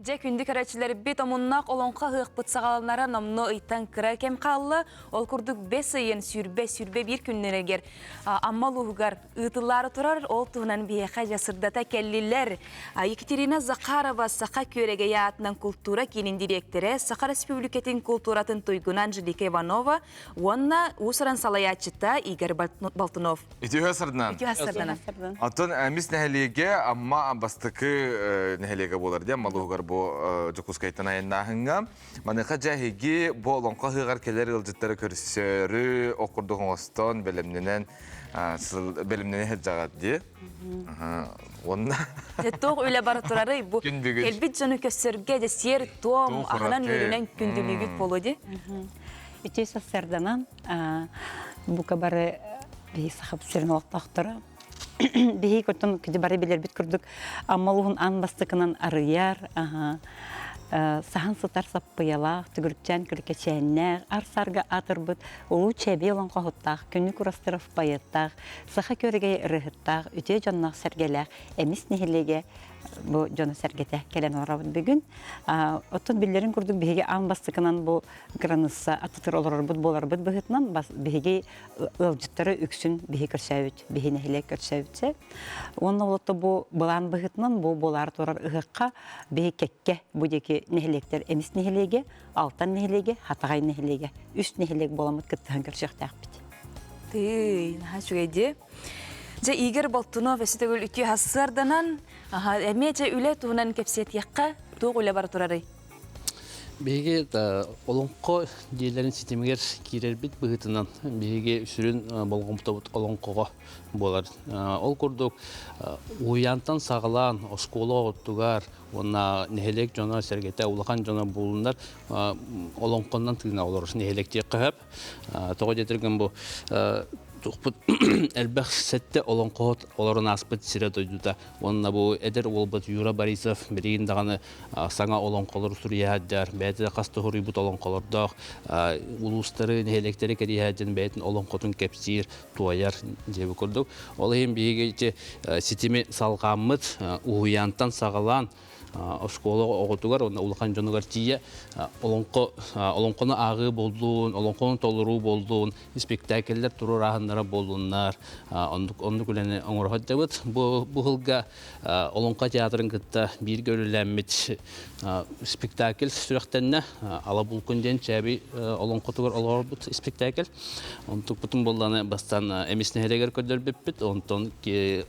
Дьэ, күндү көрөөччүлэрбит, омуннаах олоҥхо ыһыахпыт саҕаланара номнуо ыйтан кыра кэм хаалла. Ол курдук бэс ыйын сүүрбэ 21 күннэригэр Амма улууһугар ыытыллаары турар. Ол туһунан биһиэхэ дьэ сырдата кэллилэр. Екатерина Захарова Саха күөрэгэйэ аатынан култуура киинин дириэктэрэ, Саха Республикатын култууратын туйгуна Анжелика Иванова уонна уус-уран салайааччыта Игорь Болтунов. Үтүө сарданан. Үтүө сарданан. Оттон эмис нэһилиэгэ Амма бастакы нэһилиэгэ буолар диэн Малуһугар бу Дьокуускайтан айаннааһыҥҥа. Маныаха дьэ эһиги бу олоҥхо ыһыаҕар кэлэр ыалдьыттары көрсөрү ох курдук оҥостон бэлэмнэнэн бэлэмнэнэ сылдьаҕыт дии. Уонна Туох үлэ бара турарый бу кэлбит дьону көрсөргө дьэ сиэр-туом аһынан-үөлүнэн күндүлүүгүт буолуо дии. Үтүө сарсыарданан бука бары биһи сахабыт сирин олохтоохторо биһи оттон киди бары билэрбит курдук Амма улууһун аан бастакынан арыйар саһан сытар саппыйалаах түгүрүкчээн күркэчээннээх ар-сарга аатырбыт улуу чэбий олоҥхоһуттаах күннүк Урастыров поэттаах саха күөрэгэй ырыаһыттаах үтүө дьонноох сэргэлээх Эмис нэһилиэгэ. бу дьоно сэргэтэ кэлэн олоробут бүгүн. Оттон биллэрин курдук биһиги аан бастакынан бу кыраныысса аттытыр олорорбут буоларбыт быһыытынан биһиги ыалдьыттары үксүн биһи көрсөөбүт, биһи нэһилиэк көрсөөбүтсэ. Уонна олотто бу былаан быһыытынан бу буолаары турар ыһыахха биһи кэккэ бу диэки нэһилиэктэр Эмис нэһилиэгэ, Алтан нэһилиэгэ, Хатаҕай нэһилиэгэ үс нэһилиэк буоламмыт кыттыһан көрсүөхтээхпит. Тыый, наһаа үчүгэй дии. Дьэ, Игорь Болтунов өссө төгүл үтүө сарсыарданан, эмиэ дьэ үлэ туһунан кэпсэтиэххэ, туох үлэ бара турарый? Биһиги олоҥхо дьиэлэрин ситимигэр киирэрбит быһыытынан биһиги сүрүн болҕомтобут олоҥхоҕо буолар. Ол курдук уһуйаантан саҕалаан оскуола оҕотугар уонна нэһилиэк дьоно сэргэтэ улахан дьоно буолуннар олоҥхоннон тыына олорор нэһилиэк диэххэ сөп. Тоҕо диэтэргин бу тухпут элбэх сэттэ олоҥхоһут олорон ааспыт сирэ дойдута уонна бу эдэр уолбут Юра Борисов билигин даҕаны саҥа олоҥхолору суруйаһаддьар бэйэтэ да хас да суруйбут олоҥхолордоох улуустары нэһилиэктэри кэриэһээдьэн бэйэтин олоҥхотун кэпсиир туойар диэби курдук ол иһин биһиги ити ситими салҕааммыт уһуйаантан саҕалаан оскуола оҕотугар уонна улахан дьонугар тиийэ олоҥхо олоҥхону ааҕыы буоллун, олоҥхону толоруу буоллун, испиктээкиллэр туруорааһыннара буоллуннар, оннук оннук үлэни оҥоро сылдьабыт. Бу бу сылга Олоҥхо театрын кытта бииргэ үлэлээммит спектакль сүрэхтэннэ. Ала Булкун диэн Чээбий олоҥхотугар олорбут спектакль. Онтукпутун буолланы бастаан Эмис нэһилиэгэр көрдөрбүппүт, онтон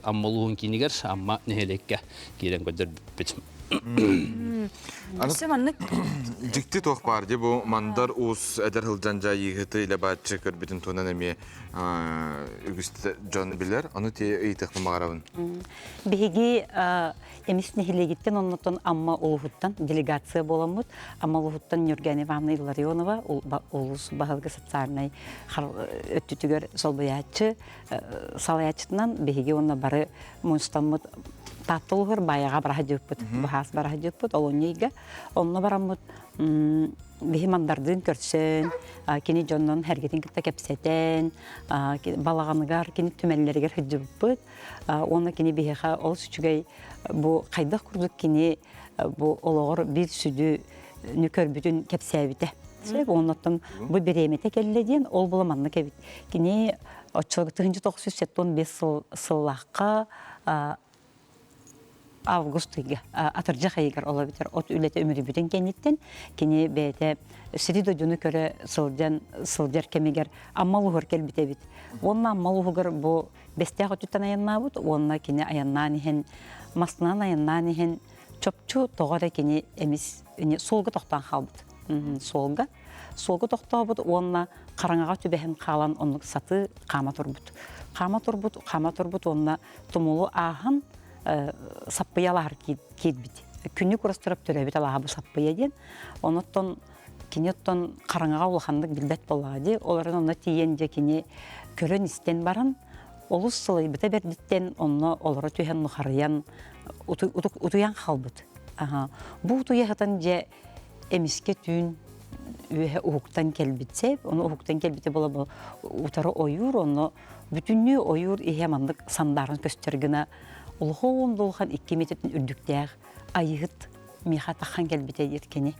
Амма улууһун киинигэр Амма нэһилиэккэ киирэн көрдөрбүппүт. Өссө маннык Дьикти туох баар дии бу Мандар Уус эдэр сылдьан дьайыыһыты илэ бааччы көрбүтүн туһунан эмиэ үгүс дьон билэр. Ону ти ыйытыахпын баҕарабын. Биһиги Эмис нэһилиэгиттэн оннуттан Амма улууһуттан делегация буоламмыт. Амма улууһуттан Нюргана Ивановна Илларионова улуус баһылыга социальнай өттүтүгэр солбуйааччы салайааччытынан биһиги уонна бары мунстаммыт Таатта улууһугар Баайаҕа бараһа дьыппыт, быһаас бараһа дьыппыт олунньу ыйга. Онно бараммыт биһи мандардыын көрсөн, кини дьоннон эргитин кытта кэпсэтэн, балаҕаныгар, кини түмэллэригэр сылдьыбыппыт. Уонна кини биһиэхэ олус үчүгэй бу хайдах курдук кини бу олоҕор биир сүдү көрбүтүн кэпсээбитэ. Оннуттан бу бириэмэтэ кэллэ диэн ол була маннык эбит. Кини оччолорго 1975 сыллаахха август ыйга атырдьах ыйыгар ол эбэтэр от үлэтэ үмүрүйбүтүн кэнниттэн кини бэйэтэ сири дойдуну көрө сылдьан сылдьар кэмигэр Амма улууһугар кэлбит эбит. Уонна Амма улууһугар бу Бэстээх өттүттэн айаннаабыт уонна кини айаннаан иһэн массыынан айаннаан иһэн чопчу тоҕо эрэ кини эмис суолга тохтоон хаалбыт. Суолга. Суолга тохтообут уонна хараҥаҕа түбэһэн хаалан оннук сатыы хаама турбут. Хаама турбут, хаама турбут уонна тумулу ааһан саппыйа алааһар киирбит. Күннүк курастырап төрөөбүт алааһа бу саппыйа диэн. Онуттан кини оттон хараҥаҕа улаханнык билбэт буоллаҕа дии. Ол эрэн онно тиийэн дьэ кини көрөн-истэн баран олус сылайбыта бэрдиттэн онно олоро түһэн нухарыйан утуйан хаалбыт. Бу утуйа сытан дьэ эмискэ түүн үөһэ уһуктан кэлбит сэп, ону уһуктан кэлбитэ буола утары ойуур, онно бүтүннүү ойуур иһэ маннык сандааран көстөр гына улахан улахан икки метртэн үрдүктээх айыһыт миэхэ таххан кэлбитэ диир кини.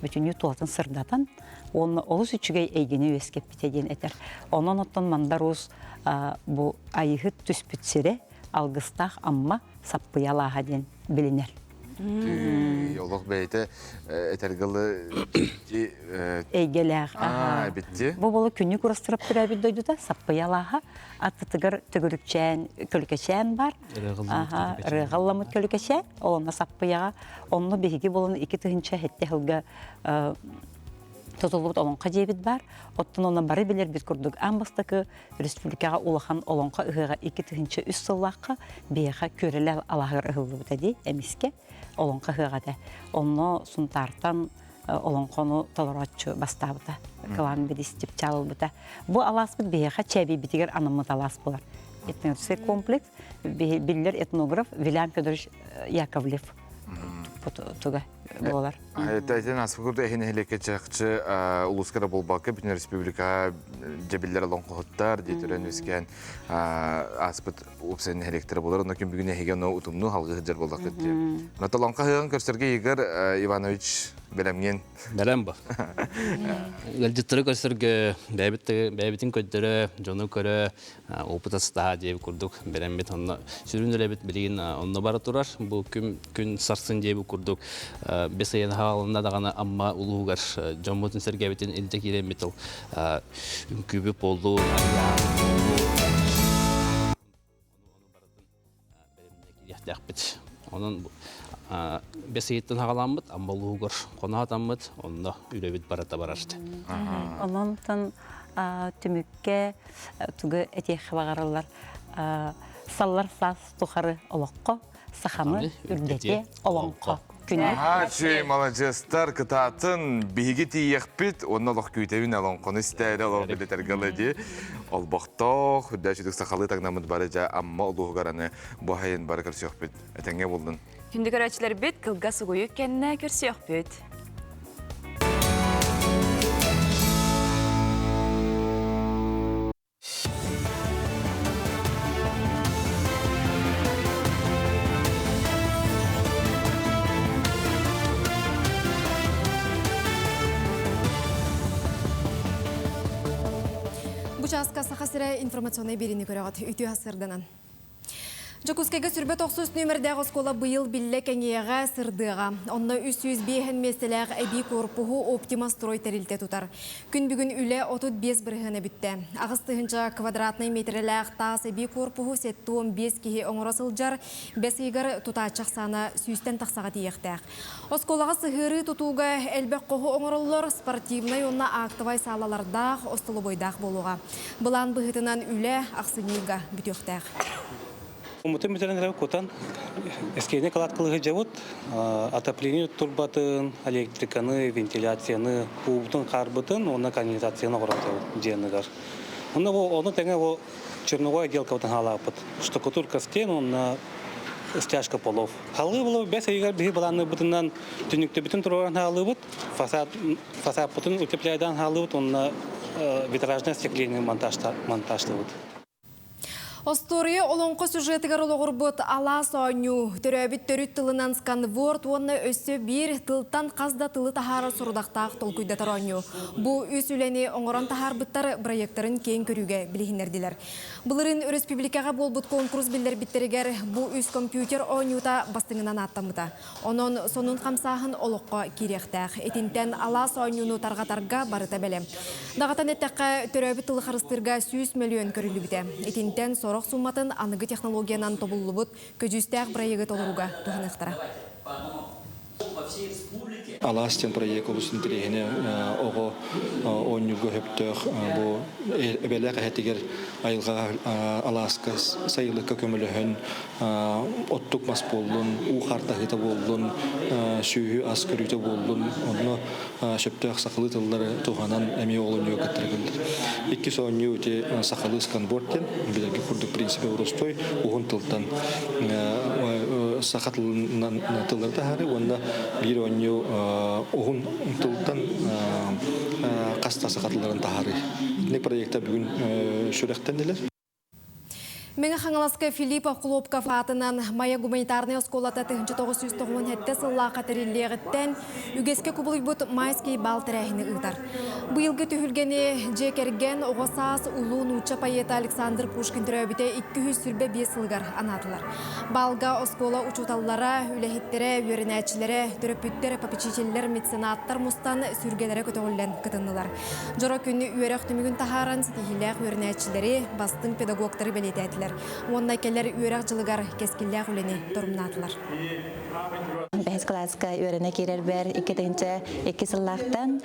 Бүтүннүү туолатын сырдатан уонна олус үчүгэй эйгэни үөскэппитэ диэн этэр. Онон оттон Мандар Уус бу айыһыт түспүт сирэ алгыстаах Амма Саппыйа алааһа диэн билинэр. Олох бэйэтэ этэргылы эйгэлээх. Битти. Бу болу күннүк урастырап төрөөбүт дойдута Саппыйа алааһа аттытыгар төгүрүкчээн көлүкэчээн бар. Ырыаҕалламмыт көлүкэчээн олонно Саппыйаҕа онно биһиги болон 2007 сылга тутуллубут олоҥхо дьиэбит бар. Оттон онно бары билэрбит курдук аан бастакы республикаҕа улахан олоҥхо ыһыаҕа 2003 сыллаахха биһиэхэ Күөрэлэ алааһыгар ыһыллыбыта дии эмискэ олоҥхо ыһыаҕа этэ. Онно Сунтаартан олоҥхону толорооччу бастаабыта. Кылаан Бэдис чыпчаал ылбыта. Бу алааспыт биһиэхэ Чээбийбитигэр анаммыт алаас буолар. Этнографическай комплекс биллэр этнограф Вилям Федорович Яковлев туга буолар. Этен аспыт курдук эһин нэһилиэккэ чахчы улууска да буолбакка бүтүн республикаҕа дьэбиллэр олоҥхоһуттар диэтэрэн үскээн ааспыт уопсай нэһилиэктэрэ буолар. Онно күн бүгүн эһиги ону утумнуу халгыы сылдьар буоллаххыт диye. Онон олоҥхо ыһыаҕын көрсөргө Игорь Иванович бэлэмҥин. Бэлэм бу. Ыалдьыттары көрсөргө бэйэбитин көрдөрө, дьону көрө, опыта сытаа диэбит курдук бэлэммит онно сүрүн үлэбит билигин онно бара турар. Бу күн күн сарсын диэбит курдук бес ыйын хаалынна даҕаны Амма улууһугар дьоммутун сэргэбитин илдьэ киирэммит ол үҥкүүбүт буоллун, киириэхтээхпит. Онон бэс ыйыттан хаҕаламмыт, Амма улууһугар хоноотаммыт, онно үлэбит барыта барар. Онон түмүккэ тугу этиэххэ баҕараллар саллар саас тухары олоххо саханы үрдэтиэ олоҥхо күнэ. Аһаа, маладьыастар, кытаатын, биһиги тиийиэхпит, уонна олох күүтэбин олоҥхону истээри олох билэтэргэ ыла дии. Олбохтоох, үрдээччүтүк сахалыы таҥнаммыт бары дьэ Амма улууһугар аны бу айын бары көрсүөхпүт. Этэҥҥэ буоллун. Күндү көрөөччүлэрбит, кылгас угуйук кэннэ көрсүөхпүт. Бу чааска Саха сирэ информационнай биэриини көрөҕүт. Үтүө сырданан. Дьокуускайга сүрбэ тохсус нүөмэрдээх оскуола быйыл биллэ кэҥиэҕэ, сырдыаҕа. Онно 305 миэстэлээх эбии корпуһу Оптима строй тэрилтэ тутар. Күн бүгүн үлэ 35 бырыһыана бүттэ. 8000 квадратнай миэтэрэлээх таас эбии корпуһу 75 киһи оҥоро сылдьар, бэс ыйыгар тутааччы ахсаана сүүстэн тахсаҕа тиийиэхтээх. Оскуолаҕа сыһыарыы тутууга элбэх хоһу оҥороллор, спортивнай уонна актовай саалалардаах, остолобуойдаах буолуоҕа. Былаан быһыытынан үлэ ахсынньыга бүтүөхтээх. Умутун бүтэрэн эрэ кутан эскиэни калаткалыһы дьабыт, отопление турбатын, электриканы, вентиляцияны, уубутун, хаарбытын уонна канализацияны оҥорон дьиэныгар. Онно бу ону тэҥэ бу черновой отделкабытын хаалааппыт. Штукатурка стен уонна стяжка полов. Халыы булу бэс ыйыгар биһи былаанныырбытынан түннүктэрбитин туруоран хаалыыбыт, фасад фасадпытын утепляйдаан хаалыыбыт уонна витражное остекление монтажтабыт. Остуоруйа олоҥхо сюжетыгар олоҕурбут алаас оонньуу, төрөөбүт төрүт тылынан сканворд уонна өссө биир тылтан хас да тылы таһаарар сорудахтаах толкуйдатар оонньуу. Бу үс үлэни оҥорон таһаарбыттар бырайыактарын киэҥ көрүүгэ билиһиннэрдилэр. Былырыын өрөспүүбүлүкэҕэ буолбут конкурс биллэрбиттэригэр бу үс компьютер оонньуута бастыҥынан ааттаммыта. Онон сонун хамсааһын олоххо киириэхтээх. Итинтэн алаас оонньууну тарҕатарга барыта бэлэм. Даҕатан эттэххэ, төрөөбүт тылы харыстыырга 100 мөлүйүөн көрүллүбүтэ. Итинтэн сорох сумматын аныгы технологиянан тобуллубут көдьүүстээх бырайыагы толорууга туһаныахтара. Алаас диэн проект олус интэриэһинэй оҕо оонньуурга сөптөөх бу эбэлээх эһэтигэр айылҕаҕа алааска сайылыкка көмөлөһөн оттук мас буоллун, уу хартаһыыта буоллун, сүөһү ас көрүүтэ буоллун, онно сөптөөх сахалыы тыллары туһанан эмиэ ол оонньууга кыттар кэллэр. Иккис оонньуу ити сахалыы сканворд диэн, билэргэ курдук принципе боростуой, уһун тылтан саха тылынан тыллары таһаарыы уонна биир оонньуу уһун тылтан хас да саха тылларын таһаарыы. Итинник проекта бүгүн сүрэхтэннилэр. Мэҥэ Хаҥаласка Филипп Охлопков аатынан Майа гуманитарнай оскуолата 1997 сыллаахха тэриллиэҕиттэн үгэскэ кубулуйбут Майский бал тэрээһини ыытар. Быйылгы түһүлгэни дьиэ кэргэн, оҕо саас улуу нуучча поэта Александр Пушкин төрөөбүтэ 225 сылыгар анаатылар. Балга оскуола учууталлара, үлэһиттэрэ, үөрэнээччилэрэ, төрөппүттэр, попечителлэр, меценаттар мустан сүргэлэрэ көтөҕүллэн кытыннылар. Дьоро күнү үөрэх түмүгүн таһааран ситиһиилээх үөрэнээччилэри, бастыҥ педагогтары бэлиэтээтилэр уонна кэлэр үөрэх дьылыгар кэскиллээх үлэни торумнаатылар. Бэһис кылааска үөрэнэ киирэрбэр 2 сыллаахтан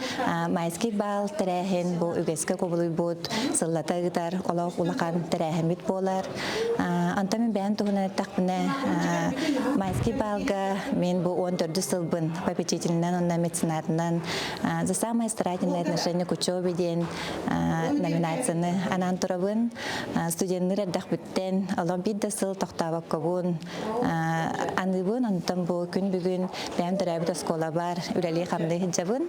майский бал тэрээһин бу үгэскэ кубулуйбут сыллата ыытар олох улахан тэрээһиммит буолар. Онтон мин бэйэм туһунан эттэхпинэ майский балга мин бу 14 сылбын попечительынан уонна меценатынан За самое старательное отношение к учебе диэн номинацияны анаан турабын. Студеннар эрдэх Тэн олох биир да сыл тохтообоккобун аныыбын, онтон бу күн бүгүн бэйэм төрөөбүт оскуолабар үлэлии-хамныы сылдьабын.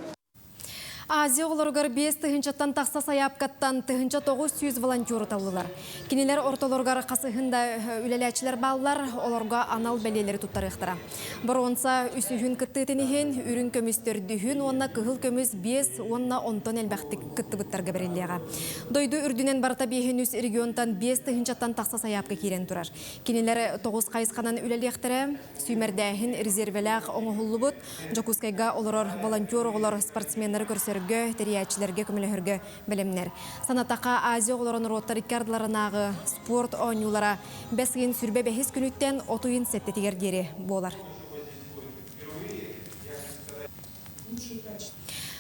Азия оҕолоругар 5 тыһыынчаттан тахса сайаапкаттан 1900 волонтеру таллылар. Кинилэр ортолоругар хасыһын да үлэлээччилэр бааллар, олорго анал бэлиэлэри туттарыахтара. Боруонса үсүһүн кыттыытын иһин, үрүҥ көмүс төрдүһүн уонна кыһыл көмүс биэс уонна онтон элбэхтик кыттыбыттарга бэриллиэҕэ. Дойду үрдүнэн барыта биэһин үс регионтан биэс тыһыынчаттан тахса сайаапка киирэн турар. Кинилэр тоҕус хайысханан үлэлиэхтэрэ. Сүүмэрдээһин резервэлээх оҥоһуллубут. Дьокуускайга олорор волонтер оҕолор спортсменнары көрсөргө, тэрийээччилэргэ көмөлөһөргө бэлэмнэр. Санатаха, Азия оҕолоро норуоттар икки ардыларынааҕы спорт оонньуулара бэс ыйын сүрбэ бэһис күнүттэн от ыйын сэттэтигэр диэри буолар.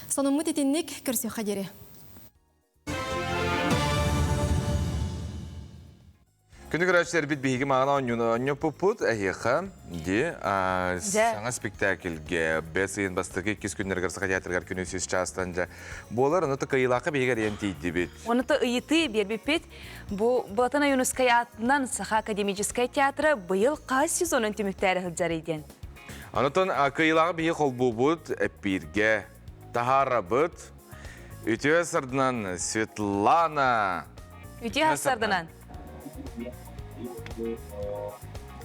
Сонуммут итинник көрсүөххэ диэри. Күнү көрөөччүлэрбит биһиги маҕан оонньууну оонньоппуппут эһиэхэ ди саҥа спектакльге бэс ыйын бастакы иккис күннэригэр Саха театрыгар күнү сүүс чаастан дьэ буолар ону кыйылаахха биһиги эрийэн тиийдибит. Ону ыйытыы биэрбиппит бу Былатан Ойуунускай аатынан Саха академическай театра быйыл хас сезонун түмүктээри сылдьарый диэн. Онотон кыйылааҕы биһи холбуубут эппииргэ таһаарабыт. Үтүө сырдынан Светлана. Үтүө сырдынан.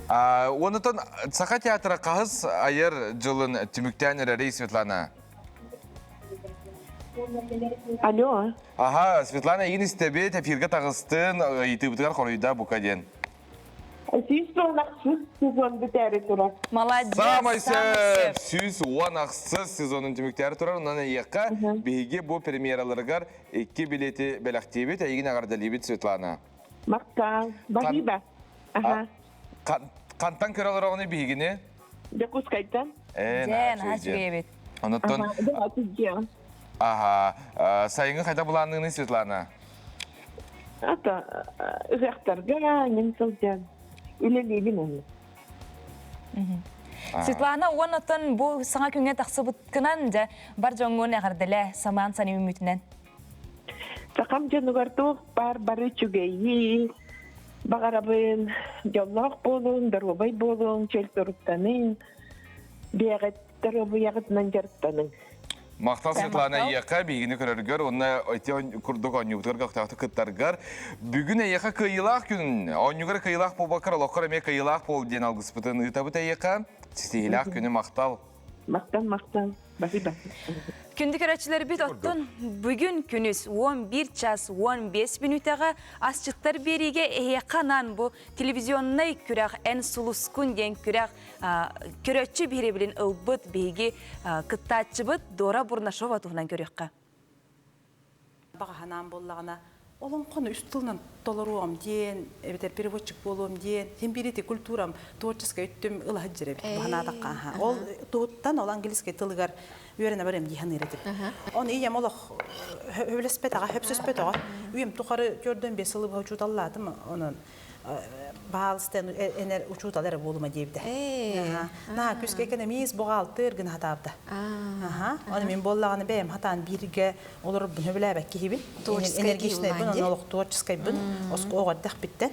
Онутан Саха театра хаһыс айар дьылын түмүктээн эрэрий Светлана? Алло. Аха, Светлана эйигин истэбит, эфиргэ таҕыстын, ыйытыыбытыгар хоруйда бука диэн. 116 сезон бүтээри турар. Молодец. Самай сөп! 116 сезонун түмүктээри турар. Онон эйиэхэ биһиги бу премьераларыгар икки билети бэлэхтиибит. Эйигин эҕэрдэлиибит, Светлана. Махтал. Спасибо. Аха. Хантан көрө олороҕуну биһигини? Дьокуускайтан. Ээ, Дьэ, наһаа үчүгэй эбит. Онуттан Аха, сайыҥҥы хайда былаанныгыный, Светлана? Ата, ыһыахтарга мин сылдьан үлэлиибин онно. Светлана, уоннаттан бу саҥа күҥҥэ тахсыбыткынан, дьэ, бар дьоҥҥун эҕэрдэлээ, самаан сани үмүтүнэн. Сахам дьонугар туох баар бары үчүгэйи баҕарабын, дьоллоох буолуҥ, доруобай буолуҥ, чөл туруктаныҥ, бэйэҕит доруобуйаҕытынан дьарыктаныҥ. Махтал Светлана эйиэхэ биһигини көрөргөр уонна ити курдук оонньуубутугар көхтөөхтүк кыттаргар. Бүгүн эйиэхэ кыайыылаах күн, оонньуугар кыайыылаах буолбаккар, олоххор эмиэ кыайыылаах буол диэн алгыспытын ыытабыт эйиэхэ. Ситиһиилээх күнү махтал. Махтал, махтал. Спасибо. Күндү көрөөччүлэрбит оттон бүгүн күнүс 11 час 15 мүнүүтэҕэ асчыттар биэриигэ эһиэхэ анаан бу телевизионнай күрэх Эн сулускун диэн күрэх көрөөччү биһирэбилин ылбыт биһиги кыттааччыбыт Дора Бурнашова туһунан көрүөххэ. Баҕаһанаан буоллаҕына, олоҥхону үс тылынан толоруом диэн, эбэтэр переводчик буолуом диэн, син биир ити культурам творческай өттүм ыла сылдьар эбит баһанаатахха. Ол туһуттан ол английскай тылыгар үөрэнэ барыам дии саныыр этим. Оны ийэм олох хөбүлэспэтэҕэ, хөпсөспөтөҕө. Үйэм тухары төрдөн бес сылы быһа учууталлаатым. Онон баалыстан энер учуутал эрэ буолума диэбитэ. Наһаа күскэ экономист, буҕаалтыр гына хатаабыта. Оны мин буоллаҕына бэйэм хатаан бииргэ олорорбун сөбүлээбэт киһибин. Энергичнайбын, онно олох творческайбын. Оскуола эрдэхпиттэн.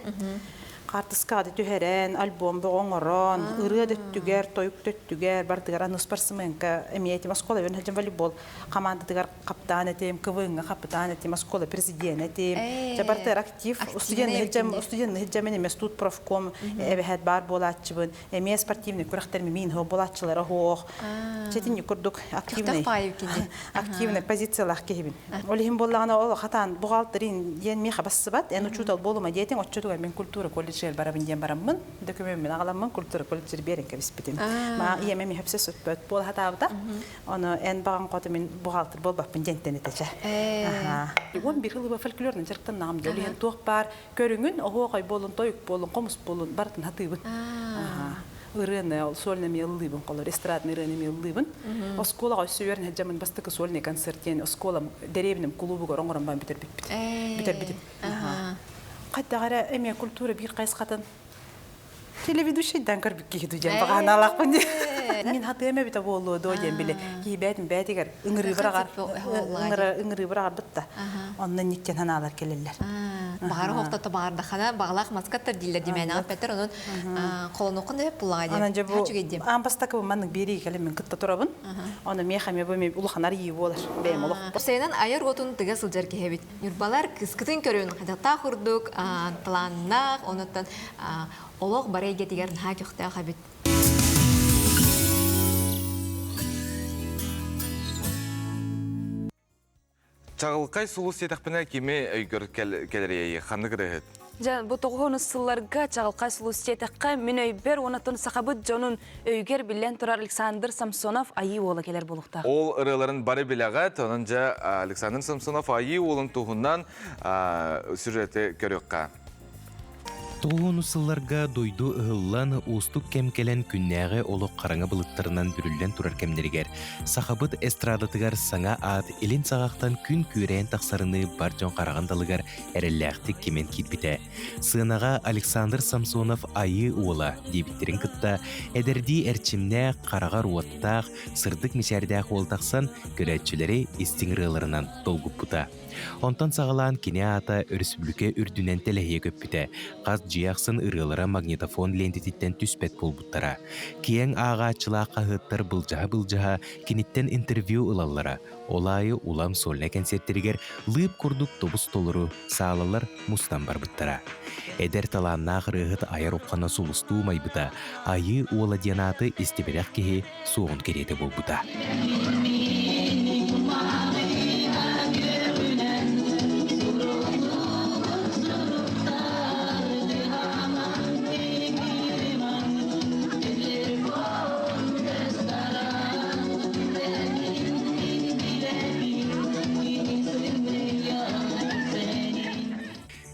Хаартыскаҕа түһэрэн, альбом бөҕө оҥорон, ырыа дөттүгэр, тойук дөттүгэр, бардыгар аны спортсменка эмиэ этим оскуола берин сылдьан волейбол командатыгар капитан этим, КВН-га капитан этим, оскуола президент этим. Дьэ бартыгар актив, студент сылдьамын эмиэ студ профком эбэһэт баар буолааччыбын, эмиэ спортивный күрэхтэрми миин буолааччылара оһуох. Четинни курдук активный активный позициялаах киһибин. Ол иһин буоллаҕына ол хатаан бухгалтерин диэн миэхэ бассыбат, эн учуутал буолума диэтиҥ, оччотугар мин культура колледжыгар барабын диэн бараммын, докумеммин аҕаламмын культура колледжыгар биэрэн кэбиспитим. Маа ийэм эмиэ хөпсө сөппөт буола сатаабыта. Ону эн баҕаҥ хоту мин бухгалтер буолбаппын диэнтэн этэ. Уон бир ылыба фольклорынан дьарыктаннаҕым дии. Ол иһин туох баар көрүҥүн, оһуохай буолун, тойук буолун, хомус буолун, барытын хатыыбын. Ырыаны, ол сольно эмиэ ыллыыбын, холор эстрадный ырыаны эмиэ ыллыыбын. Оскуолаҕа өссө үөрэнэ сылдьаммын бастакы сольный концерт диэн оскуолам дэриэбинэм кулуубугар оҥорон баран бүтэрбиппит. Бүтэрбитим. Хайдах эрэ эмиэ культура биир хайысхатын телеведущийдан көрбүт киһи дуу диэн баҕанаалаахпын дии. Мин хатыам эбитэ буолуо дуо диэн били киһи бээтин бээтигэр ыҥырыы быраҕар ыҥырыы быраҕарбыт да онно никтен ханаалар кэлэллэр. Баҕара хоқтото баҕардахана бағалаах маскаттар дииллэр димээнэҕэ петер онон холонуоххун да буллаҕа диэн. Анан дьэ бу аан бастакы маннык биэрии кэлэн мин кытта турабын. Ону миэхэ эмиэ бу улахан арыйыы буолар бэйэм олох. Сайынан айар уотун тыга сылдьар киһи эбит. Ньурбалар кыскытын көрүн хайдахтаах курдук талааннаах, онуттан олох бары эйгэтигэр наһаа көхтөөх эбит. Чаҕылхай сулус диэтэхпинэ кими өйгөр кэлэрийэй, ханнык ырыаһыт? Дьэ, бу тоҕуһун сылларга чаҕылхай сулус диэтэххэ, мин өйбөр уонна сахабыт дьонун өйгөр биллэн турар Александр Самсонов Айыы уола кэлэр буолуохтаах. Ол ырыаларын бары билэҕит, онон дьэ Александр Самсонов Айыы уолун туһунан сюжеты көрүөххэ. Тоҕуону сылларга дойду ыһыллан, уустук кэм кэлэн күннээҕи олох хараҥа былыттарынан бүрүллэн турар кэмнэригэр сахабыт эстрадатыгар саҥа аат илин саҕахтан күн күөрэйэн тахсарыныы бар дьон хараҕын далыгар эрэллээхтик кимэн киирбитэ. Сыанаҕа Александр Самсонов Айыы уола диэбиттэрин кытта эдэрдии эрчимнээх, хараҕар уоттаах, сырдык мичээрдээх уол тахсан көрөөччүлэри истиҥ ырыаларынан долгуппута. Онтон саҕалаан кини аата өрөспүүбүлүкэ үрдүнэн тэлэһийэ көппүтэ, хас дьиэ ахсын ырыалара магнитофон лиэнтэтиттэн түспэт буолбуттара. Киэҥ ааҕааччылаах хаһыаттар былдьаһа-былдьаһа киниттэн интервью ылаллара, ол аайы улам сольнай кэнсиэртэригэр лыып курдук тобус-толору саалалар мустан барбыттара. Эдэр талааннаах ырыаһыт айар уххана сулустуу умайбыта, Айыы уола диэн ааты истибэтэх киһи суоҕун кэриэтэ буолбута.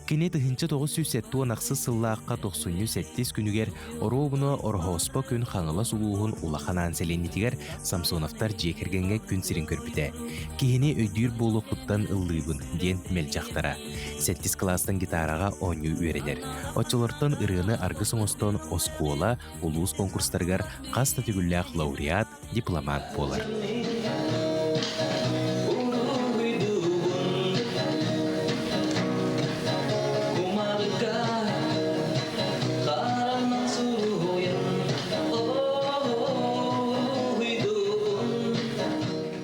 Кини 1976 сыллаахха тохсунньу сэттис күнүгэр оруобуна Ороһооспо күн Хаҥалас улууһун Улахан Аан сэлиэнньэтигэр Самсоновтар дьиэ кэргэҥҥэ күн сирин көрбүтэ. Киһини өйдүүр буолуохпуттан ыллыыбын, диэн мэлдьэхтара. Сэттис кылаастан гитараҕа оонньуу үөрэнэр. Оччолортон ырыаны аргыс оҥостон оскуола, улуус конкурстарыгар хас да төгүллээх лауреат, дипломат буолар.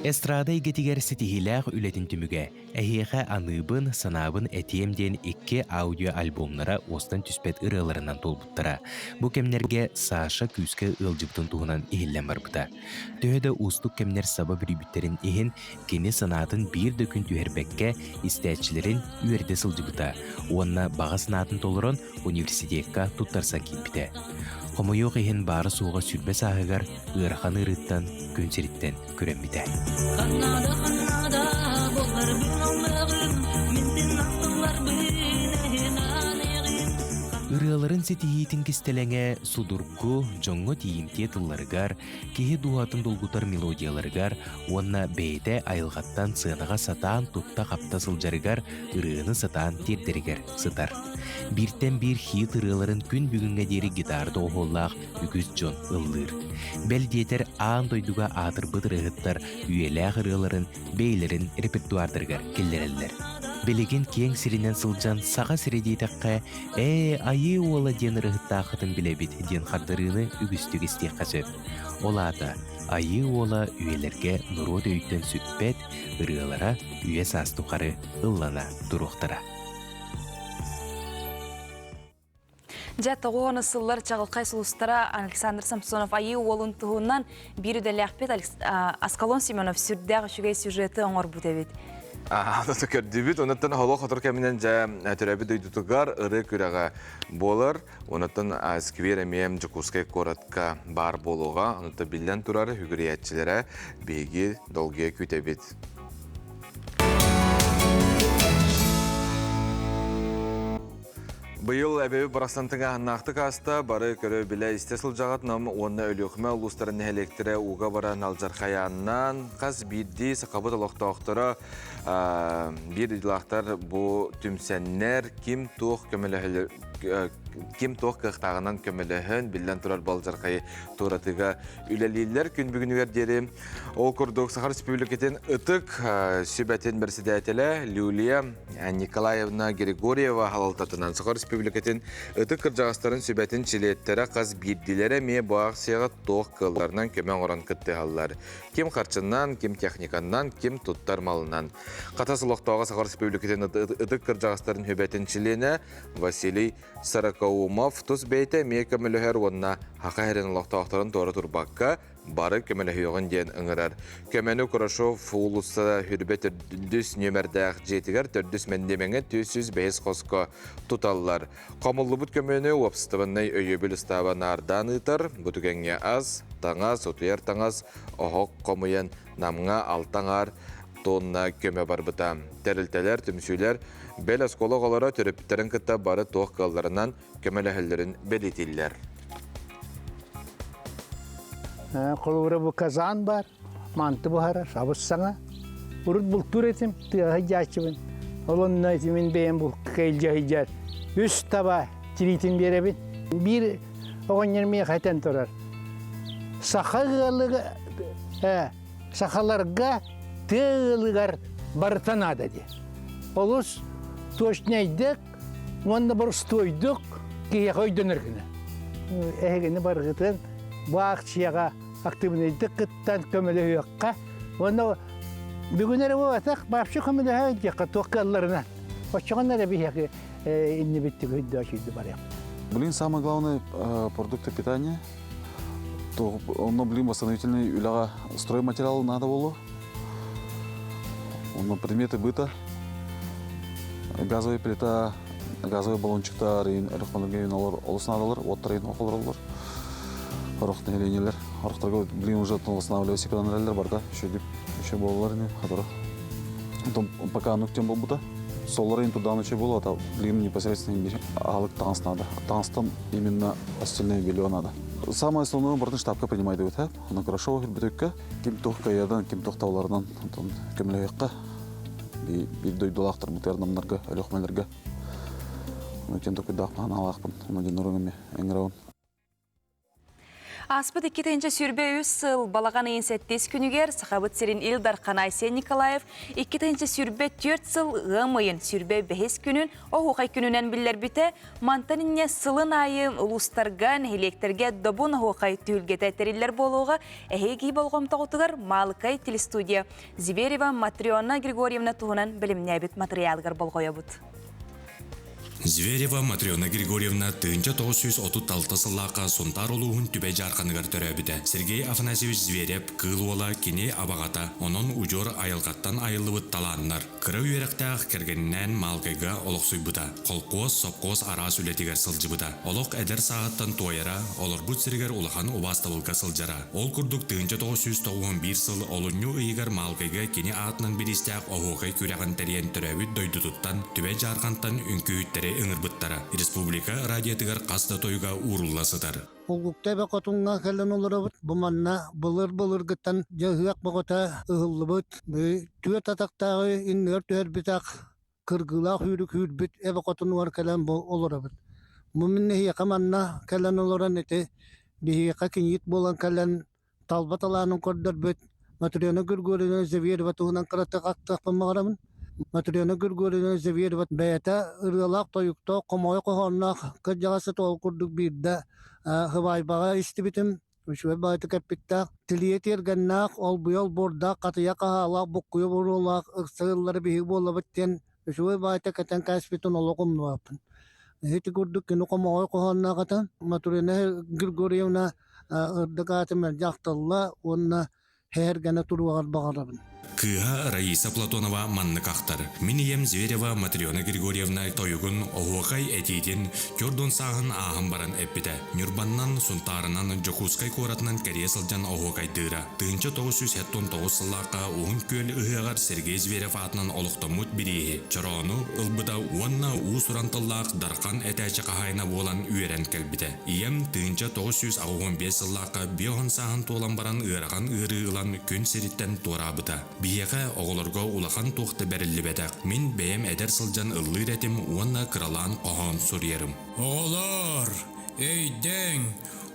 Эстрада эйгэтигэр ситиһиилээх үлэтин түмүгэ Эһиэхэ аныыбын, санаабын этиэм диэн икки аудиоальбомнара уостан түспэт ырыаларынан туолбуттара. Бу кэмнэргэ Саша күүскэ ыалдьыбытын туһунан иһиллэн барбыта. Төһө да уустук кэмнэр саба бүрүйбүттэрин иһин, кини санаатын биир да күн түһэрбэккэ, истээччилэрин үөрдэ сылдьыбыта уонна баҕа санаатын толорон университекка туттарсан киирбитэ. Хомойуох иһин баара-суоҕа 20 сааһыгар ыарахан ыарыыттан күн сириттэн күрэммитэ. Ырыаларын ситиһиитин кистэлэҥэ судургу, дьоҥҥо тиийимтиэ тылларыгар, киһи дууһатын долгутар мелодияларыгар уонна бэйэтэ айылҕаттан сыанаҕа сатаан тутта-хапта сылдьарыгар ырыаны сатаан тиэрдэригэр сытар. Бииртэн биир хит ырыаларын күн бүгүҥҥэ диэри гитара доҕуһуоллаах үгүс дьон ыллыыр. Бэл диэтэр аан дойдуга аатырбыт ырыаһыттар үйэлээх ырыаларын бэйэлэрин репертуардарыгар киллэрэллэр. Билигин киэҥ сиринэн сылдьан саха сирэ диэтэххэ, «Ээ, айыы уола диэн ырыаһыттааххытын билэбит» диэн хардарыыны үгүстүк истиэххэ сөп. Ол аата, айыы уола үйэлэргэ норуот өйүттэн сүппэт ырыалара үйэ-саас тухары ыллана туруохтара. Дьэ, тоҕуону сыллар чаҕылхай сулустара Александр Самсонов Айыы уолун туһунан биир үлэлээхпит Аскалон Семенов сүрдээх үчүгэй сюжеты оҥорбут эбит. Аны көрдүбүт. Онуттан холох хотор кэминэн дьэ төрөөбүт дойдутугар ырыа күрэҕэ буолар. Онуттан сквер эмиэ Дьокуускай куоратка баар буолуоҕа. Онуттан биллэн турар үгүрүйээччилэрэ биһиги долгуйа күүтэбит. Быйыл эбэби барахсан тыҥааһыннаахтык ааста, бары көрө-билэ истэ сылдьаҕыт Нам уонна Өлүөхүмэ улуустарын нэһилиэктэрэ ууга баран алдьархайааннаан хас биирдии сахабыт олохтоохторо биир дойдулаахтар бу түмсэннэр ким туох Ким туох кыахтааҕынан көмөлөһөн, биллэн турар балдьархайы туоратыыга үлэлииллэр күн бүгүнүгэр диэри. Ол курдук Саха Республикатын ытык сүбэтин председателэ Люлия Николаевна Григорьева халалтатынан Саха Республикатын ытык кырдьаҕастарын сүбэтин чилиэттэрэ хас биирдилэрэ эмиэ бу аахсыйаҕа туох кыалларынан көмө оҥорон кыттыһаллар. Ким харчынан, ким техниканнан, ким туттар малынан. Хатас олохтооҕо Саха Республикатын ытык кырдьаҕастарын сүбэтин чилиэнэ Василий Сорокоумов тус бэйэтэ эмиэ көмөлөһөр уонна Саха сирин олохтоохторун туора турбакка бары көмөлөһүөҕүн диэн ыҥырар. Көмөнү Курашов уулусса Хүрбэ төрдүс нүөмэрдээх дьиэтигэр төрдүс мэндиэмэҥҥэ 405 хоско туталлар. Хомуллубут көмөнү уопсастыбаннай өйөбүл ыстааба наардаан ыытар. Бу түгэҥҥэ ас, таҥас, утуйар таҥас, оһох хомуйан Намҥа алта аҥаар тонна көмө барбыта. Тэрилтэлэр, түмсүүлэр бэл оскуола оҕолоро төрөппүттэрин кытта бары туох кыалларынан көмөлөһөллөрүн бэлиэтииллэр. Холобура бу казан бар, манты буһарар, абыс саҥа. Урут бултуур этим, тыаһа дьааччыбын. Ол онно этимин бэйэм булка илдьэ сылдьар. Үс таба тириитин биэрэбин. Биир оҕонньор миэхэ этэн турар. Саха ыалыга, сахаларга тыа ыалыгар барыта наада диye. Олус точнайдык уонна боростуойдук киһиэхэ өйдөнөр гына. Эһигини барыгытын бу акцияҕа активнайдык кыттан көмөлөһүөххэ уонна бүгүн эрэ буолбатах вообще көмөлөһө диэххэ туох кыалларынан. Оччоҕуна эрэ биһиэхэ иннибиттик өйдөөчүйдү барыах. Блин, самое главное продукты питания. То, онно, блин, восстановительный үлэҕэ стройматериал надо было. Онно предметы быта. Газовая плита, газовый баллончиктар, электронный олар олус надалар, оттар олор. Орох нэһилиэнньэлэр. Орохторго, блин, уже восстанавливать секундареллер барда. Еще дип, еще болалар не, которых. Пока нүктен болбута. Соллар ин туда ночи было, а блин, непосредственно аһылык таҥас надо. Таҥастан именно постельное белье надо. Самое основное бартын штабка принимает өтө. Оны хорошо бүтөккө. Ким тух каядан, ким тух тауларынан онтон көмөлөйөккө. Бир дойдулаахтар мытыарнамнарга, өлөхмөлөргө. Оны тен токуйдаахпын, анаалаахпын. Оны ден урун эми эңгерабын. Ааспыт 2 сүүрбэ үс сыл балаҕан ыйын сэттис күнүгэр Сахабыт сирин Ил Дархана Айсен Николаев 2 сүүрбэ түөрт сыл ыам ыйын 25-ис күнүн оһуохай күнүнэн биллэрбитэ. Мантан инньэ сылын аайы улуустарга, нэһилиэктэргэ добун оһуохай түһүлгэтэ тэриллэр буолуоҕа. Эһиги болҕомтоҕутугар Маалыкай телестудия Зверева Матрена Григорьевна туһунан бэлэмнээбит материалыгар болҕойобут. Зверева Матрена Григорьевна 1936 сыллаахха Сунтаар улууһун Түбэй Дьаарханыгар төрөөбүтэ. Сергей Афанасьевич Зверев Кыыл Уола кини абаҕата, онон удьуор айылҕаттан айыллыбыт талааннар. Кыра үөрэхтээх кэргэнинээн Маалыкайга олохсуйбута. Холкуос, сопхуос араас үлэтигэр сылдьыбыта. Олох эдэр сааһыттан туойара, олорбут сиригэр улахан убаастабылга сылдьара. Ол курдук 1991 сыл олунньу ыйыгар Маалыкайга кини аатынан бириистээх оһуокай күрэҕин тэрийэн төрөөбүт дойдутуттан Түбэй Дьаархантан үҥкүүһүттэри ыҥырбыттара. Республика радиотыгар хас да тойуга уурулла сытар. Улгукта эбэ хотуҥҥа кэлэн олоробут. Бу манна былыр-былыргыттан дьаһыах боҕото ыһыллыбыт. Түөрт атахтааҕы иннигэр түһэрбитэх кыргыылаах үүрүк үүрбүт эбэ хотунугар кэлэн бу олоробут. Бу мин эһиэхэ манна кэлэн олорон ити биһиэхэ киниит буолан кэлэн талба талаанын көрдөрбүт Матрена Григорьевна Заверова туһунан кыратык ахтыахпын баҕарабын. Матрена Григорьевна Заверова бэйэтэ ырыалаах-тойуктаах, хомоҕой хоһоонноох кырдьаҕас ол курдук биирдэ сыбаайбаҕа истибитим. Үчүгэй баҕайытык эппиттээх. Тилийэ тиэргэннээх, олбуйа олбуордаах, хатыйа хаһаалаах, буккуйа буруолаах, ыкса ыаллары биһиги буоллабыт диэн үчүгэй баҕайытык этэн кээспитин олох умнубаппын. Ити курдук кини хомоҕой хоһоонноох этэ. Матрена Григорьевна ырдык ааты мэлдьи ахтылла уонна һээргэнэ туруоҕар баҕарабын. Кыыһа Раиса Платонова маннык ахтар. Мин ийэм Зверева Матрена Григорьевна тойугун, оһуохай этиитин төрдүн сааһын ааһан баран эппитэ. Ньурбаннан, Сунтаарынан, Дьокуускай куоратынан кэрийэ сылдьан оһуокайдыыра. 1979 сыллаахха Уһун Күөл ыһыаҕар Сергей Зверев аатынан олохтоммут бирииһи, чороону ылбыта уонна уус-уран тыллаах Дархан этээччи хаһаайына буолан үөрэн кэлбитэ. Ийэм 1985 сыллаахха биоһон сааһын туолан баран ыарахан ыарыы ылан күн сириттэн туораабыта. Биһиэхэ, оҕолорго улахан туох да бэриллибэтэх. Мин бэйэм эдэр сылдьан ыллыыр этим уонна кыралаан хоһоон суруйарым. Оҕолоор, өйдөөҥ,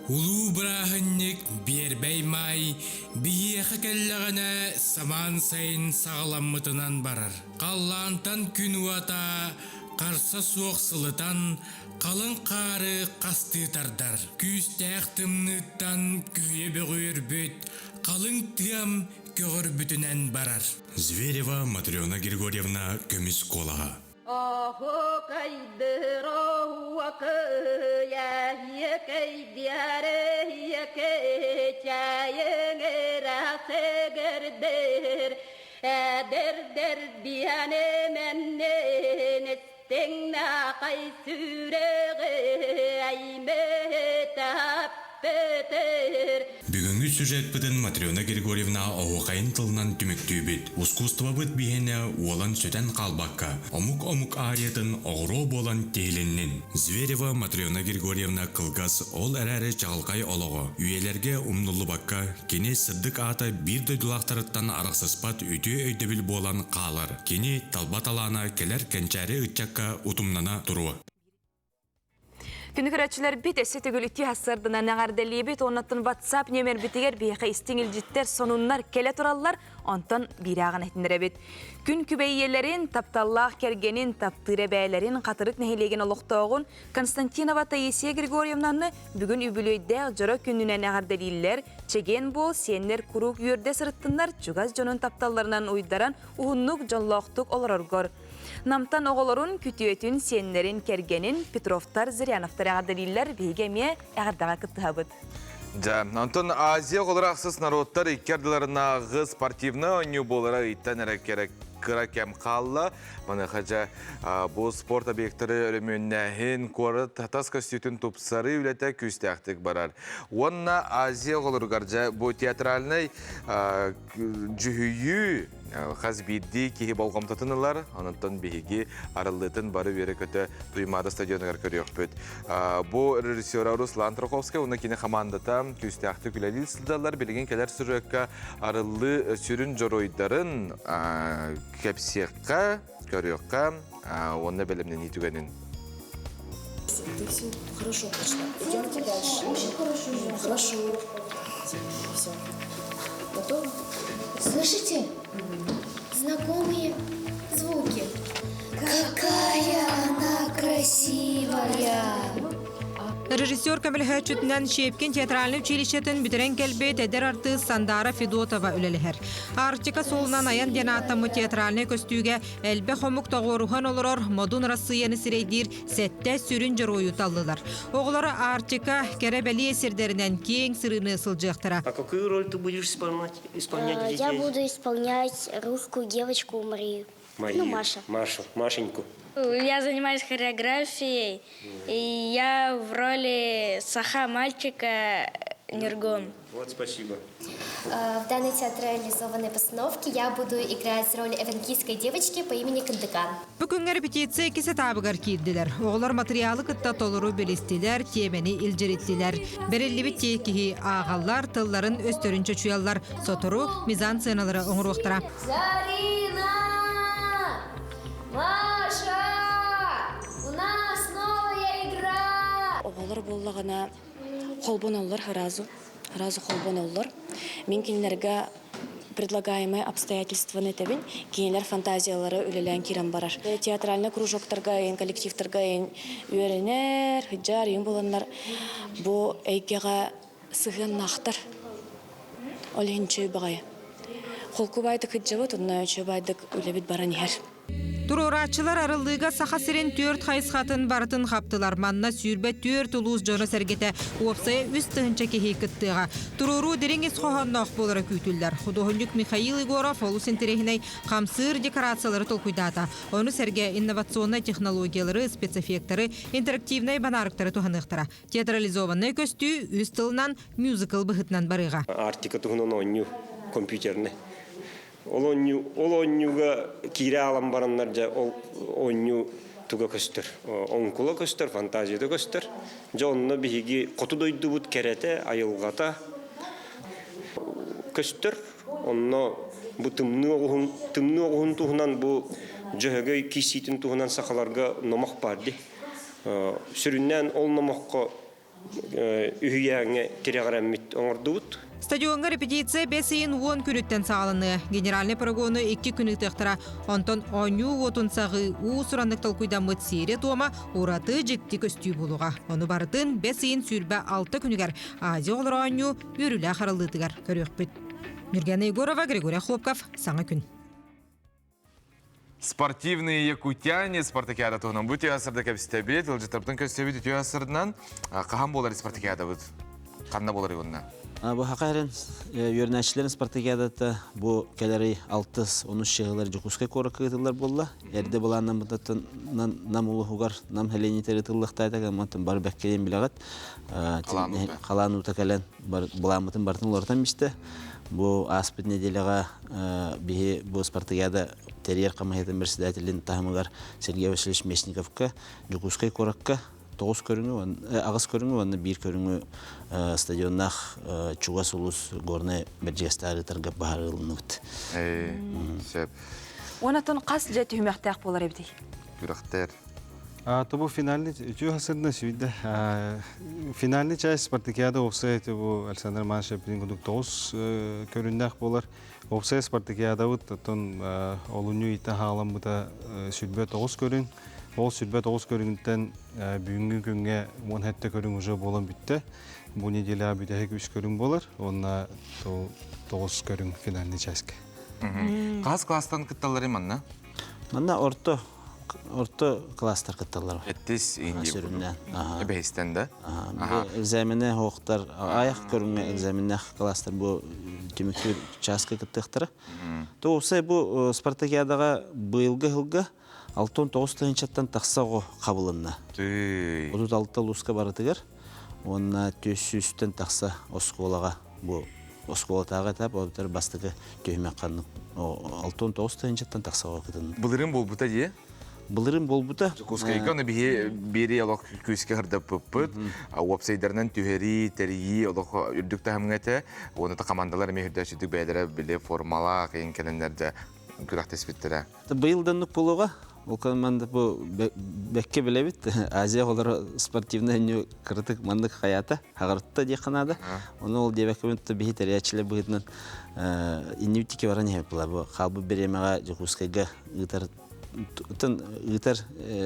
улуу бырааһынньык Биэрбэй Маай биһиэхэ кэллэҕинэ самаан сайын саҕаламмытынан барар. Халлаантан күн уота харса суох сылытан, халыҥ хаары хастыы тардар. Күүстээх тымныыттан күһүйэ бөҕүөрбүт халыҥ тыам көҕөрбүтүнэн барар. Зверева Матрена Григорьевна көмүс куолаһа. Бүгүҥҥү сюжетпытын Матрена Григорьевна оһуохайын тылынан түмүктүүбүт. Ускуустубабыт биһиэнэ уолан сүтэн хаалбакка, омук-омук аариятын оҕуруо буолан тиһилиннин. Зверева Матрена Григорьевна кылгас, ол эрээри чаҕылхай олоҕо, үйэлэргэ умнуллубакка, кини сырдык аата биир дойдулаахтарыттан арахсыспат үтүө өйдөбүл буолан хаалар. Кини талба талаана кэлэр кэнчээри ыччакка утумнана туруо. Күнү көрөөччүлэрбит өссө төгүл үтүө сарсыарданан эҕэрдэлиибит. Оннуттан WhatsApp нүөмэрбитигэр биһиэхэ истиҥ илдьиттэр, сонуннар кэлэ тураллар. Онтон биирээҕин этиннэрэбит. Күн күбэй ийэлэрин, тапталлаах кэргэнин, таптыыр эбээлэрин, Хатырык нэһилиэгин олохтооҕун Константинова Таисия Григорьевнаны бүгүн үбүлүөйдээх дьоро күнүнэн эҕэрдэлииллэр. Чэгиэн буол, сиэннэр куруук үөрдэ сырыттыннар, чугас дьонун тапталларынан уйдаран, уһуннук, дьоллоохтук олороргор. Намтан оҕолорун, күтүөтүн, сиэннэрин, кэргэнин Петровтар, Зыряновтар эҕэрдэлииллэр, биһиги эмиэ эҕэрдэҕэ кыттыһабыт. Дьэ, онтон Азия оҕолоро ахсыс народтар икки ардыларынааҕы спортивнай оонньуу буолара ыйтан эрэ кыра кэм хаалла. Маныаха дьэ, бу спорт объектары өрөмүөннээһин, куорат тас көстүүтүн тупсарыы үлэтэ күүстээхтик барар. Уонна Азия оҕолоругар дьэ бу театральнай дьүһүйүү хас биирдии киһи болҕомтотун ылар. Онтон биһиги арыллыытын бары үөрэ-көтө Туймаада стадионугар көрүөхпүт. Бу режиссера Руслан Троховскай уонна кини хамаандата күүстээхтик үлэлии сылдьаллар. Билигин кэлэр сюжекка арыллыы сүрүн дьоруойдарын кэпсиэххэ, көрүөххэ уонна бэлэмнэнии түгэнин. Ты все хорошо прочла. Идемте дальше. Очень хорошо. Хорошо. Все. Готово? Слышите? Знакомые звуки. Какая она красивая! Режиссер көмөлөһөөччүтүнэн Щепкин театральнай училищетын бүтэрэн кэлбит эдэр артыыс Сандара Федотова үлэлэһэр. Арктика суолунан айан диэн ааттаммыт театральнай көстүүгэ элбэх омук тоҕуоруһан олорор модун Арассыыйаны сирэйдиир сэттэ сүрүн дьоруойу таллылар. Оҕолоро Арктика кэрэ-бэлиэ сирдэринэн киэҥ сырыыны сылдьыахтара. А какую роль ты будешь исполнять, исполнять Я буду исполнять русскую девочку Марию. Марию. Ну, Маша. Машу, Машеньку. Я занимаюсь хореографией, и я в роли саха мальчика Нергон. Вот спасибо. В данной театрализованной постановке я буду играть роль эвенкийской девочки по имени Кандыкан. Бу күҥҥэ репетиция иккис этабыгар киирдилэр. Оҕолор матырыйаалы кытта толору билистилэр, тиэмэни илдьириттилэр. Бэриллибит тиэкиһи ааҕаллар, тылларын өстөрүн чочуйаллар. Сотору мизансценалары оҥоруохтара. Зарина! Маша! У нас новая игра! Оҕолор буоллаҕына холбоноллор сразу, сразу холбоноллор. Мин кинилэргэ предлагаемые обстоятельствоны этэбин, кинилэр фантазиялары үлэлээн киирэн барар. Театральный кружоктарга, эйин коллективтарга эйин үөрэнэр, сыдьаар ийин буланнар бу эйгэҕэ сыһыаннаахтар. Ол иһин үчүгэй баҕайы. Холкубайдык сылдьабыт, онно үчүгэй баайдык үлэбит баран иһэр. Туруорааччылар арыллыыга Саха сирин түөрт хайысхатын барытын хаптылар. Манна 24 улуус дьоно-сэргэтэ уопсайа 3000 киһи кыттыаҕа. Туруоруу дириҥ ис хоһоонноох буолара күүтүллэр. Худуоһунньук Михаил Егоров олус интэриэһинэй хамсыыр декорациялары толкуйдаата. Ону сэргэ инновационнай технологиялары, спецэффектары, интерактивнай банаарыктары туһаныахтара. Театрализованнай көстүү үс тылынан мюзикл быһыытынан барыаҕа. Арктика туһунан оонньуу компьютерный. Ол оонньуу, ол оонньууга киирэ аалан бараннар дьэ ол оонньуу туга көстөр. Оҥкула көстөр, фантазията көстөр. Дьэ онно биһиги хоту дойдубут кэрэтэ, айылҕата көстөр. Онно Бу тымныы оҕуһун, тымныы оҕуһун туһунан бу Дьөһөгөй киирсиитин туһунан сахаларга номох баар дии. Сүрүннээн ол номоххо үһүйээҥҥэ тирэҕирэммит оҥордубут. Стадиоҥҥа репетиция бэс ыйын уон күнүттэн саҕаланыа. Генеральнай прогону икки күн ыытыахтара. Онтон оонньуу уотун саҕыы уус-ураннык толкуйдаммыт сиэрэ-туома ураты дьикти көстүү буолуоҕа. Ону барытын бэс ыйын 26 күнүгэр Азия оҕолоро оонньуу үөрүүлээх арыллыытыгар көрүөхпүт. Нюргена Егорова, Григорий Охлопков, Саҥа күн. Спортивные якутяне спартакиада туһунан бу үтүө сырда кэпсэтэбит, ыалдьыттарбытын көрсөбүт үтүө сырдынан хаһан буолар спартакиадабыт? Ханна буолар уонна? Бу хака эрин үөрэнээччилэрин спартакиадата бу кэлэри алтыс онус чыһылар Дьокуускай куоракка ыытыллар буолла. Эрдэ былааннаммытынан Нам улуһугар Нам Хеленитер ыытыллыахтаата, гаммантан бары бэккэйэн билэҕит. Халаан уута кэлэн былааммытын барытын уларытан бистэ. Бу ааспыт неделяҕа биһи бу спартакиада тэрийэр хамыһыйатын председателин таһымыгар Сергей Васильевич Местниковка Дьокуускай куоракка тоҕус көрүҥү аҕыс көрүҥү уонна биир көрүҥү стадионнаах чугас улуус Горнай Бэрдьигэстээх ыытарга быһаарылынныбыт. Сөп. Онтон хас дьэ түһүмэхтээх буолар эбитий? Күрэхтэр. То бу финальный үтүө хасырна сүйдэ. Финальный часть спартакиада уопсай бу Александр Иванович билин курдук тоҕус көрүннээх буолар. Уопсай спартакиадабыт оттон олунньу ыйта хааламмыта сүрбэ тоҕус көрүн. Ол сүрбэ тоҕус көрүҥүттэн бүгүҥҥү күҥҥэ уон сэттэ көрүҥ уже буолан бүттэ. Бу неделяҕа бүтэһик үс көрүҥ буолар. Уонна тоҕус көрүҥ финальный частька. Хас класстан кытталлар манна? Манна орто орто класстар кытталлар. Эттис сүрүннээн. Эбэһистэн да? Экзамене хоохтар аяқ көрүҥҥэ экзаменнээх класстар бу түмүктүүр чааска кыттыахтара. То уопсай бу спартакиадаҕа быйылгы сылга 69 тыһыынчаттан тахса оҕо хабылынна. 36 улууска барытыгар уонна 400-тэн тахса оскуолаҕа бу оскуолатааҕы этап ол бастакы түһүмэх ханнык 69 тыһыынчаттан тахса кытын. Былырыын буолбута дии? Былырыын буолбута. Дьокуускайга оны биһи биэри олох күүскэ хырдаппыппыт. Уопсайдарынан түһэрии, тэрийии олох үрдүк таһымҥа этэ. Уонна командалар эмиэ үрдөөчүдүк бэйэлэрэ били формалаах иин кэлэннэр күрэхтэспиттэрэ. Быйыл да оннук буолуоҕа. Ол команда бу бэккэ билэбит. Азия оҕолоро спортивнай өнньү кыратык маннык хайаата, хаҕырытта диэххэ наада. Ону ол диэбэккэ биһи тэрийээччилэр быһыытынан иннибитики баран иһэбит буолар. Бу хаалбыт бириэмэҕэ Дьокуускайга ыытар ыытар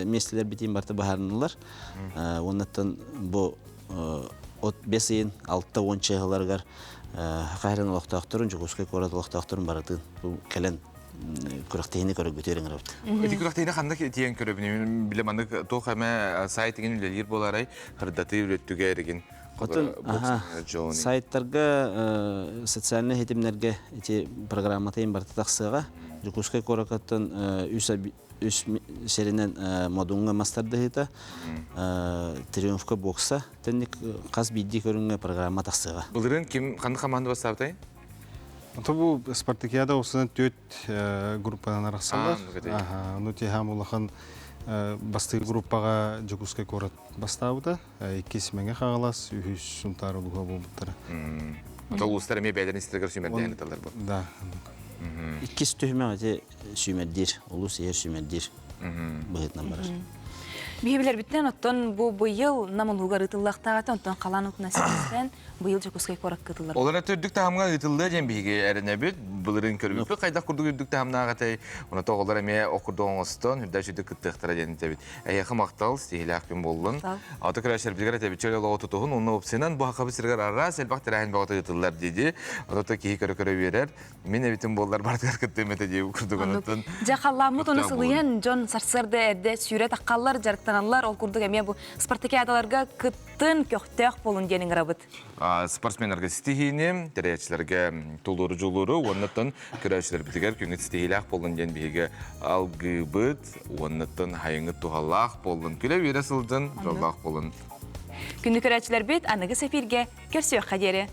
миэстэлэр битиин барыта быһаарынылар. Уоннаттан бу от бэс ыйын 6-10 чыһыларыгар Хахайран олохтоохторун, Дьокуускай куорат олохтоохторун барытын кэлэн күрэхтэһиини көрөргүтүөр ыҥырабыт. Ити күрэхтэһиини ханнык тиийэн көрөбүн? Биле маннык туох эмэ сайт игин үлэлиир буоларай, хырдатыы үлөттүгэ эригин. Хотун сайтарга, социальнай ситимнэргэ ити программатын барыта тахсыаҕа. Дьокуускай куоракаттан үс үс сиринэн Модуҥҥа мас тардыһыыта, Триумфка бокса тэнник хас биирдии көрүҥҥэ программа тахсыаҕа. Былырыын ким ханнык команда бастаабытай? Ото бу спартакиада осынан төрт группанан арахсаллар. Ну тиһам улахан бастыыр группаҕа Дьокуускай куорат бастаабыта. Иккис Мэҥэ Хаҥалас, үһүс Сунтаар улууһа буолбуттара. Ото улуустар эмиэ бэйэлэрин истэригэр сүүмэрдээн ыталлар бу. Да. Иккис түһүмэх ити сүүмэрдиир, улуус иһэр сүүмэрдиир быһыытынан барар. Биһи билэрбиттэн оттон бу быйыл Нам улуугар ыытыллыахтааҕа онтон халаан утуна ситистэн быйыл Дьокуускай куоракка ыытыллар. Ол эрэ үрдүк таһымҥа ыытыллыа диэн биһиги эрэнэбит. Былырыын көрбүппүт хайдах курдук үрдүк таһымнаах этэй. Онон оҕолор эмиэ ох курдук оҥостон үрдэ сүдү кыттыахтара диэн этэбит. Эһиэхэ махтал, ситиһиилээх күн буоллун. Аты көрөөччүлэрбитигэр этэбит чөл олоҕу тутуһун, уонна уопсайынан бу хахабыт сиригэр араас элбэх тэрээһин бөҕөтө ыытыллар дии. Онон киһи көрө-көрө үөрэр. Мин эбитим буоллар барытыгар кыттыам этэ дии курдук онтон. Дьэ халлааммыт ону сылыйан дьон сарсыарда эрдэ сүүрэ таххаллар, дьарыктаналлар. Ол курдук эмиэ бу спартакиадаларга кыттын, көхтөөх буолун диэн ыҥырабыт. Спортсменнарга ситиһиини, тэрийээччилэргэ тулууру-дьулууру уоннаттан көрөөччүлэрбитигэр күҥҥүт ситиһиилээх буоллун диэн биһиги алгыыбыт уоннаттан хайыҥыт туһалаах буоллун, күлэ-үөрэ сылдьын, дьоллоох буолун. Күндү көрөөччүлэрбит аныгы эфиргэ көрсүөххэ диэри.